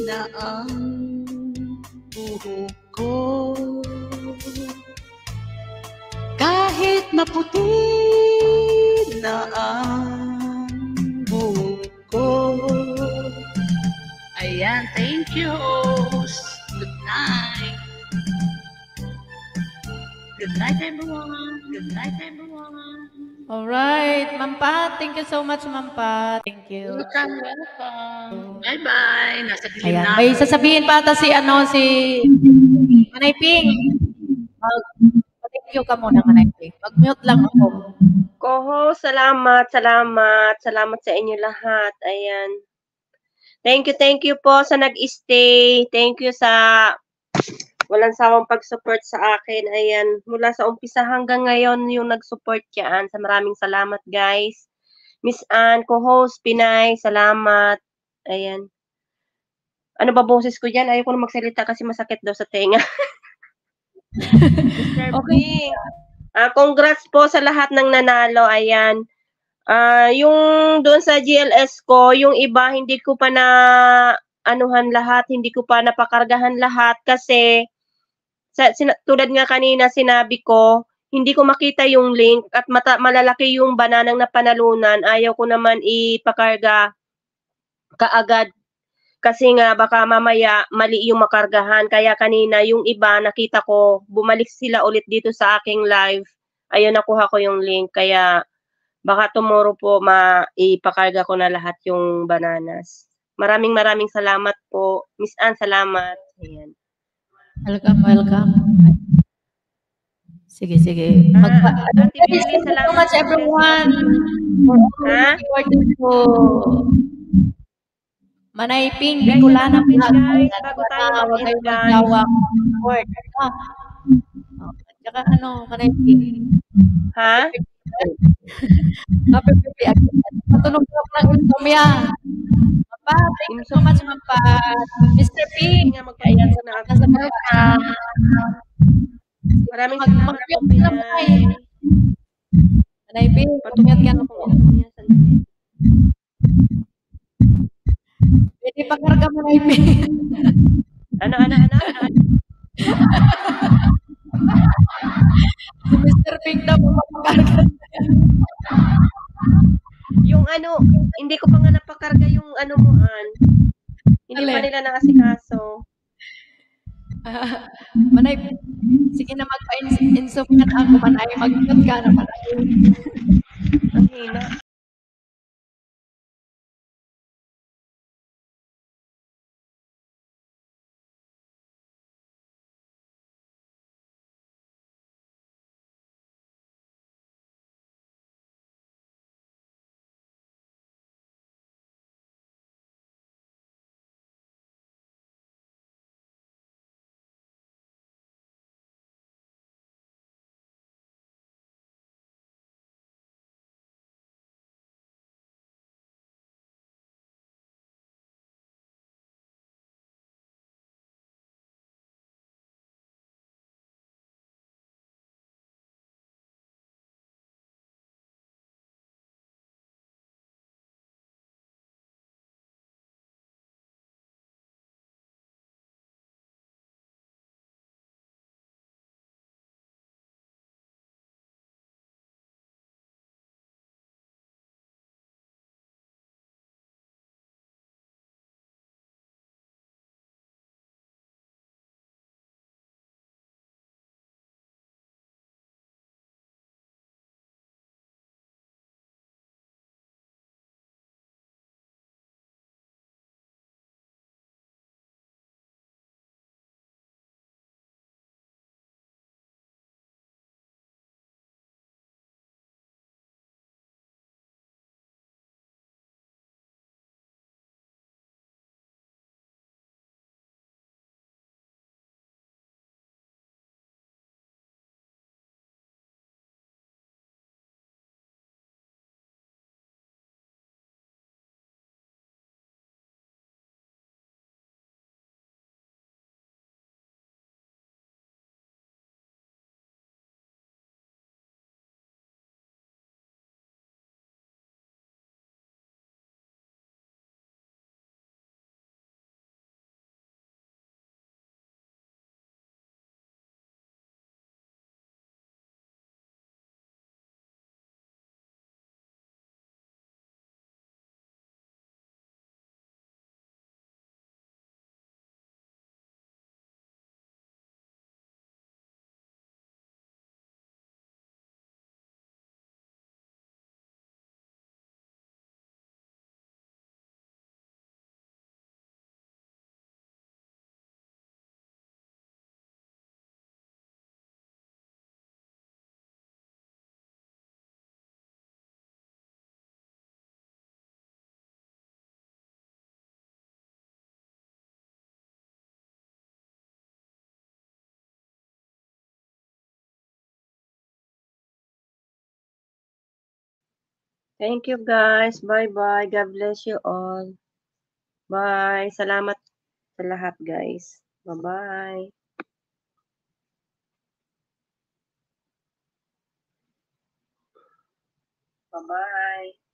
na ang buhok ko, kahit maputi na ang buhok ko. Ayan, thank you, host. Good night. Good night, everyone. Good night, everyone. Alright, Ma'am Pat. Thank you so much, Ma'am Pat. Thank you. Welcome, welcome. Bye-bye. Nasa dilim Ayan. na. May sasabihin pa ata si, ano, si Manay Ping. Mag-, thank you ka muna, Manay Ping. Mag-mute lang ako. Coho, salamat, salamat. Salamat sa inyo lahat. Ayan. Thank you, thank you po sa nag-stay. Thank you sa walang sawang pag-support sa akin. Ayan, mula sa umpisa hanggang ngayon yung nag-support dyan. Sa maraming salamat, guys. Miss Ann, co-host, Pinay, salamat. Ayan. Ano ba boses ko dyan? Ayoko na magsalita kasi masakit daw sa tenga. Mister Okay. Ping, ah, congrats po sa lahat ng nanalo. Ayan. Ah, yung doon sa G L S ko, yung iba hindi ko pa na anuhan lahat, hindi ko pa napakargahan lahat kasi sa, sina-, tulad nga kanina sinabi ko, hindi ko makita yung link at mata-, malalaki yung bananang napanalunan. Ayaw ko naman ipakarga kaagad. Kasi nga baka mamaya mali yung makargahan. Kaya kanina yung iba nakita ko, bumalik sila ulit dito sa aking live. Ayun, nakuha ko yung link. Kaya baka tomorrow po ma ipakarga ko na lahat yung bananas. Maraming, maraming salamat po. Miss Ann, salamat. Ayan. Welcome, welcome. Sige, sige. Ah, Magpa- Ate Thank you Billy, so salamat much, po. Everyone. For all Ha? Looking forward to Manay Ping, Guys, Bicolana ano, Vlog. Guys, ayan, bago tayo ah, huwag mag-end, kayong guys. Magsawang support. Ah. Oh, at saka ano, Manay Ping. Ha? Happy birthday. Matunog na lang insomnia. Papa, thank you so much, Papa. Mister P. Sige nga, magpatunog na ako. Ayan, sa mga sa mga. Maraming mag-, salamat, mag-mute na lang, Papa. Manay Ping, mag-mute ka na po. Pwede pakarga mo na yung Ano, ano, ano? Si Mister Pink daw, papakarga. Yung ano, hindi ko pa nga napakarga yung ano mo, Ann. Hindi pa Alin? Nila naasikaso. Ah, Manay, sige na, magpa-ins-, insult ka na ako, Manay. Mag-mute ka na, Manay. Ang hina. Thank you, guys. Bye-bye. God bless you all. Bye. Salamat sa lahat, guys. Bye-bye. Bye-bye.